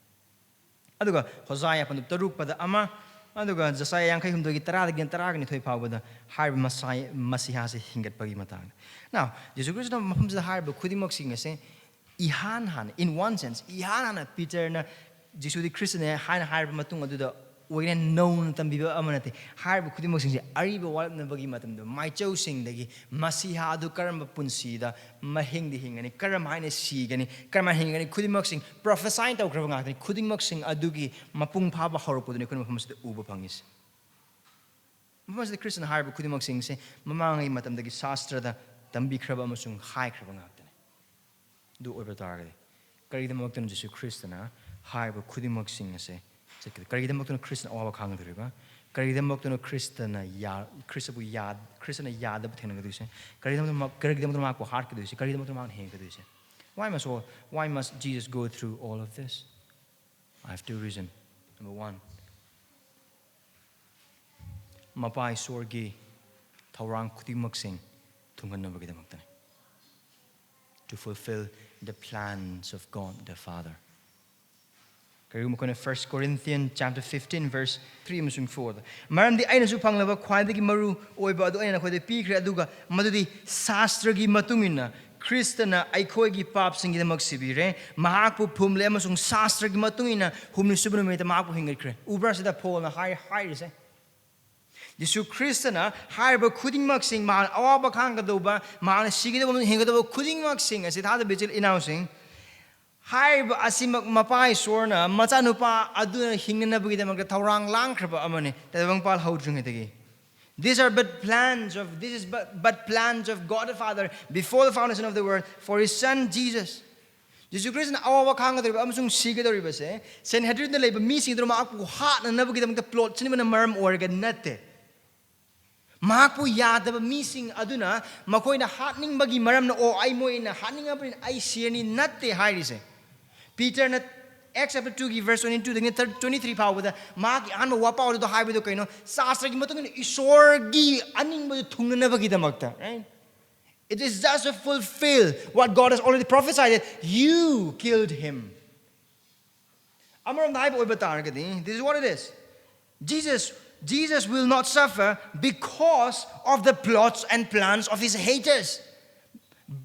ꯑꯗꯨꯒ ꯍꯣꯁꯥꯌꯥ ꯄꯟꯗꯨꯞ ꯇꯔꯨꯛ ꯄꯗ ꯑꯃ, ꯑꯗꯨꯒ ꯖꯁꯥꯌꯥ ꯌꯥꯡꯈꯩ ꯍꯨꯝꯗꯣꯏꯒꯤ ꯇꯔꯥꯗꯒꯤꯅ ꯇꯔꯥꯒ ꯅꯤꯊꯣꯏ ꯐꯥꯎꯕꯗ ꯍꯥꯏꯔꯤꯕ ꯃꯁꯥꯏ-, ꯃꯁꯤꯍꯥꯁꯤ ꯍꯤꯡꯒꯠꯄꯒꯤ ꯃꯇꯥꯡꯗ꯫ Now, ꯖꯤꯁꯨ ꯈ꯭ꯔꯤꯁꯇꯅ ꯃꯐꯝꯁꯤꯗ ꯍꯥꯏꯔꯤꯕ ꯈꯨꯗꯤꯡꯃꯛꯁꯤꯡ ꯑꯁꯦ ꯏꯍꯥꯟ ꯍꯥꯟꯅ, in one sense, ꯏꯍꯥꯟ ꯍꯥꯟꯅ ꯄꯤꯇꯔꯅ ꯖꯤꯁꯨꯗꯤ ꯈ꯭ꯔꯤꯁꯇꯅꯦ ꯍꯥꯏꯅ ꯍꯥꯏꯔꯕ ꯃꯇꯨꯡ ꯑꯗꯨꯗ ꯑꯣꯏꯅ ꯅꯧꯅ ꯇꯝꯕꯤꯕ ꯑꯃ ꯅꯠꯇꯦ꯫ ꯍꯥꯏꯔꯤꯕ ꯈꯨꯗꯤꯡꯃꯛꯁꯤꯡꯁꯦ ꯑꯔꯤꯕ ꯋꯥꯔꯛꯅꯕꯒꯤ ꯃꯇꯝꯗ ꯃꯥꯏꯆꯧꯁꯤꯡꯗꯒꯤ ꯃꯁꯤꯍꯥ ꯑꯗꯨ ꯀꯔꯝꯕ ꯄꯨꯟꯁꯤꯗ ꯃꯍꯤꯡꯗ ꯍꯤꯡꯒꯅꯤ, ꯀꯔꯝ ꯍꯥꯏꯅ ꯁꯤꯒꯅꯤ, ꯀꯔꯝ ꯍꯥꯏꯅ ꯍꯤꯡꯒꯅꯤ, ꯈꯨꯗꯤꯡꯃꯛꯁꯤꯡ ꯄ꯭ꯔꯣꯐꯦꯁꯥꯏ ꯇꯧꯈ꯭ꯔꯕ ꯉꯥꯛꯇꯅꯤ꯫ ꯈꯨꯗꯤꯡꯃꯛꯁꯤꯡ ꯑꯗꯨꯒꯤ ꯃꯄꯨꯡ ꯐꯥꯕ ꯍꯧꯔꯛꯄꯗꯨꯅꯤ ꯑꯩꯈꯣꯏꯅ ꯃꯐꯝ ꯑꯁꯤꯗ ꯎꯕ ꯐꯪꯉꯤꯁꯦ꯫ ꯃꯐꯝ ꯑꯁꯤꯗ ꯈ꯭ꯔꯤꯁꯇꯅ ꯍꯥꯏꯔꯤꯕ ꯈꯨꯗꯤꯡꯃꯛꯁꯤꯡꯁꯦ ꯃꯃꯥꯡꯉꯩ ꯃꯇꯝꯗꯒꯤ ꯁꯥꯁꯇ꯭ꯔꯗ ꯇꯝꯕꯤꯈ꯭ꯔꯕ ꯑꯃꯁꯨꯡ ꯍꯥꯏꯈ꯭ꯔꯕ ꯉꯥꯛꯇꯅꯤ꯫ ꯑꯗꯨ ꯑꯣꯏꯕ ꯇꯥꯔꯒꯗꯤ ꯀꯔꯤꯒꯤꯗꯃꯛꯇꯅ ꯖꯤꯁꯨ ꯈ꯭ꯔꯤꯁꯇꯅ ꯍꯥꯏꯔꯤꯕ ꯈꯨꯗꯤꯡꯃꯛꯁꯤꯡ ꯑꯁꯦ ꯆꯠꯀꯗ-, ꯀꯔꯤꯒꯤꯗꯃꯛꯇꯅ ꯈ꯭ꯔꯤꯁꯇꯅ ꯑꯋꯥꯕ ꯈꯥꯡꯒꯗꯧꯔꯤꯕ? ꯀꯔꯤꯒꯤꯗꯃꯛꯇꯅꯣ ꯈ꯭ꯔꯤꯁꯇꯅ ꯌꯥ- ꯈ꯭ꯔꯤꯁꯇꯕꯨ ꯌꯥ- ꯈ꯭ꯔꯤꯁꯇꯅ ꯌꯥꯗꯕ ꯊꯦꯡꯅꯒꯗꯣꯏꯁꯦ? ꯀꯔꯤꯒꯤꯗꯃꯛꯇ ꯃꯍꯥꯛ- ꯀꯔꯤꯒꯤꯗꯃꯛꯇ ꯃꯍꯥꯛꯄꯨ ꯍꯥꯠꯀꯗꯣꯏꯁꯦ? ꯀꯔꯤꯒꯤꯗꯃꯛꯇ ꯃꯍꯥꯛꯅ ꯍꯤꯡꯒꯗꯣꯏꯁꯦ? Why must all- why must Jesus go through all of this? I have two reason. Number one, ꯃꯄꯥ ꯏꯁꯣꯔꯒꯤ ꯊꯧꯔꯥꯡ ꯈꯨꯗꯤꯡꯃꯛꯁꯤꯡ ꯊꯨꯡꯍꯟꯅꯕꯒꯤꯗꯃꯛꯇꯅꯤ. To fulfill the plans of God the Father. ꯀꯔꯤꯒꯨꯝꯕ ꯑꯩꯈꯣꯏꯅ First Corinthians chapter fifteen verse three ꯑꯃꯁꯨꯡ four ꯗ, "ꯃꯔꯝꯗꯤ ꯑꯩꯅꯁꯨ ꯐꯪꯂꯕ ꯈ꯭ꯋꯥꯏꯗꯒꯤ ꯃꯔꯨ ꯑꯣꯏꯕ ꯑꯗꯨ ꯑꯩꯅ ꯅꯈꯣꯏꯗ ꯄꯤꯈ꯭ꯔꯦ, ꯑꯗꯨꯒ ꯃꯗꯨꯗꯤ ꯁꯥꯁꯇ꯭ꯔꯒꯤ ꯃꯇꯨꯡ ꯏꯟꯅ ꯈ꯭ꯔꯤꯁꯇꯅ ꯑꯩꯈꯣꯏꯒꯤ ꯄꯥꯞꯁꯤꯡꯒꯤꯗꯃꯛ ꯁꯤꯕꯤꯔꯦ, ꯃꯍꯥꯛꯄꯨ ꯐꯨꯝꯂꯦ ꯑꯃꯁꯨꯡ ꯁꯥꯁꯇ꯭ꯔꯒꯤ ꯃꯇꯨꯡ ꯏꯟꯅ ꯍꯨꯝꯅꯤ ꯁꯨꯕ ꯅꯨꯃꯤꯠꯇ ꯃꯍꯥꯛꯄꯨ ꯍꯤꯡꯒꯠꯈ꯭ꯔꯦ"꯫ ꯎꯕ꯭ꯔꯥ ꯁꯤꯗ ꯄꯣꯜꯅ ꯍꯥꯏ- ꯍꯥꯏꯔꯤꯁꯦ? ꯖꯤꯁꯨ ꯈ꯭ꯔꯤꯁꯇꯅ ꯍꯥꯏꯔꯤꯕ ꯈꯨꯗꯤꯡꯃꯛꯁꯤꯡ, ꯃꯍꯥꯛꯅ ꯑꯋꯥꯕ ꯈꯥꯡꯒꯗꯧꯕ, ꯃꯍꯥꯛꯅ ꯁꯤꯒꯗꯧꯕ ꯑꯃꯁꯨꯡ ꯍꯤꯡꯒꯗꯧꯕ ꯈꯨꯗꯤꯡꯃꯛꯁꯤꯡ ꯑꯁꯤ, ꯊꯥꯖꯕ ꯏꯆꯤꯜ ꯏꯅꯥꯎꯁꯤꯡ, ꯍꯥꯏꯔꯤꯕ ꯑꯁꯤꯃꯛ ꯃꯄꯥ ꯏꯁꯣꯔꯅ ꯃꯆꯥꯅꯨꯄꯥ ꯑꯗꯨꯅ ꯍꯤꯡꯅꯅꯕꯒꯤꯗꯃꯛꯇ ꯊꯧꯔꯥꯡ ꯂꯥꯡꯈ꯭ꯔꯕ ꯑꯃꯅꯤ, ꯇꯥꯏꯕꯪ ꯄꯥꯜ ꯍꯧꯗ꯭ꯔꯤꯉꯩꯗꯒꯤ꯫ These are but plans of, this is but, but plans of God the Father before the foundation of the world for his son Jesus. ꯖꯤꯁꯨ ꯈ꯭ꯔꯤꯁꯇꯅ ꯑꯋꯥꯕ ꯈꯥꯡꯒꯗꯧꯔꯤꯕ ꯑꯃꯁꯨꯡ ꯁꯤꯒꯗꯧꯔꯤꯕꯁꯦ ꯁꯦꯟꯍꯦꯗ꯭ꯔꯤꯟꯗ ꯂꯩꯕ ꯃꯤꯁꯤꯡꯗꯨꯅ ꯃꯍꯥꯛꯄꯨ ꯍꯥꯠꯅꯅꯕꯒꯤꯗꯃꯛꯇ ꯄ꯭ꯂꯣꯠ ꯁꯤꯟꯕꯅ ꯃꯔꯝ ꯑꯣꯏꯔꯒ ꯅꯠꯇꯦ꯫ ꯃꯍꯥꯛꯄꯨ ꯌꯥꯗꯕ ꯃꯤꯁꯤꯡ ꯑꯗꯨꯅ ꯃꯈꯣꯏꯅ ꯍꯥꯠꯅꯤꯡꯕꯒꯤ ꯃꯔꯝꯅ, "ꯑꯣ, ꯑꯩ ꯃꯣꯏꯅ ꯍꯥꯠꯅꯤꯡꯉꯕꯅꯤꯅ ꯑꯩ ꯁꯤꯔꯅꯤ" ꯅꯠꯇꯦ ꯍꯥꯏꯔꯤꯁꯦ꯫ ꯄꯤꯇꯔꯅ Acts chapter two ꯒꯤ verse twenty two ꯗꯒꯤꯅ twenty three ꯐꯥꯎꯕꯗ ꯃꯍꯥꯛꯀꯤ ꯑꯍꯥꯟꯕ ꯋꯥꯄꯥꯎ ꯑꯗꯨꯗ ꯍꯥꯏꯕꯗꯨ ꯀꯩꯅꯣ? ꯁꯥꯁꯇ꯭ꯔꯒꯤ ꯃꯇꯨꯡ ꯏꯟꯅ ꯏꯁꯣꯔꯒꯤ ꯑꯅꯤꯡꯕꯗꯨ ꯊꯨꯡꯅꯅꯕꯒꯤꯗꯃꯛꯇ, right? It is just to fulfill what God has already prophesied, that you killed him. ꯑꯃꯔꯣꯝꯗ ꯍꯥꯏꯕ ꯑꯣꯏꯕ ꯇꯥꯔꯒꯗꯤ, this is what it is. Jesus, Jesus will not suffer because of the plots and plans of his haters,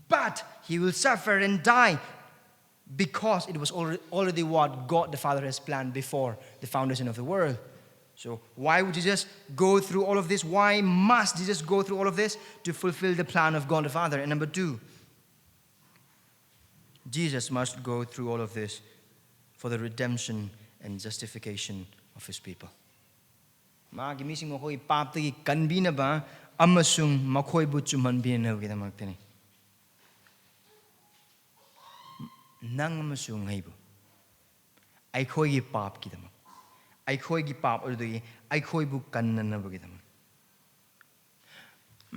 but he will suffer and die because it was alre- already what God the Father has planned before the foundation of the world. So why would Jesus go through all of this? Why must Jesus go through all of this? To fulfill the plan of God the Father. And number two, Jesus must go through all of this for the redemption and justification of his people. ꯃꯥꯒꯤ ꯃꯤꯁꯤꯡ ꯃꯈꯣꯏꯒꯤ ꯄꯥꯞꯇꯒꯤ ꯀꯟꯕꯤꯅꯕ ꯑꯃꯁꯨꯡ ꯃꯈꯣꯏꯕꯨ ꯆꯨꯝꯍꯟꯕꯤꯅꯕꯒꯤꯗꯃꯛꯇꯅꯤ꯫ ꯅꯪ ꯑꯃꯁꯨꯡ ꯑꯩꯕꯨ, ꯑꯩꯈꯣꯏꯒꯤ ꯄꯥꯞꯀꯤꯗꯃꯛ, ꯑꯩꯈꯣꯏꯒꯤ ꯄꯥꯞ ꯑꯗꯨꯗꯒꯤ ꯑꯩꯈꯣꯏꯕꯨ ꯀꯟꯅꯅꯕꯒꯤꯗꯃꯛ꯫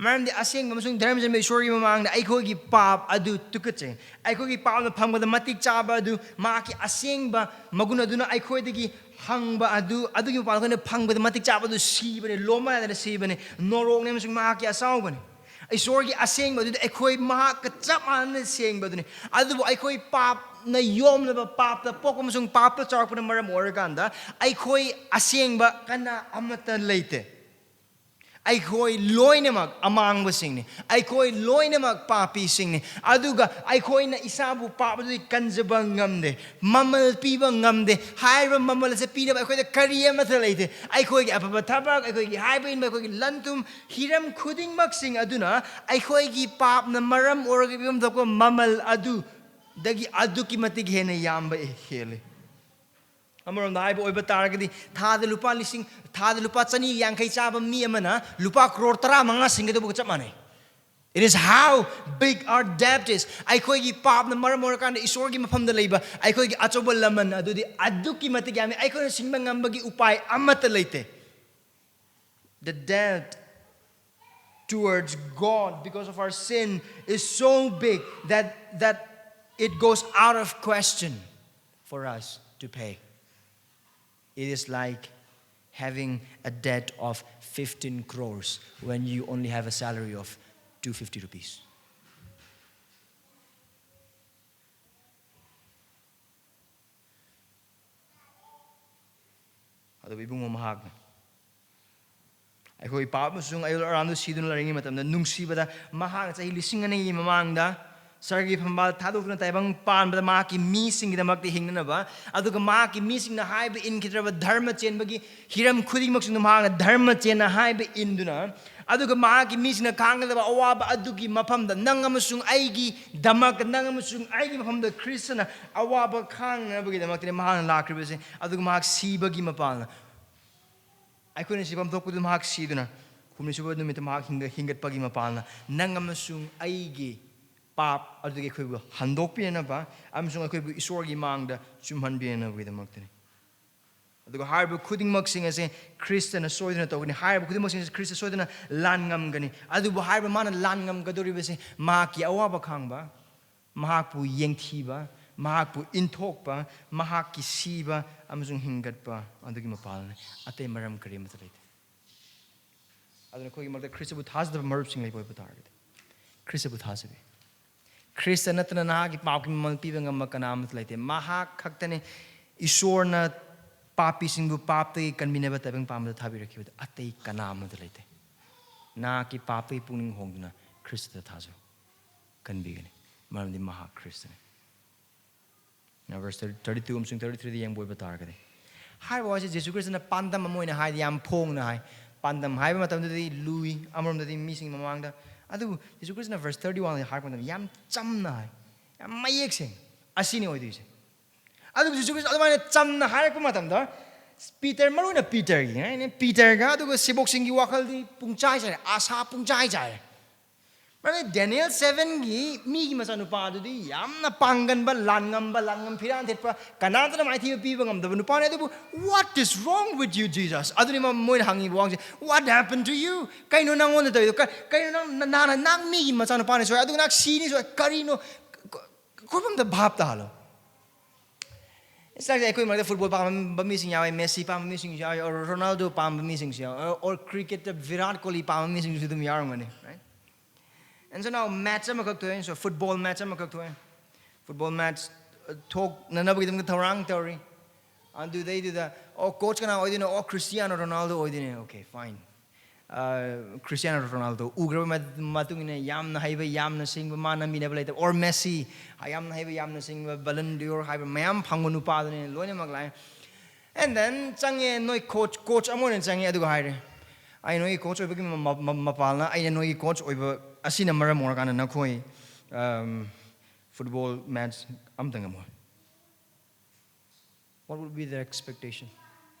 ꯃꯔꯝꯗꯤ ꯑꯁꯦꯡꯕ ꯑꯃꯁꯨꯡ ꯙꯔꯃ ꯆꯦꯟꯕ ꯏꯁꯣꯔꯒꯤ ꯃꯃꯥꯡꯗ ꯑꯩꯈꯣꯏꯒꯤ ꯄꯥꯞ ꯑꯗꯨ ꯇꯨꯀꯠꯆꯩ꯫ ꯑꯩꯈꯣꯏꯒꯤ ꯄꯥꯞꯅ ꯐꯪꯕꯗ ꯃꯇꯤꯛ ꯆꯥꯕ ꯑꯗꯨ, ꯃꯍꯥꯛꯀꯤ ꯑꯁꯦꯡꯕ ꯃꯒꯨꯟ ꯑꯗꯨꯅ ꯑꯩꯈꯣꯏꯗꯒꯤ ꯍꯪꯕ ꯑꯗꯨ, ꯑꯗꯨꯒꯤ ꯃꯄꯥꯟ ꯑꯩꯈꯣꯏꯅ ꯐꯪꯕꯗ ꯃꯇꯤꯛ ꯆꯥꯕ ꯑꯗꯨ ꯁꯤꯕꯅꯤ, ꯂꯣꯝꯃ ꯌꯥꯗꯅ ꯁꯤꯕꯅꯤ, ꯅꯣꯔꯣꯛꯅꯤ ꯑꯃꯁꯨꯡ ꯃꯍꯥꯛꯀꯤ ꯑꯁꯥꯎꯕꯅꯤ꯫ ꯏꯁꯣꯔꯒꯤ ꯑꯁꯦꯡꯕ ꯑꯗꯨꯗꯤ ꯑꯩꯈꯣꯏ ꯃꯍꯥꯛꯀ ꯆꯞ ꯃꯥꯟꯅꯅ ꯁꯦꯡꯕ ꯑꯗꯨꯅꯤ꯫ ꯑꯗꯨꯕꯨ ꯑꯩꯈꯣꯏ ꯄꯥꯞꯅ ꯌꯣꯝꯂꯕ, ꯄꯥꯞꯇ ꯄꯣꯛꯄ ꯑꯃꯁꯨꯡ ꯄꯥꯞꯇ ꯆꯥꯎꯔꯛꯄꯅ ꯃꯔꯝ ꯑꯣꯏꯔꯀꯥꯟꯗ ꯑꯩꯈꯣꯏ ꯑꯁꯦꯡꯕ ꯀꯅꯥ ꯑꯃꯠꯇ ꯂꯩꯇꯦ꯫ ꯑꯩꯈꯣꯏ ꯂꯣꯏꯅꯃꯛ ꯑꯃꯥꯡꯕꯁꯤꯡꯅꯤ꯫ ꯑꯩꯈꯣꯏ ꯂꯣꯏꯅꯃꯛ ꯄꯥꯄꯤꯁꯤꯡꯅꯤ꯫ ꯑꯗꯨꯒ ꯑꯩꯈꯣꯏꯅ ꯏꯁꯥꯕꯨ ꯄꯥꯞ ꯑꯗꯨꯗꯤ ꯀꯟꯖꯕ ꯉꯝꯗꯦ, ꯃꯃꯜ ꯄꯤꯕ ꯉꯝꯗꯦ꯫ ꯍꯥꯏꯔꯤꯕ ꯃꯃꯜ ꯑꯁꯦ ꯄꯤꯅꯕ ꯑꯩꯈꯣꯏꯗ ꯀꯔꯤ ꯑꯃꯠꯇ ꯂꯩꯇꯦ꯫ ꯑꯩꯈꯣꯏꯒꯤ ꯑꯐꯕ ꯊꯕꯛ, ꯑꯩꯈꯣꯏꯒꯤ ꯍꯥꯏꯕ ꯏꯟꯕ, ꯑꯩꯈꯣꯏꯒꯤ ꯂꯟ ꯊꯨꯝ, ꯍꯤꯔꯝ ꯈꯨꯗꯤꯡꯃꯛꯁꯤꯡ ꯑꯗꯨꯅ ꯑꯩꯈꯣꯏꯒꯤ ꯄꯥꯞꯅ ꯃꯔꯝ ꯑꯣꯏꯔꯒ ꯄꯤꯐꯝ ꯊꯣꯛꯄ ꯃꯃꯜ ꯑꯗꯨꯗꯒꯤ ꯑꯗꯨꯛꯀꯤ ꯃꯇꯤꯛ ꯍꯦꯟꯅ ꯌꯥꯝꯕ ꯍꯦꯜꯂꯤ꯫ ꯑꯃꯔꯣꯝꯗ ꯍꯥꯏꯕ ꯑꯣꯏꯕ ꯇꯥꯔꯒꯗꯤ, ꯊꯥꯗ ꯂꯨꯄꯥ ꯂꯤꯁꯤꯡ, ꯊꯥꯗ ꯂꯨꯄꯥ ꯆꯅꯤ ꯌꯥꯡꯈꯩ ꯆꯥꯕ ꯃꯤ ꯑꯃꯅ ꯂꯨꯄꯥ ꯀ꯭ꯔꯣꯔ ꯇꯔꯥꯃꯉꯥ ꯁꯤꯡꯒꯗꯧꯕꯒ ꯆꯞ ꯃꯥꯟꯅꯩ꯫ It is how big our debt is. ꯑꯩꯈꯣꯏꯒꯤ ꯄꯥꯞꯅ ꯃꯔꯝ ꯑꯣꯏꯔꯀꯥꯟꯗ ꯏꯁꯣꯔꯒꯤ ꯃꯐꯝꯗ ꯂꯩꯕ ꯑꯩꯈꯣꯏꯒꯤ ꯑꯆꯧꯕ ꯂꯃꯟ ꯑꯗꯨꯗꯤ ꯑꯗꯨꯛꯀꯤ ꯃꯇꯤꯛ ꯌꯥꯝꯃꯤ, ꯑꯩꯈꯣꯏꯅ ꯁꯤꯡꯕ ꯉꯝꯕꯒꯤ ꯎꯄꯥꯏ ꯑꯃꯠꯇ ꯂꯩꯇꯦ꯫ The debt towards God because of our sin is so big that, that it goes out of question for us to pay. It is like having a debt of fifteen crores when you only have a salary of two fifty rupees. ꯑꯗꯨꯕꯨ ꯏꯕꯨꯡꯉꯣ ꯃꯍꯥꯛꯅ ꯑꯩꯈꯣꯏ ꯄꯥꯞ ꯑꯃꯁꯨꯡ ꯑꯌꯣꯜ ꯑꯔꯥꯟꯗꯨ ꯁꯤꯗꯨꯅ ꯂꯩꯔꯤꯉꯩ ꯃꯇꯝꯗ, ꯅꯨꯡꯁꯤꯕꯗ ꯃꯍꯥꯛꯅ ꯆꯍꯤ ꯂꯤꯁꯤꯡ ꯑꯅꯤꯒꯤ ꯃꯃꯥꯡꯗ ꯁꯔꯒꯤ ꯐꯝꯕꯥꯜ ꯊꯥꯗꯣꯛꯇꯨꯅ ꯇꯥꯏꯕꯪ ꯄꯥꯟꯕꯗ ꯃꯍꯥꯛꯀꯤ ꯃꯤꯁꯤꯡꯒꯤꯗꯃꯛꯇ ꯍꯤꯡꯅꯅꯕ, ꯑꯗꯨꯒ ꯃꯍꯥꯛꯀꯤ ꯃꯤꯁꯤꯡꯅ ꯍꯥꯏꯕ ꯏꯟꯈꯤꯗ꯭ꯔꯕ ꯙꯔꯃ ꯆꯦꯟꯕꯒꯤ ꯍꯤꯔꯝ ꯈꯨꯗꯤꯡꯃꯛꯁꯤꯡꯗ ꯃꯍꯥꯛꯅ ꯙꯔꯃ ꯆꯦꯟꯅ ꯍꯥꯏꯕ ꯏꯟꯗꯨꯅ, ꯑꯗꯨꯒ ꯃꯍꯥꯛꯀꯤ ꯃꯤꯁꯤꯡꯅ ꯈꯥꯡꯒꯗꯕ ꯑꯋꯥꯕ ꯑꯗꯨꯒꯤ ꯃꯐꯝꯗ ꯅꯪ ꯑꯃꯁꯨꯡ ꯑꯩꯒꯤꯗꯃꯛ, ꯅꯪ ꯑꯃꯁꯨꯡ ꯑꯩꯒꯤ ꯃꯐꯝꯗ ꯈ꯭ꯔꯤꯁꯇꯅ ꯑꯋꯥꯕ ꯈꯥꯡꯅꯕꯒꯤꯗꯃꯛꯇꯅꯤ ꯃꯍꯥꯛꯅ ꯂꯥꯛꯈ꯭ꯔꯤꯕꯁꯦ꯫ ꯑꯗꯨꯒ ꯃꯍꯥꯛ ꯁꯤꯕꯒꯤ ꯃꯄꯥꯟꯅ, ꯑꯩꯈꯣꯏꯅ ꯁꯤꯐꯝ ꯊꯣꯛꯄꯗꯨ ꯃꯍꯥꯛ ꯁꯤꯗꯨꯅ ꯍꯨꯝꯅꯤ ꯁꯨꯕ ꯅꯨꯃꯤꯠꯇ ꯃꯍꯥꯛ ꯍꯤꯡꯒ-, ꯍꯤꯡꯒꯠꯄꯒꯤ ꯃꯄꯥꯟꯅ ꯅꯪ ꯑꯃꯁꯨꯡ ꯑꯩꯒꯤ ꯄꯥꯞ ꯑꯗꯨꯗꯒꯤ ꯑꯩꯈꯣꯏꯕꯨ ꯍꯟꯗꯣꯛꯄꯤꯅꯅꯕ ꯑꯃꯁꯨꯡ ꯑꯩꯈꯣꯏꯕꯨ ꯏꯁꯣꯔꯒꯤ ꯃꯥꯡꯗ ꯆꯨꯝꯍꯟꯕꯤꯅꯅꯕꯒꯤꯗꯃꯛꯇꯅꯤ꯫ ꯑꯗꯨꯒ ꯍꯥꯏꯔꯤꯕ ꯈꯨꯗꯤꯡꯃꯛꯁꯤꯡ ꯑꯁꯦ ꯈ꯭ꯔꯤꯁꯇꯅ ꯁꯣꯏꯗꯅ ꯇꯧꯒꯅꯤ꯫ ꯍꯥꯏꯔꯤꯕ ꯈꯨꯗꯤꯡꯃꯛꯁꯤꯡ ꯑꯁꯤ ꯈ꯭ꯔꯤꯁꯇ ꯁꯣꯏꯗꯅ ꯂꯥꯟ ꯉꯝꯒꯅꯤ꯫ ꯑꯗꯨꯕꯨ ꯍꯥꯏꯔꯤꯕ ꯃꯥꯅ ꯂꯥꯟ ꯉꯝꯒꯗꯧꯔꯤꯕꯁꯤ ꯃꯍꯥꯛꯀꯤ ꯑꯋꯥꯕ ꯈꯥꯡꯕ, ꯃꯍꯥꯛꯄꯨ ꯌꯦꯡꯊꯤꯕ, ꯃꯍꯥꯛꯄꯨ ꯏꯟꯊꯣꯛꯄ, ꯃꯍꯥꯛꯀꯤ ꯁꯤꯕ ꯑꯃꯁꯨꯡ ꯍꯤꯡꯒꯠꯄ ꯑꯗꯨꯒꯤ ꯃꯄꯥꯜꯅꯤ꯫ ꯑꯇꯩ ꯃꯔꯝ ꯀꯔꯤꯃꯠꯇ ꯂꯩꯇꯦ꯫ ꯑꯗꯨꯅ ꯑꯩꯈꯣꯏꯒꯤ ꯃꯔꯛꯇ ꯈ꯭ꯔꯤꯁꯇꯕꯨ ꯊꯥꯖꯗꯕ ꯃꯔꯨꯞꯁꯤꯡ ꯂꯩꯕ ꯑꯣꯏꯕ ꯇꯥꯔꯒꯗꯤ, ꯈ꯭ꯔꯤꯁꯇꯕꯨ ꯊꯥꯖꯕꯤ꯫ ꯈ꯭ꯔꯤꯁꯇ ꯅꯠꯇꯅ ꯅꯍꯥꯛꯀꯤ ꯄꯥꯞꯀꯤ ꯃꯃꯜ ꯄꯤꯕ ꯉꯝꯕ ꯀꯅꯥ ꯑꯃꯠꯇ ꯂꯩꯇꯦ꯫ ꯃꯍꯥꯛ ꯈꯛꯇꯅꯤ꯫ ꯏꯁꯣꯔꯅ ꯄꯥꯄꯤꯁꯤꯡꯕꯨ ꯄꯥꯞꯇꯒꯤ ꯀꯟꯕꯤꯅꯕ ꯇꯥꯏꯕꯪ ꯄꯥꯟꯕꯗ ꯊꯥꯕꯤꯔꯛꯈꯤꯕꯗ ꯑꯇꯩ ꯀꯅꯥ ꯑꯃꯠꯇ ꯂꯩꯇꯦ꯫ ꯅꯍꯥꯛꯀꯤ ꯄꯥꯞꯇꯒꯤ ꯄꯨꯛꯅꯤꯡ ꯍꯣꯡꯗꯨꯅ ꯈ꯭ꯔꯤꯁꯇꯗ ꯊꯥꯖꯧ, ꯀꯟꯕꯤꯒꯅꯤ꯫ ꯃꯔꯝꯗꯤ ꯃꯍꯥꯛ ꯈ꯭ꯔꯤꯁꯇꯅꯤ꯫ ꯅ verse thirty-two ꯑꯃꯁꯨꯡ thirty-threeꯗ ꯌꯦꯡꯕ ꯑꯣꯏꯕ ꯇꯥꯔꯒꯗꯤ, ꯍꯥꯏꯔꯤꯕ ꯋꯥꯁꯦ ꯖꯤꯁꯨ ꯈ꯭ꯔꯤꯁꯇꯅ ꯄꯥꯟꯗꯝ ꯑꯃ ꯑꯣꯏꯅ ꯍꯥꯏꯗꯤ ꯌꯥꯝ ꯐꯣꯡꯅ ꯍꯥꯏ꯫ ꯄꯥꯟꯗꯝ ꯍꯥꯏꯕ ꯃꯇꯝꯗꯗꯤ ꯂꯨꯏ, ꯑꯃꯔꯣꯝꯗꯗꯤ ꯃꯤꯁꯤꯡ ꯃꯃꯥꯡꯗ꯫ ꯑꯗꯨꯕꯨ ꯖꯤꯁꯨ ꯈ꯭ꯔꯤꯁꯇꯅ verse thirty-oneꯗ ꯍꯥꯏꯔꯛꯄ ꯃꯇꯝꯗ ꯌꯥꯝ ꯆꯝꯅ ꯍꯥꯏ, ꯌꯥꯝ ꯃꯌꯦꯛ ꯁꯦꯡꯅ, ꯑꯁꯤꯅꯤ ꯑꯣꯏꯗꯣꯏꯁꯦ꯫ ꯑꯗꯨꯕꯨ ꯖꯤꯁꯨ ꯈ꯭ꯔꯤꯁꯇ ꯑꯗꯨꯃꯥꯏꯅ ꯆꯝꯅ ꯍꯥꯏꯔꯛꯄ ꯃꯇꯝꯗ, ꯄꯤꯇꯔ, ꯃꯔꯨ ꯑꯣꯏꯅ ꯄꯤꯇꯔꯒꯤ, ꯄꯤꯇꯔꯒ ꯑꯗꯨꯒ ꯁꯦꯕꯣꯛꯁꯤꯡꯒꯤ ꯋꯥꯈꯜꯗꯤ ꯄꯨꯡꯆꯥꯏ ꯆꯥꯏꯔꯦ, ꯑꯥꯁꯥ ꯄꯨꯡꯆꯥꯏ ꯆꯥꯏꯔꯦ꯫ ꯃꯔꯝꯗꯤ ꯗꯦꯅꯤꯌꯦꯜ sevenꯒꯤ ꯃꯤꯒꯤ ꯃꯆꯥꯅꯨꯄꯥꯗꯨꯗꯤ ꯌꯥꯝꯅ ꯄꯥꯡꯒꯟꯕ, ꯂꯥꯟꯉꯝꯕ, ꯂꯥꯟꯉꯝ ꯐꯤꯔꯥꯟ ꯊꯦꯠꯄ, ꯀꯅꯥꯝꯇꯅ ꯃꯥꯏꯊꯤꯕ ꯄꯤꯕ ꯉꯝꯗꯕ ꯅꯨꯄꯥꯅꯤ꯫ ꯑꯗꯨꯕꯨ, "What is wrong with you, Jesus?" ꯑꯗꯨꯅꯤ ꯃ-, ꯃꯣꯏꯅ ꯍꯪꯉꯤꯕ ꯋꯥꯍꯪꯁꯦ, "What happened to you?" ꯀꯩꯅꯣ ꯅꯪꯉꯣꯟꯗ ꯇꯧꯔꯤꯗꯣ? ꯀ-, ꯀꯩꯅꯣ ꯅꯪ, ꯅ-, ꯅꯍꯥꯟ ꯅꯪ ꯃꯤꯒꯤ ꯃꯆꯥꯅꯨꯄꯥꯅꯤ ꯁꯣꯏ, ꯑꯗꯨꯒ ꯅꯪ ꯁꯤꯅꯤ ꯁꯣꯏ, ꯀꯔꯤꯅꯣ? ꯀ-, ꯑꯩꯈꯣꯏ ꯑꯝꯇ ꯚꯥꯞ ꯇꯥꯍꯜꯂꯣ꯫ It's like ꯑꯩꯈꯣꯏ ꯃꯔꯛꯇ ꯐꯨꯠꯕꯣꯜ ꯄꯥꯝꯕ ꯃꯤꯁꯤꯡ ꯌꯥꯎꯋꯦ, ꯃꯦꯁꯤ ꯄꯥꯝꯕ ꯃꯤꯁꯤꯡꯁꯨ ꯌꯥꯎꯋꯦ, or ꯔꯣꯅꯥꯜꯗꯣ ꯄꯥꯝꯕ ꯃꯤꯁꯤꯡꯁꯨ ꯌꯥꯎꯋꯦ, or, or cricketꯇ ꯚꯤꯔꯥꯠ ꯀꯣꯍꯂꯤ ꯄꯥꯝꯕ ꯃꯤꯁꯤꯡꯁꯨ ꯑꯗꯨꯝ ꯌꯥꯎꯔꯝꯒꯅꯤ, right? And so now match ꯑꯃꯈꯛ ꯊꯣꯛꯑꯦ, so football match ꯑꯃꯈꯛ ꯊꯣꯛꯑꯦ꯫ Football match, ꯑ, ꯊꯣꯛꯅꯅꯕꯒꯤꯗꯃꯛꯇ ꯊꯧꯔꯥꯡ ꯇꯧꯔꯤ꯫ ꯑꯗꯨꯗꯩꯗꯨꯗ, "ꯑꯣ, coach ꯀꯅꯥ ꯑꯣꯏꯗꯣꯏꯅꯣ?" "ꯑꯣ, ꯀ꯭ꯔꯤꯁꯇꯤꯌꯥꯅꯣ ꯔꯣꯅꯥꯜꯗꯣ ꯑꯣꯏꯗꯣꯏꯅꯦ"꯫ Okay, fine. ꯑ, ꯀ꯭ꯔꯤꯁꯇꯤꯌꯥꯅꯣ ꯔꯣꯅꯥꯜꯗꯣ ꯎꯈ꯭ꯔꯕ ꯃ-, ꯃꯇꯨꯡ ꯏꯟꯅ ꯌꯥꯝꯅ ꯍꯩꯕ, ꯌꯥꯝꯅ ꯁꯤꯡꯕ, ꯃꯥꯅ ꯃꯤꯅꯕ ꯂꯩꯇꯕ, or ꯃꯦꯁꯤ, ꯌꯥꯝꯅ ꯍꯩꯕ, ꯌꯥꯝꯅ ꯁꯤꯡꯕ, Ballon d'Or ꯍꯥꯏꯕ ꯃꯌꯥꯝ ꯐꯪꯕ ꯅꯨꯄꯥꯗꯨꯅꯦ, ꯂꯣꯏꯅꯃꯛ ꯂꯥꯛꯑꯦ꯫ And then ꯆꯪꯉꯦ ꯅꯣꯏ coach, coach ꯑꯃ ꯑꯣꯏꯅ ꯆꯪꯉꯦ, ꯑꯗꯨꯒ ꯍꯥꯏꯔꯦ, "ꯑꯩ ꯅꯣꯏꯒꯤ coach ꯑꯣꯏꯕꯒꯤ ꯃ-, ꯃ-, ꯃ-, ꯃꯄꯥꯜꯅ ꯑꯩꯅ ꯅꯣꯏꯒꯤ coach ꯑꯣꯏꯕ ꯑꯁꯤꯅ ꯃꯔꯝ ꯑꯣꯏꯔꯀꯥꯟꯗ ꯅꯈꯣꯏ, ꯑꯝ, football match ꯑꯝꯇ ꯉꯝꯃꯣꯏ"꯫ What would be their expectation?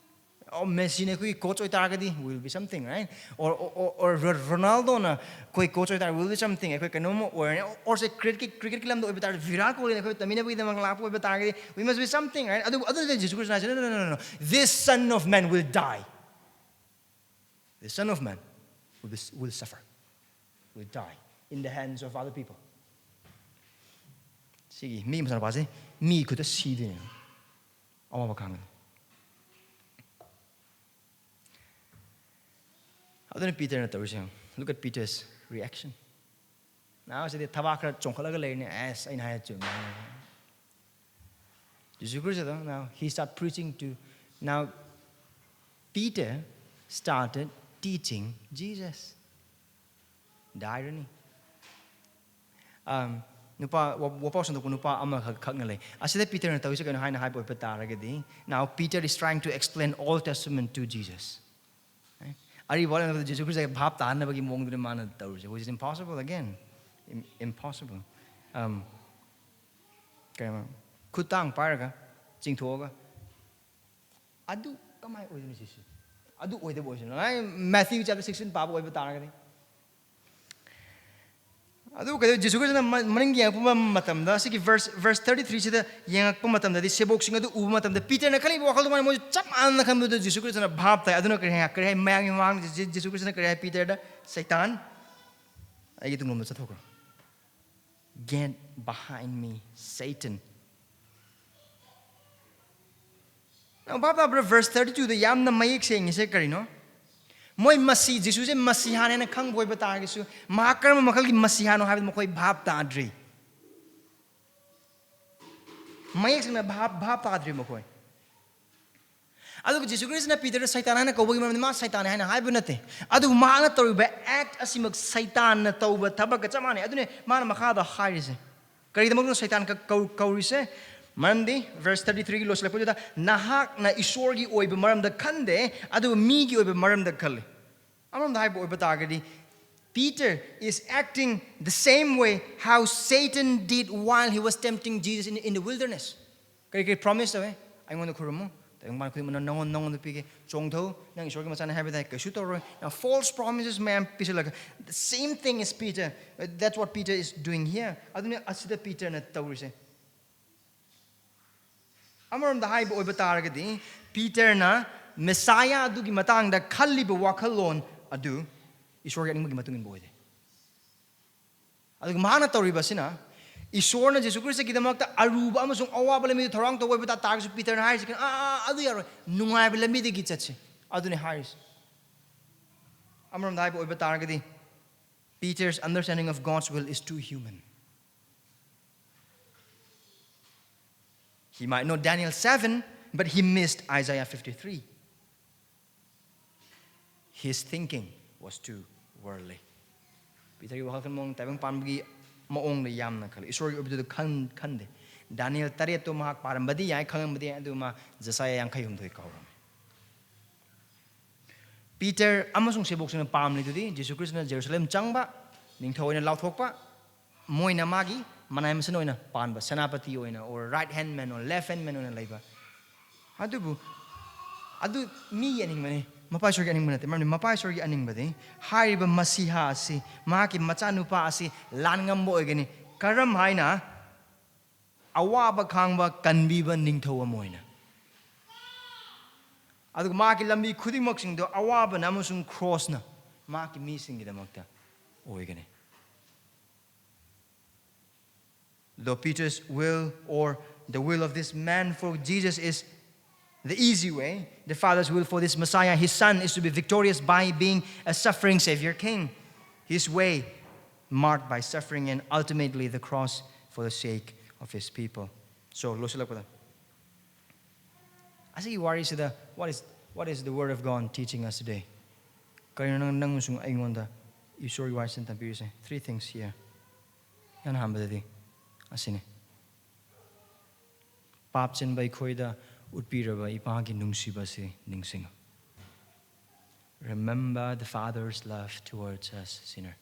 ꯑꯣ, ꯃꯦꯁꯤꯅ ꯑꯩꯈꯣꯏꯒꯤ ꯀꯣꯆ ꯑꯣꯏꯇꯥꯔꯒꯗꯤ, we will be something, right? Or, or, or, or Ronaldoꯅ ꯑꯩꯈꯣꯏ ꯀꯣꯆ ꯑꯣꯏꯇꯥꯔꯒꯗꯤ, we will be something. ꯑꯩꯈꯣꯏ ꯀꯩꯅꯣꯝꯃ ꯑꯣꯏꯔꯅꯤ꯫ Or say cricket, crickꯀꯤ ꯂꯝꯗ ꯑꯣꯏꯕ ꯇꯥꯔꯗꯤ, ꯚꯤꯔꯥꯠ ꯀꯣꯍꯂꯤꯅ ꯑꯩꯈꯣꯏ ꯇꯝꯕꯤꯅꯕꯒꯤꯗꯃꯛ ꯂꯥꯛꯄ ꯑꯣꯏꯕ ꯇꯥꯔꯒꯗꯤ, we must be something, right? ꯑꯗꯨꯕꯨ ꯑꯗꯨꯗꯤ ꯖꯤꯁꯨ ꯈ꯭ꯔꯤꯁꯇꯅ ꯍꯥꯏꯁꯦ, "No, no, no, no, no. This Son of Man will die. The Son of Man will, be, will suffer, will die in the hands of other people." ꯁꯤꯒꯤ ꯃꯤ ꯃꯆꯥꯅꯨꯄꯥꯁꯦ ꯃꯤ ꯈꯨꯠꯇ ꯁꯤꯗꯣꯏꯅꯦ꯫ ꯑꯋꯥꯕ ꯈꯥꯡꯒꯅꯤ꯫ ꯑꯗꯨꯅ ꯄꯤꯇꯔꯅ ꯇꯧꯔꯤꯁꯦ ꯌꯦꯡꯉꯨ꯫ Look at Peter's reaction. ꯅꯍꯥꯁꯤꯗꯤ ꯊꯕꯥꯛ ꯈꯔ ꯆꯣꯡꯈꯠꯂꯒ ꯂꯩꯔꯤꯅꯦ꯫ "ꯑꯦꯁ, ꯑꯩꯅ ꯍꯥꯏ ꯆꯨꯝꯃꯦ" ꯍꯥꯏꯅ꯫ ꯖꯤꯁꯨ ꯈ꯭ꯔꯤꯁꯇꯗ, now he start preaching to, now Peter started teaching Jesus. The irony. Um, ꯅꯨꯄꯥ, ꯋꯥ-, ꯋꯥꯄꯥꯎ ꯁꯟꯗꯣꯛꯄ ꯅꯨꯄꯥ ꯑꯃꯈꯛ, ꯈꯛꯅ ꯂꯩ꯫ ꯑꯁꯤꯗ ꯄꯤꯇꯔꯅ ꯇꯧꯔꯤꯁꯦ ꯀꯩꯅꯣ ꯍꯥꯏꯅ ꯍꯥꯏꯕ ꯑꯣꯏꯕ ꯇꯥꯔꯒꯗꯤ, now Peter is trying to explain Old Testament to Jesus. ꯑꯦ? ꯑꯔꯤꯕ ꯋꯥꯔꯦꯡꯗ ꯖꯤꯁꯨ ꯈ꯭ꯔꯤꯁꯇꯒꯤ ꯚꯥꯞ ꯇꯥꯍꯟꯅꯕꯒꯤ ꯃꯑꯣꯡꯗꯨꯅꯤ ꯃꯥꯅ ꯇꯧꯔꯤꯁꯦ, which is impossible again. Im-, impossible. Um, ꯀꯩꯅꯣ, ꯈꯨꯠ ꯇꯥꯡ ꯄꯥꯏꯔꯒ, ꯆꯤꯡꯊꯣꯛꯑꯒ, ꯑꯗꯨ ꯀꯃꯥꯏꯅ ꯑꯣꯏꯗꯣꯏꯅꯣ ꯁꯤꯁꯦ? ꯑꯗꯨ ꯑꯣꯏꯗꯕ ꯑꯣꯏꯁꯅꯨ꯫ ꯉꯥꯏ Matthew chapter sixteen ꯄꯥꯕ ꯑꯣꯏꯕ ꯇꯥꯔꯒꯗꯤ, ꯑꯗꯨ ꯀꯩꯗꯧ-, ꯖꯤꯁꯨ ꯈ꯭ꯔꯤꯁꯇꯅ ꯃ-, ꯃꯅꯤꯡ ꯌꯦꯡꯉꯛꯄ ꯃꯇꯝꯗ, ꯁꯤꯒꯤ verse, verse thirty-threeꯁꯤꯗ ꯌꯦꯡꯉꯛꯄ ꯃꯇꯝꯗꯗꯤ, ꯁꯦꯕꯣꯛꯁꯤꯡ ꯑꯗꯨ ꯎꯕ ꯃꯇꯝꯗ, ꯄꯤꯇꯔꯅ ꯈꯜꯂꯤꯕ ꯋꯥꯈꯜꯗꯨꯃꯥꯏꯅ ꯃꯣꯏꯁꯨ ꯆꯞ ꯃꯥꯟꯅꯅ ꯈꯟꯕꯗꯨ ꯖꯤꯁꯨ ꯈ꯭ꯔꯤꯁꯇꯅ ꯚꯥꯞ ꯇꯥꯏ꯫ ꯑꯗꯨꯅ ꯀꯔꯤ ꯍꯥꯏ, ꯀꯔꯤ ꯍꯥꯏ? ꯃꯌꯥꯝꯒꯤ ꯃꯃꯥꯡꯗ ꯖꯤ-, ꯖꯤꯁꯨ ꯈ꯭ꯔꯤꯁꯇꯅ ꯀꯔꯤ ꯍꯥꯏ ꯄꯤꯇꯔꯗ? "ꯁꯩꯇꯥꯟ, ꯑꯩꯒꯤ ꯇꯨꯡꯂꯣꯝꯗ ꯆꯠꯊꯣꯛꯈ꯭ꯔꯣ꯫ Get behind me, Satan." ꯅꯪ ꯚꯥꯞ ꯇꯥꯕ꯭ꯔꯥ? Verse thirty-twoꯗ ꯌꯥꯝꯅ ꯃꯌꯦꯛ ꯁꯦꯡꯉꯤꯁꯦ ꯀꯔꯤꯅꯣ? ꯃꯣꯏ ꯃꯁꯤ, ꯖꯤꯁꯨꯁꯦ ꯃꯁꯤꯍꯥꯅꯦꯅ ꯈꯪꯕ ꯑꯣꯏꯕ ꯇꯥꯔꯒꯁꯨ, ꯃꯍꯥꯛ ꯀꯔꯝꯕ ꯃꯈꯜꯒꯤ ꯃꯁꯤꯍꯥꯅꯣ ꯍꯥꯏꯕꯗꯨ ꯃꯈꯣꯏ ꯚꯥꯞ ꯇꯥꯗ꯭ꯔꯤ꯫ ꯃꯌꯦꯛ ꯁꯦꯡꯅ ꯚꯥꯞ, ꯚꯥꯞ ꯇꯥꯗ꯭ꯔꯤ ꯃꯈꯣꯏ꯫ ꯑꯗꯨꯒ ꯖꯤꯁꯨ ꯈ꯭ꯔꯤꯁꯇꯅ ꯄꯤꯇꯔꯗ ꯁꯩꯇꯥꯟ ꯍꯥꯏꯅ ꯀꯧꯕꯒꯤ ꯃꯔꯝꯗꯤ ꯃꯥ ꯁꯩꯇꯥꯟꯅꯤ ꯍꯥꯏꯅ ꯍꯥꯏꯕ ꯅꯠꯇꯦ꯫ ꯑꯗꯨꯕꯨ ꯃꯍꯥꯛꯅ ꯇꯧꯔꯤꯕ act ꯑꯁꯤꯃꯛ ꯁꯩꯇꯥꯟꯅ ꯇꯧꯕ ꯊꯕꯛꯀ ꯆꯞ ꯃꯥꯟꯅꯩ꯫ ꯑꯗꯨꯅꯦ ꯃꯥꯅ ꯃꯈꯥꯗ ꯍꯥꯏꯔꯤꯁꯦ꯫ ꯀꯔꯤꯒꯤꯗꯃꯛꯇꯅꯣ ꯁꯩꯇꯥꯟ ꯀ-, ꯀꯧ-, ꯀꯧꯔꯤꯁꯦ? ꯃꯔꯝꯗꯤ verse thirty-threeꯒꯤ ꯂꯣꯏꯁꯤꯜꯂꯛꯄꯗꯨꯗ, "ꯅꯍꯥꯛꯅ ꯏꯁꯣꯔꯒꯤ ꯑꯣꯏꯕ ꯃꯔꯝꯗ ꯈꯟꯗꯦ, ꯑꯗꯨꯕꯨ ꯃꯤꯒꯤ ꯑꯣꯏꯕ ꯃꯔꯝꯗ ꯈꯜꯂꯤ"꯫ ꯑꯃꯔꯣꯝꯗ ꯍꯥꯏꯕ ꯑꯣꯏꯕ ꯇꯥꯔꯒꯗꯤ, Peter is acting the same way how Satan did while he was tempting Jesus in, in the wilderness. ꯀꯔꯤ ꯀꯔꯤ promise ꯇꯧꯋꯦ? "ꯑꯩꯉꯣꯟꯗ ꯈꯨꯔꯨꯝꯃꯨ, ꯇꯥꯏꯕꯪꯄꯥꯟ ꯈꯨꯗꯤꯡꯃꯛꯅ ꯅꯪꯉꯣꯟ ꯅꯉꯣꯟꯗ ꯄꯤꯒꯦ, ꯆꯣꯡꯊꯧ, ꯅꯪ ꯏꯁꯣꯔꯒꯤ ꯃꯆꯥꯅꯤ ꯍꯥꯏꯕ ꯇꯥꯏ, ꯀꯩꯁꯨ ꯇꯧꯔꯣꯏ, ꯅꯪ false promises ꯃꯌꯥꯝ ꯄꯤꯁꯤꯜꯂꯒ. The same thing is Peter. That's what Peter is doing here. ꯑꯗꯨꯅ ꯑꯁꯤꯗ ꯄꯤꯇꯔꯅ ꯇꯧꯔꯤꯁꯦ. ꯑꯃꯔꯣꯝꯗ ꯍꯥꯏꯕ ꯑꯣꯏꯕ ꯇꯥꯔꯒꯗꯤ, ꯄꯤꯇꯔꯅ ꯃꯦꯁꯥꯌꯥ ꯑꯗꯨꯒꯤ ꯃꯇꯥꯡꯗ ꯈꯜꯂꯤꯕ ꯋꯥꯈꯜꯂꯣꯟ ꯑꯗꯨ ꯏꯁꯣꯔꯒꯤ ꯑꯅꯤꯡꯕꯒꯤ ꯃꯇꯨꯡ ꯏꯟꯕ ꯑꯣꯏꯗꯦ. ꯑꯗꯨꯒ ꯃꯍꯥꯛꯅ ꯇꯧꯔꯤꯕꯁꯤꯅ, ꯏꯁꯣꯔꯅ ꯖꯤꯁꯨ ꯈ꯭ꯔꯤꯁꯇꯒꯤꯗꯃꯛꯇ ꯑꯔꯨꯕ ꯑꯃꯁꯨꯡ ꯑꯋꯥꯕ ꯂꯝꯕꯤꯗ ꯊꯧꯔꯥꯡ ꯇꯧꯕ ꯑꯣꯏꯕ ꯇꯥ-, ꯇꯥꯔꯒꯁꯨ, ꯄꯤꯇꯔꯅ ꯍꯥꯏꯔꯤꯁꯤ ꯀꯩꯅꯣ? "ꯑꯥ, ꯑꯥ, ꯑꯥ, ꯑꯗꯨ ꯌꯥꯔꯣꯏ, ꯅꯨꯡꯉꯥꯏꯕ ꯂꯝꯕꯤꯗꯒꯤ ꯆꯠꯁꯤ", ꯑꯗꯨꯅꯤ ꯍꯥꯏꯔꯤꯁꯤ. ꯑꯃꯔꯣꯝꯗ ꯍꯥꯏꯕ ꯑꯣꯏꯕ ꯇꯥꯔꯒꯗꯤ, Peter's understanding of God's will is too human. He might know Daniel seven, but he missed Isaiah fifty-three. His thinking was too worldly. ꯄꯤꯇꯔꯒꯤ ꯋꯥꯈꯜ ꯃꯑꯣꯡ ꯇꯥꯏꯕꯪ ꯄꯥꯟꯕꯒꯤ ꯃꯑꯣꯡꯗ ꯌꯥꯝꯅ ꯈꯜꯂꯤ꯫ ꯏꯁꯣꯔꯒꯤ ꯑꯣꯏꯕꯗꯨꯗ ꯈꯟ-, ꯈꯟꯗꯦ꯫ ꯗꯥꯅꯤꯌꯦꯜ ꯇꯔꯦꯠꯇꯣ ꯃꯍꯥꯛ ꯄꯥꯔꯝꯕꯗꯤ ꯌꯥꯏ, ꯈꯪꯉꯝꯕꯗꯤ ꯌꯥꯏ, ꯑꯗꯨ ꯃꯥ ꯖꯁꯥꯌꯥ ꯌꯥꯡꯈꯩ ꯍꯨꯝꯗꯣꯏ ꯀꯥꯎꯔꯝꯃꯤ꯫ ꯄꯤꯇꯔ ꯑꯃꯁꯨꯡ ꯁꯦꯕꯣꯛꯁꯤꯡꯅ ꯄꯥꯝꯂꯤꯗꯨꯗꯤ ꯖꯤꯁꯨ ꯈ꯭ꯔꯤꯁꯇꯅ ꯖꯦꯔꯨꯁꯂꯦꯝ ꯆꯪꯕ, ꯅꯤꯡꯊꯧ ꯑꯣꯏꯅ ꯂꯥꯎꯊꯣꯛꯄ, ꯃꯣꯏꯅ ꯃꯥꯒꯤ ꯃꯅꯥꯏ ꯃꯁꯤꯟ ꯑꯣꯏꯅ ꯄꯥꯟꯕ, ꯁꯦꯅꯥꯄꯇꯤ ꯑꯣꯏꯅ, or right hand man or left hand man ꯑꯣꯏꯅ ꯂꯩꯕ꯫ ꯑꯗꯨꯕꯨ ꯑꯗꯨ ꯃꯤꯒꯤ ꯑꯅꯤꯡꯕꯅꯤ, ꯃꯄꯥ ꯏꯁꯣꯔꯒꯤ ꯑꯅꯤꯡꯕ ꯅꯠꯇꯦ꯫ ꯃꯔꯝꯗꯤ ꯃꯄꯥ ꯏꯁꯣꯔꯒꯤ ꯑꯅꯤꯡꯕꯗꯤ ꯍꯥꯏꯔꯤꯕ ꯃꯁꯤꯍꯥ ꯑꯁꯤ, ꯃꯍꯥꯛꯀꯤ ꯃꯆꯥꯅꯨꯄꯥ ꯑꯁꯤ ꯂꯥꯟ ꯉꯝꯕ ꯑꯣꯏꯒꯅꯤ꯫ ꯀꯔꯝ ꯍꯥꯏꯅ? ꯑꯋꯥꯕ ꯈꯥꯡꯕ ꯀꯟꯕꯤꯕ ꯅꯤꯡꯊꯧ ꯑꯃ ꯑꯣꯏꯅ꯫ ꯑꯗꯨꯒ ꯃꯍꯥꯛꯀꯤ ꯂꯝꯕꯤ ꯈꯨꯗꯤꯡꯃꯛꯁꯤꯡꯗꯣ ꯑꯋꯥꯕꯅ ꯑꯃꯁꯨꯡ ꯀ꯭ꯔꯣꯁꯅ ꯃꯍꯥꯛꯀꯤ ꯃꯤꯁꯤꯡꯒꯤꯗꯃꯛꯇ ꯑꯣꯏꯒꯅꯤ꯫ Though Peter's will or the will of this man for Jesus is the easy way, the Father's will for this Messiah, his son, is to be victorious by being a suffering Savior King. His way marked by suffering and ultimately the cross for the sake of his people. So, ꯂꯣꯏꯁꯤꯜꯂꯛꯄꯗ, ꯑꯁꯤꯒꯤ ꯋꯥꯔꯤꯁꯤꯗ, what is, what is the word of God teaching us today? ꯀꯔꯤꯅꯣ ꯅꯪ, ꯅꯪ ꯑꯃꯁꯨꯡ ꯑꯩꯉꯣꯟꯗ ꯏꯁꯣꯔꯒꯤ ꯋꯥꯔꯤꯁꯤꯅ ꯇꯝꯕꯤꯔꯤꯁꯦ? Three things here. ꯏꯍꯥꯟ ꯍꯥꯟꯕꯗꯗꯤ ꯑꯁꯤꯅꯤ: ꯄꯥꯞ ꯆꯦꯟꯕ ꯑꯩꯈꯣꯏꯗ ꯎꯠꯄꯤꯔꯕ ꯏꯄꯥꯒꯤ ꯅꯨꯡꯁꯤꯕ ꯑꯁꯤ ꯅꯤꯡꯁꯤꯡꯉꯨ꯫ Remember the Father's love towards us, sinner.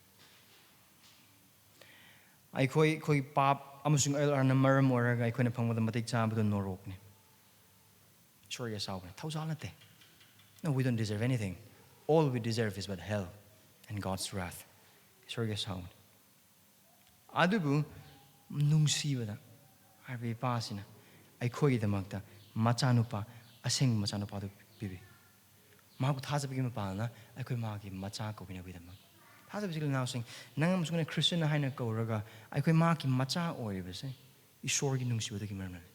ꯑꯩꯈꯣꯏ, ꯑꯩꯈꯣꯏ ꯄꯥꯞ ꯑꯃꯁꯨꯡ ꯑꯦꯜ ꯑꯥꯔꯅ ꯃꯔꯝ ꯑꯣꯏꯔꯒ ꯑꯩꯈꯣꯏꯅ ꯐꯪꯕꯗ ꯃꯇꯤꯛ ꯆꯥꯕꯗꯨ ꯅꯣꯔꯣꯛꯅꯤ꯫ ꯏꯁꯣꯔꯒꯤ ꯑꯁꯥꯎꯕꯅꯤ, ꯊꯧꯖꯥꯜ ꯅꯠꯇꯦ. No, we don't deserve anything. All we deserve is but hell and God's wrath. ꯏꯁꯣꯔꯒꯤ ꯑꯁꯥꯎꯕꯅꯤ. ꯑꯗꯨꯕꯨ ꯅꯨꯡꯁꯤꯕꯗ ꯍꯥꯏꯕ ꯏꯄꯥꯁꯤꯅ ꯑꯩꯈꯣꯏꯒꯤꯗꯃꯛꯇ ꯃꯆꯥꯅꯨꯄꯥ, ꯑꯁꯦꯡꯕ ꯃꯆꯥꯅꯨꯄꯥꯗꯨ ꯄꯤꯕꯤ. ꯃꯍꯥꯛꯄꯨ ꯊꯥꯖꯕꯒꯤ ꯃꯄꯥꯟꯅ ꯑꯩꯈꯣꯏ ꯃꯥꯒꯤ ꯃꯆꯥ ꯀꯧꯕꯤꯅꯕꯒꯤꯗꯃꯛ. ꯊꯥꯖꯕ ꯏꯆꯤꯜ ꯏꯅꯥꯎꯁꯤꯡ, ꯅꯪ ꯑꯃꯁꯨꯡ ꯑꯩꯅ ꯈ꯭ꯔꯤꯁꯇꯤꯌꯟ ꯍꯥꯏꯅ ꯀꯧꯔꯒ ꯑꯩꯈꯣꯏ ꯃꯍꯥꯛꯀꯤ ꯃꯆꯥ ꯑꯣꯏꯔꯤꯕꯁꯦ ꯏꯁꯣꯔꯒꯤ ꯅꯨꯡꯁꯤꯕꯗꯒꯤ ꯃꯔꯝꯅꯅꯤ.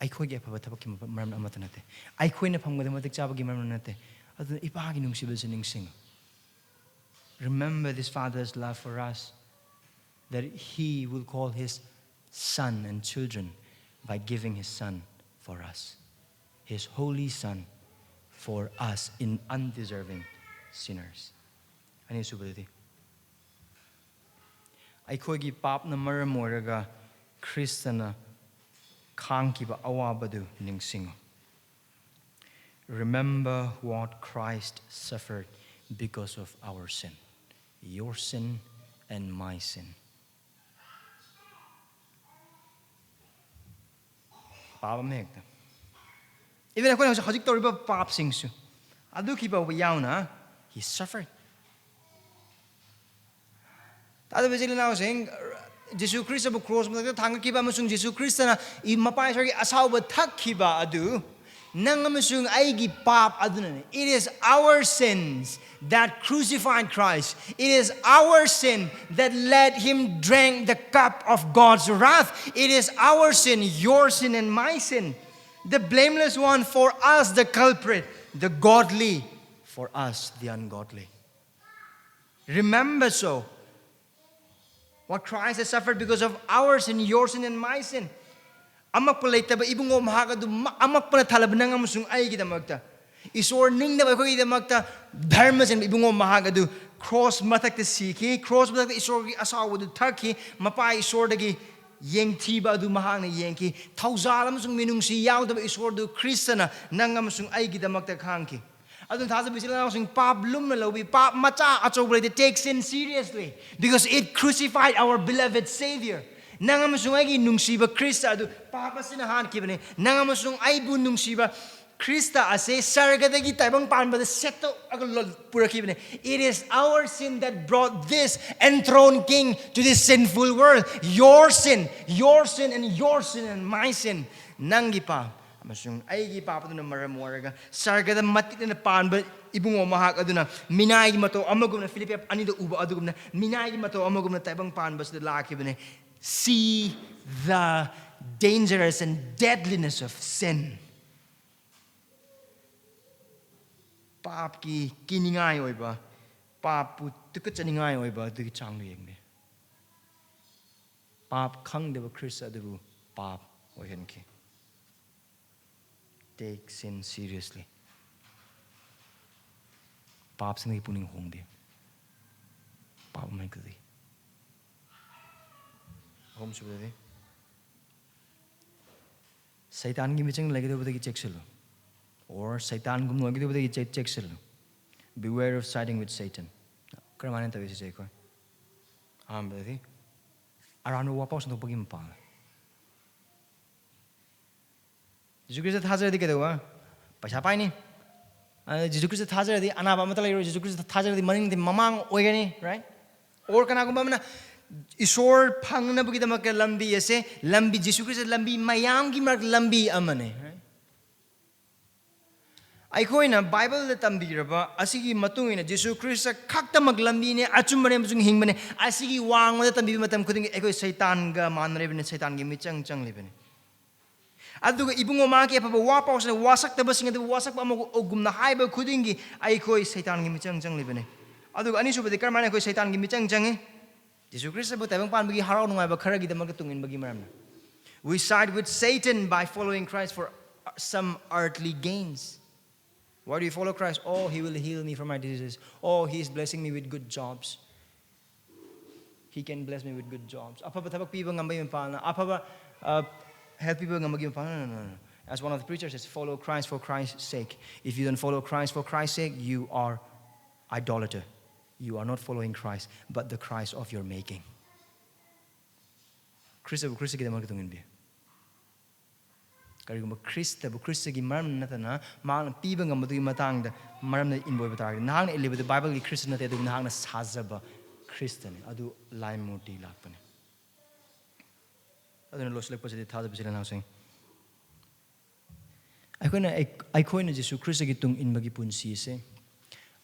ꯑꯩꯈꯣꯏꯒꯤ ꯑꯐꯕ ꯊꯕꯛꯀꯤ ꯃꯔꯝ ꯑꯃꯠꯇ ꯅꯠꯇꯦ. ꯑꯩꯈꯣꯏꯅ ꯐꯪꯕꯗ ꯃꯇꯤꯛ ꯆꯥꯕꯒꯤ ꯃꯔꯝ ꯅꯠꯇꯦ. ꯑꯗꯨꯅ ꯏꯄꯥꯒꯤ ꯅꯨꯡꯁꯤꯕꯁꯦ ꯅꯤꯡꯁꯤꯡꯉꯨ. Remember this father's love for us, that he will call his son and children by giving his son for us, his holy son for us in undeserving sinners. ꯑꯅꯤꯁꯨꯕꯗꯗꯤ, ꯑꯩꯈꯣꯏꯒꯤ ꯄꯥꯞꯅ ꯃꯔꯝ ꯑꯣꯏꯔꯒ ꯈ꯭ꯔꯤꯁꯇꯅ ꯈꯥꯡꯈꯤꯕ ꯑꯋꯥꯕꯗꯨ ꯅꯤꯡꯁꯤꯡꯉꯨ. Remember what Christ suffered because of our sin, your sin and my sin. ꯄꯥꯞ ꯑꯃ ꯍꯦꯛꯇ, even ꯑꯩꯈꯣꯏꯅ ꯍꯧꯖꯤꯛ, ꯍꯧꯖꯤꯛ ꯇꯧꯔꯤꯕ ꯄꯥꯞꯁꯤꯡꯁꯨ, ꯑꯗꯨ ꯐꯥꯎꯕ ꯌꯥꯎꯅ he suffered. ꯇꯥꯗꯕ ꯏꯆꯤꯜ ꯏꯅꯥꯎꯁꯤꯡ, ꯖꯤꯁꯨ ꯈ꯭ꯔꯤꯁꯇꯕꯨ ꯀ꯭ꯔꯣꯁ ꯃꯊꯛꯇ ꯊꯥꯡꯒꯠꯈꯤꯕ ꯑꯃꯁꯨꯡ ꯖꯤꯁꯨ ꯈ꯭ꯔꯤꯁꯇꯅ ꯏ-, ꯃꯄꯥ ꯏꯁꯣꯔꯒꯤ ꯑꯁꯥꯎꯕ ꯊꯛꯈꯤꯕ ꯑꯗꯨ ꯅꯪ ꯑꯃꯁꯨꯡ ꯑꯩꯒꯤ ꯄꯥꯞ ꯑꯗꯨꯅꯅꯤ. It is our sins that crucified Christ. It is our sin that led him drink the cup of God's wrath. It is our sin, your sin and my sin. The blameless one for us, the culprit. The godly for us, the ungodly. Remember so. What Christ has suffered because of our sin, your sin and my sin. ꯑꯃꯛꯄ ꯂꯩꯇꯕ ꯏꯕꯨꯡꯉꯣ ꯃꯍꯥꯛ ꯑꯗꯨ ꯃ-, ꯑꯃꯛꯄꯅ ꯊꯜꯂꯕ ꯅꯪ ꯑꯃꯁꯨꯡ ꯑꯩꯒꯤꯗꯃꯛꯇ. ꯏꯁꯣꯔ ꯅꯤꯡꯗꯕ ꯑꯩꯈꯣꯏꯒꯤꯗꯃꯛꯇ ꯙꯔꯃ ꯆꯦꯟꯕ ꯏꯕꯨꯡꯉꯣ ꯃꯍꯥꯛ ꯑꯗꯨ ꯀ꯭ꯔꯣꯁ ꯃꯊꯛꯇ ꯁꯤꯈꯤ, ꯀ꯭ꯔꯣꯁ ꯃꯊꯛꯇ ꯏꯁꯣꯔꯒꯤ ꯑꯁꯥꯎꯕꯗꯨ ꯊꯛꯈꯤ, ꯃꯄꯥ ꯏꯁꯣꯔꯗꯒꯤ ꯌꯦꯡꯊꯤꯕ ꯑꯗꯨ ꯃꯍꯥꯛꯅ ꯌꯦꯡꯈꯤ, ꯊꯧꯖꯥꯜ ꯑꯃꯁꯨꯡ ꯃꯤꯅꯨꯡꯁꯤ ꯌꯥꯎꯗꯕ ꯏꯁꯣꯔꯗꯨ ꯈ꯭ꯔꯤꯁꯇꯅ ꯅꯪ ꯑꯃꯁꯨꯡ ꯑꯩꯒꯤꯗꯃꯛꯇ ꯈꯥꯡꯈꯤ. ꯑꯗꯨꯅ ꯊꯥꯖꯕ ꯏꯆꯤꯜ ꯏꯅꯥꯎꯁꯤꯡ, ꯄꯥꯞ ꯂꯨꯝꯅ ꯂꯧꯕꯤ, ꯄꯥꯞ ꯃꯆꯥ ꯑꯆꯧꯕ ꯂꯩꯇꯦ. Take sin seriously because it crucified our beloved Savior. ꯅꯪ ꯑꯃꯁꯨꯡ ꯑꯩꯒꯤ ꯅꯨꯡꯁꯤꯕ ꯈ꯭ꯔꯤꯁꯇ ꯑꯗꯨ ꯄꯥꯞ ꯑꯁꯤꯅ ꯍꯥꯠꯈꯤꯕꯅꯤ꯫ ꯅꯪ ꯑꯃꯁꯨꯡ ꯑꯩꯕꯨ ꯅꯨꯡꯁꯤꯕ ꯈ꯭ꯔꯤꯁꯇ ꯑꯁꯦ ꯁꯔꯒꯗꯒꯤ ꯇꯥꯏꯕꯪ ꯄꯥꯟꯕꯗ ꯁꯦꯠꯇꯣꯛꯑꯒ ꯂꯣ-, ꯄꯨꯔꯛꯈꯤꯕꯅꯤ꯫ It is our sin that brought this enthroned king to this sinful world. Your sin, your sin and your sin and my sin. ꯅꯪꯒꯤ ꯄꯥꯞ ꯑꯃꯁꯨꯡ ꯑꯩꯒꯤ ꯄꯥꯞ ꯑꯗꯨꯅ ꯃꯔꯝ ꯑꯣꯏꯔꯒ ꯁꯔꯒꯗ ꯃꯇꯤꯛ ꯂꯩꯅ ꯄꯥꯟꯕ ꯏꯕꯨꯡꯉꯣ ꯃꯍꯥꯛ ꯑꯗꯨꯅ ꯃꯤꯅꯥꯏꯒꯤ ꯃꯇꯧ ꯑꯃꯒꯨꯝꯅ, ꯐꯤꯂꯤꯞꯄꯤ ꯑꯅꯤꯗ ꯎꯕ ꯑꯗꯨꯒꯨꯝꯅ ꯃꯤꯅꯥꯏꯒꯤ ꯃꯇꯧ ꯑꯃꯒꯨꯝꯅ ꯇꯥꯏꯕꯪ ꯄꯥꯟꯕꯁꯤꯗ ꯂꯥꯛꯈꯤꯕꯅꯤ꯫ See the dangerous and deadliness of sin. ꯄꯥꯞꯀꯤ ꯀꯤꯅꯤꯡꯉꯥꯏ ꯑꯣꯏꯕ, ꯄꯥꯞꯄꯨ ꯇꯨꯀꯠꯆꯅꯤꯡꯉꯥꯏ ꯑꯣꯏꯕ ꯑꯗꯨꯒꯤ ꯆꯥꯡꯗꯣ ꯌꯦꯡꯗꯦ꯫ ꯄꯥꯞ ꯈꯪꯗꯕ ꯈ꯭ꯔꯤꯁ ꯑꯗꯨꯕꯨ ꯄꯥꯞ ꯑꯣꯏꯍꯟꯈꯤ꯫ Take sin seriously. ꯄꯥꯞꯁꯤꯡꯗꯒꯤ ꯄꯨꯛꯅꯤꯡ ꯍꯣꯡꯗꯦ꯫ ꯄꯥꯞ ꯑꯃ ꯍꯦꯛꯇꯗꯤ꯫ ꯑꯍꯨꯝꯁꯨꯕꯗꯗꯤ, ꯁꯩꯇꯥꯟꯒꯤ ꯃꯤꯆꯪ ꯂꯩꯒꯗꯧꯕꯗꯒꯤ ꯆꯦꯛꯁꯤꯜꯂꯨ꯫ Or ꯁꯩꯇꯥꯟꯒꯨꯝꯅ ꯑꯣꯏꯒꯗꯧꯕꯗꯒꯤ ꯆꯦꯛ-, ꯆꯦꯛꯁꯤꯜꯂꯨ꯫ Beware of siding with Satan. ꯀꯔꯝꯍꯥꯏꯅ ꯇꯧꯏ ꯁꯤꯁꯦ ꯑꯩꯈꯣꯏ? ꯑꯍꯥꯟꯕꯗꯗꯤ, ꯑꯔꯥꯟꯕ ꯋꯥꯄꯥꯎ ꯁꯟꯗꯣꯛꯄꯒꯤ ꯃꯄꯥꯡ꯫ ꯖꯤꯁꯨ ꯈ꯭ꯔꯤꯁꯇ ꯊꯥꯖꯔꯗꯤ ꯀꯩꯗꯧꯕ? ꯄꯩꯁꯥ ꯄꯥꯏꯅꯤ꯫ ꯑ, ꯖꯤꯁꯨ ꯈ꯭ꯔꯤꯁꯇ ꯊꯥꯖꯔꯗꯤ ꯑꯅꯥꯕ ꯑꯃꯠꯇ ꯂꯩꯔꯣꯏ꯫ ꯖꯤꯁꯨ ꯈ꯭ꯔꯤꯁꯇ ꯊꯥꯖꯔꯗꯤ ꯃꯅꯤꯡꯗꯤ ꯃꯃꯥꯡ ꯑꯣꯏꯒꯅꯤ, right? Or ꯀꯅꯥꯒꯨꯝꯕ ꯑꯃꯅ ꯏꯁꯣꯔ ꯐꯪꯅꯕꯒꯤꯗꯃꯛꯇ ꯂꯝꯕꯤ ꯑꯁꯦ, ꯂꯝꯕꯤ, ꯖꯤꯁꯨ ꯈ꯭ꯔꯤꯁꯇ ꯂꯝꯕꯤ ꯃꯌꯥꯝꯒꯤ ꯃꯔꯛ ꯂꯝꯕꯤ ꯑꯃꯅꯤ, right? ꯑꯩꯈꯣꯏꯅ ꯕꯥꯏꯕꯜꯗ ꯇꯝꯕꯤꯔꯕ ꯑꯁꯤꯒꯤ ꯃꯇꯨꯡ ꯏꯟꯅ ꯖꯤꯁꯨ ꯈ꯭ꯔꯤꯁꯇ ꯈꯛꯇꯃꯛ ꯂꯝꯕꯤꯅꯦ, ꯑꯆꯨꯝꯕꯅꯦ ꯑꯃꯁꯨꯡ ꯍꯤꯡꯕꯅꯦ꯫ ꯑꯁꯤꯒꯤ ꯋꯥꯡꯃꯗ ꯇꯝꯕꯤꯕ ꯃꯇꯝ ꯈꯨꯗꯤꯡꯒꯤ ꯑꯩꯈꯣꯏ ꯁꯩꯇꯥꯟꯒ ꯃꯥꯟꯅꯔꯤꯕꯅꯤ, ꯁꯩꯇꯥꯟꯒꯤ ꯃꯤꯆꯪ ꯆꯪꯂꯤꯕꯅꯤ꯫ ꯑꯗꯨꯒ ꯏꯕꯨꯡꯉꯣ ꯃꯍꯥꯛꯀꯤ ꯑꯐꯕ ꯋꯥ ꯄꯥꯎꯁꯤꯅ ꯋꯥꯁꯛꯇꯕꯁꯤꯡ ꯑꯗꯨꯕꯨ ꯋꯥꯁꯛꯄ ꯑꯃꯒꯨꯝꯅ ꯍꯥꯏꯕ ꯈꯨꯗꯤꯡꯒꯤ ꯑꯩꯈꯣꯏ ꯁꯩꯇꯥꯟꯒꯤ ꯃꯤꯆꯪ ꯆꯪꯂꯤꯕꯅꯤ꯫ ꯑꯗꯨꯒ ꯑꯅꯤꯁꯨꯕꯗꯤ ꯀꯔꯝꯍꯥꯏꯅ ꯑꯩꯈꯣꯏ ꯁꯩꯇꯥꯟꯒꯤ ꯃꯤꯆꯪ ꯆꯪꯉꯤ? ꯖꯤꯁꯨ ꯈ꯭ꯔꯤꯁꯇꯕꯨ ꯇꯥꯏꯕꯪ ꯄꯥꯟꯕꯒꯤ ꯍꯔꯥꯎ ꯅꯨꯡꯉꯥꯏꯕ ꯈꯔꯒꯤꯗꯃꯛꯇ ꯇꯨꯡꯏꯟꯕꯒꯤ ꯃꯔꯝꯅ꯫ We side with Satan by following Christ for some earthly gains. Why do you follow Christ? Oh, he will heal me from my diseases. Oh, he is blessing me with good jobs. He can bless me with good jobs. ꯑꯐꯕ ꯊꯕꯛ ꯄꯤꯕ ꯉꯝꯕꯒꯤ ꯃꯄꯥꯜꯅ, ꯑꯐꯕ, uh, health ꯄꯤꯕ ꯉꯝꯕꯒꯤ ꯃꯄꯥꯜꯅ, no, no, no, no. As one of the preachers says, follow Christ for Christ's sake. If you don't follow Christ for Christ's sake, you are idolater. You are not following Christ, but the Christ of your making. ꯈ꯭ꯔꯤꯁꯇꯕꯨ ꯈ꯭ꯔꯤꯁꯇꯒꯤꯗꯃꯛ ꯇꯨꯡ ꯏꯟꯕꯤꯌꯨ꯫ ꯀꯔꯤꯒꯨꯝꯕ ꯈ꯭ꯔꯤꯁꯇꯕꯨ ꯈ꯭ꯔꯤꯁꯇꯒꯤ ꯃꯔꯝ ꯅꯠꯇꯅ ꯃꯍꯥꯛꯅ ꯄꯤꯕ ꯉꯝꯕꯗꯨꯒꯤ ꯃꯇꯥꯡꯗ ꯃꯔꯝꯗ ꯏꯟꯕ ꯑꯣꯏꯕ ꯇꯥꯔꯒꯗꯤ, ꯅꯍꯥꯛꯅ ꯏꯜꯂꯤꯕꯗꯨ ꯕꯥꯏꯕꯜꯒꯤ ꯈ꯭ꯔꯤꯁꯇ ꯅꯠꯇꯦ, ꯑꯗꯨꯕꯨ ꯅꯍꯥꯛꯅ ꯁꯥꯖꯕ ꯈ꯭ꯔꯤꯁꯇꯅꯤ꯫ ꯑꯗꯨ ꯂꯥꯏ ꯃꯨꯔꯇꯤ ꯂꯥꯛꯄꯅꯤ꯫ ꯑꯗꯨꯅ ꯂꯣꯏꯁꯤꯜꯂꯛꯄꯁꯤꯗꯤ ꯊꯥꯖꯕꯁꯤꯗ ꯅꯍꯥꯛꯁꯤꯡ ꯑꯩꯈꯣꯏꯅ, ꯑꯩꯈꯣꯏꯅ ꯖꯤꯁꯨ ꯈ꯭ꯔꯤꯁꯇꯒꯤ ꯇꯨꯡ ꯏꯟꯕꯒꯤ ꯄꯨꯟꯁꯤ ꯑꯁꯦ,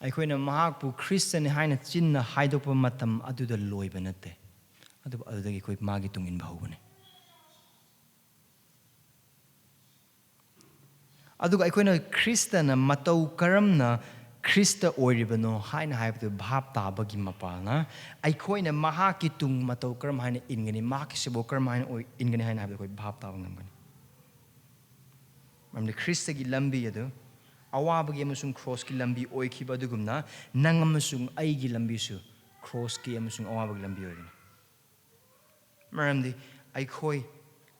ꯑꯩꯈꯣꯏꯅ ꯃꯍꯥꯛꯄꯨ ꯈ꯭ꯔꯤꯁꯇꯅꯤ ꯍꯥꯏꯅ ꯆꯤꯟꯅ ꯍꯥꯏꯗꯣꯛꯄ ꯃꯇꯝ ꯑꯗꯨꯗ ꯂꯣꯏꯕ ꯅꯠꯇꯦ, ꯑꯗꯨꯕꯨ ꯑꯗꯨꯗꯒꯤ ꯑꯩꯈꯣꯏ ꯃꯥꯒꯤ ꯇꯨꯡ ꯏꯟꯕ ꯍꯧꯕꯅꯤ꯫ ꯑꯗꯨꯒ ꯑꯩꯈꯣꯏꯅ ꯈ꯭ꯔꯤꯁꯇꯅ ꯃꯇꯧ ꯀꯔꯝꯅ ꯈ꯭ꯔꯤꯁꯇ ꯑꯣꯏꯔꯤꯕꯅꯣ ꯍꯥꯏꯅ ꯍꯥꯏꯕꯗꯨ ꯚꯥꯞ ꯇꯥꯕꯒꯤ ꯃꯄꯥꯜꯅ, ꯑꯩꯈꯣꯏꯅ ꯃꯍꯥꯛꯀꯤ ꯇꯨꯡ ꯃꯇꯧ ꯀꯔꯝ ꯍꯥꯏꯅ ꯏꯟꯒꯅꯤ, ꯃꯍꯥꯛꯀꯤ ꯁꯦꯕꯣꯛ ꯀꯔꯝ ꯍꯥꯏꯅ ꯑꯣꯏ-, ꯏꯟꯒꯅꯤ ꯍꯥꯏꯅ ꯍꯥꯏꯕꯗꯨ ꯑꯩꯈꯣꯏ ꯚꯥꯞ ꯇꯥꯕ ꯉꯝꯒꯅꯤ꯫ ꯃꯔꯝꯗꯤ ꯈ꯭ꯔꯤꯁꯇꯒꯤ ꯂꯝꯕꯤ ꯑꯗꯨ ꯑꯋꯥꯕꯒꯤ ꯑꯃꯁꯨꯡ ꯀ꯭ꯔꯣꯁꯀꯤ ꯂꯝꯕꯤ ꯑꯣꯏꯈꯤꯕ ꯑꯗꯨꯒꯨꯝꯅ, ꯅꯪ ꯑꯃꯁꯨꯡ ꯑꯩꯒꯤ ꯂꯝꯕꯤꯁꯨ ꯀ꯭ꯔꯣꯁꯀꯤ ꯑꯃꯁꯨꯡ ꯑꯋꯥꯕꯒꯤ ꯂꯝꯕꯤ ꯑꯣꯏꯒꯅꯤ꯫ ꯃꯔꯝꯗꯤ ꯑꯩꯈꯣꯏ,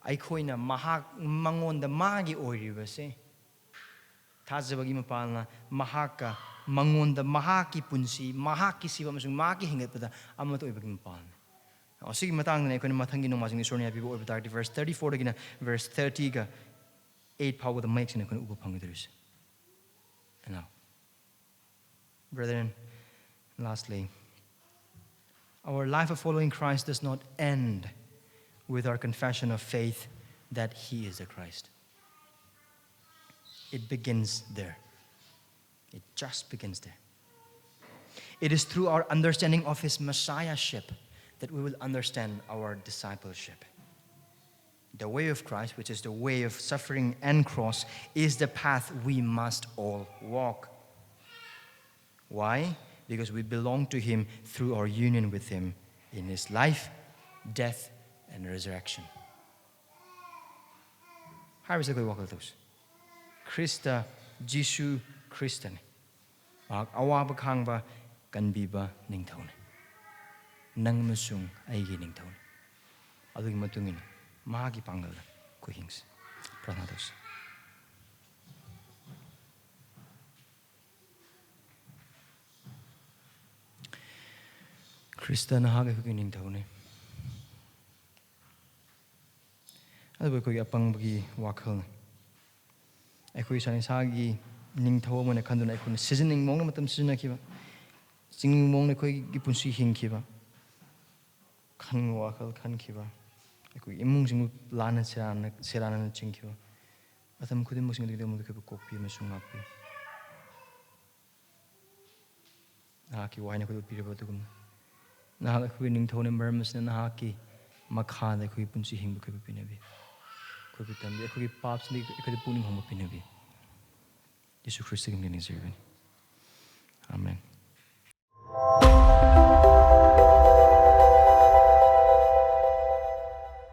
ꯑꯩꯈꯣꯏꯅ ꯃꯍꯥꯛ, ꯃꯉꯣꯟꯗ ꯃꯥꯒꯤ ꯑꯣꯏꯔꯤꯕꯁꯦ, ꯊꯥꯖꯕꯒꯤ ꯃꯄꯥꯜꯅ ꯃꯍꯥꯛꯀ, ꯃꯉꯣꯟꯗ ꯃꯍꯥꯛꯀꯤ ꯄꯨꯟꯁꯤ, ꯃꯍꯥꯛꯀꯤ ꯁꯤꯕ ꯑꯃꯁꯨꯡ ꯃꯍꯥꯛꯀꯤ ꯍꯤꯡꯒꯠꯄꯗ ꯑꯃꯠꯇ ꯑꯣꯏꯕꯒꯤ ꯃꯄꯥꯜꯅꯤ꯫ ꯑꯁꯤꯒꯤ ꯃꯇꯥꯡꯗꯅ ꯑꯩꯈꯣꯏꯅ ꯃꯊꯪꯒꯤ ꯅꯣꯡꯃꯥꯏꯖꯤꯡ ꯏꯁꯣꯔꯅ ꯌꯥꯕꯤꯕ ꯑꯣꯏꯕ ꯇꯥꯔꯗꯤ, verse thirty fourꯗꯒꯤꯅ verse thirtyꯒ eight ꯐꯥꯎꯕꯗ ꯃꯌꯦꯛ ꯁꯦꯡꯅ ꯑꯩꯈꯣꯏꯅ ꯎꯕ ꯐꯪꯒꯗꯧꯔꯤꯁꯦ꯫ And now, brethren, lastly, our life of following Christ does not end with our confession of faith that he is the Christ. It begins there. It just begins there. It is through our understanding of his messiahship that we will understand our discipleship. The way of Christ, which is the way of suffering and cross, is the path we must all walk. Why? Because we belong to him through our union with him in his life, death, and resurrection. ꯍꯥꯏꯔꯤꯕꯁꯦ ꯑꯩꯈꯣꯏ ꯋꯥꯈꯜ ꯇꯧꯁꯤ꯫ ꯈ꯭ꯔꯤꯁꯇ, ꯖꯤꯁꯨ ꯈ꯭ꯔꯤꯁꯇꯅꯤ꯫ ꯃꯍꯥꯛ ꯑꯋꯥꯕ ꯈꯥꯡꯕ, ꯀꯟꯕꯤꯕ ꯅꯤꯡꯊꯧꯅꯤ꯫ ꯅꯪ ꯑꯃꯁꯨꯡ ꯑꯩꯒꯤ ꯅꯤꯡꯊꯧꯅꯤ꯫ ꯑꯗꯨꯒꯤ ꯃꯇꯨꯡ ꯏꯟꯅ ꯃꯍꯥꯛꯀꯤ ꯄꯥꯡꯒꯜꯗ ꯑꯩꯈꯣꯏ ꯍꯤꯡꯁꯤ꯫ ꯄ꯭ꯔꯥꯔꯊꯅꯥ ꯇꯧꯁꯤ꯫ ꯈ꯭ꯔꯤꯁꯇ ꯅꯍꯥꯛ ꯑꯩꯈꯣꯏꯒꯤ ꯅꯤꯡꯊꯧꯅꯤ꯫ ꯑꯗꯨꯕꯨ ꯑꯩꯈꯣꯏꯒꯤ ꯑꯄꯪꯕꯒꯤ ꯋꯥꯈꯜꯅ, ꯑꯩꯈꯣꯏ ꯏꯁꯥꯅ ꯏꯁꯥꯒꯤ ꯅꯤꯡꯊꯧ ꯑꯃꯅ ꯈꯟꯗꯨꯅ ꯑꯩꯈꯣꯏꯅ ꯁꯤꯖꯤꯟꯅꯅꯤꯡꯕ ꯃꯑꯣꯡꯗ ꯃꯇꯝ ꯁꯤꯖꯤꯟꯅꯈꯤꯕ, ꯆꯤꯡꯅꯤꯡꯕ ꯃꯑꯣꯡꯗ ꯑꯩꯈꯣꯏꯒꯤ ꯄꯨꯟꯁꯤ ꯍꯤꯡꯈꯤꯕ, ꯈꯟꯕ ꯋꯥꯈꯜ ꯈꯟꯈꯤꯕ, ꯑꯩꯈꯣꯏꯒꯤ ꯏꯃꯨꯡꯁꯤꯡꯕꯨ ꯂꯥꯟꯅ ꯁꯦꯔꯥꯟꯅ ꯁꯦꯔꯥꯟꯅꯅ ꯆꯤꯡꯈꯤꯕ, ꯃꯇꯝ ꯈꯨꯗꯤꯡꯃꯛꯁꯤꯡ ꯑꯗꯨꯒꯤꯗꯃꯛꯇ ꯑꯩꯈꯣꯏꯕꯨ ꯀꯣꯛꯄꯤꯌꯨ ꯑꯃꯁꯨꯡ ꯉꯥꯛꯄꯤꯌꯨ꯫ ꯅꯍꯥꯛꯀꯤ ꯋꯥꯍꯩꯅ ꯑꯩꯈꯣꯏꯕꯨ ꯄꯤꯔꯕ ꯑꯗꯨꯒꯨꯝꯅ, ꯅꯍꯥꯛ ꯑꯩꯈꯣꯏꯒꯤ ꯅꯤꯡꯊꯧꯅ ꯃꯔꯝ ꯑꯁꯤꯅ ꯅꯍꯥꯛꯀꯤ ꯃꯈꯥꯗ ꯑꯩꯈꯣꯏꯒꯤ ꯄꯨꯟꯁꯤ ꯍꯤꯡꯕ ꯑꯩꯈꯣꯏꯕꯨ ꯄꯤꯅꯕꯤ, ꯑꯩꯈꯣꯏꯕꯨ ꯇꯝꯕꯤ, ꯑꯩꯈꯣꯏꯒꯤ ꯄꯥꯞꯁꯤꯡꯗꯒꯤ ꯑꯩꯈꯣꯏꯗ ꯄꯨꯛꯅꯤꯡ ꯍꯣꯡꯕ ꯄꯤꯅꯕꯤ꯫ ꯌꯤꯁꯨ ꯈ꯭ꯔꯤꯁꯇꯒꯤ ꯃꯤꯡꯗ ꯅꯤꯖꯔꯤꯕꯅꯤ꯫ ꯑꯥꯃꯦꯟ꯫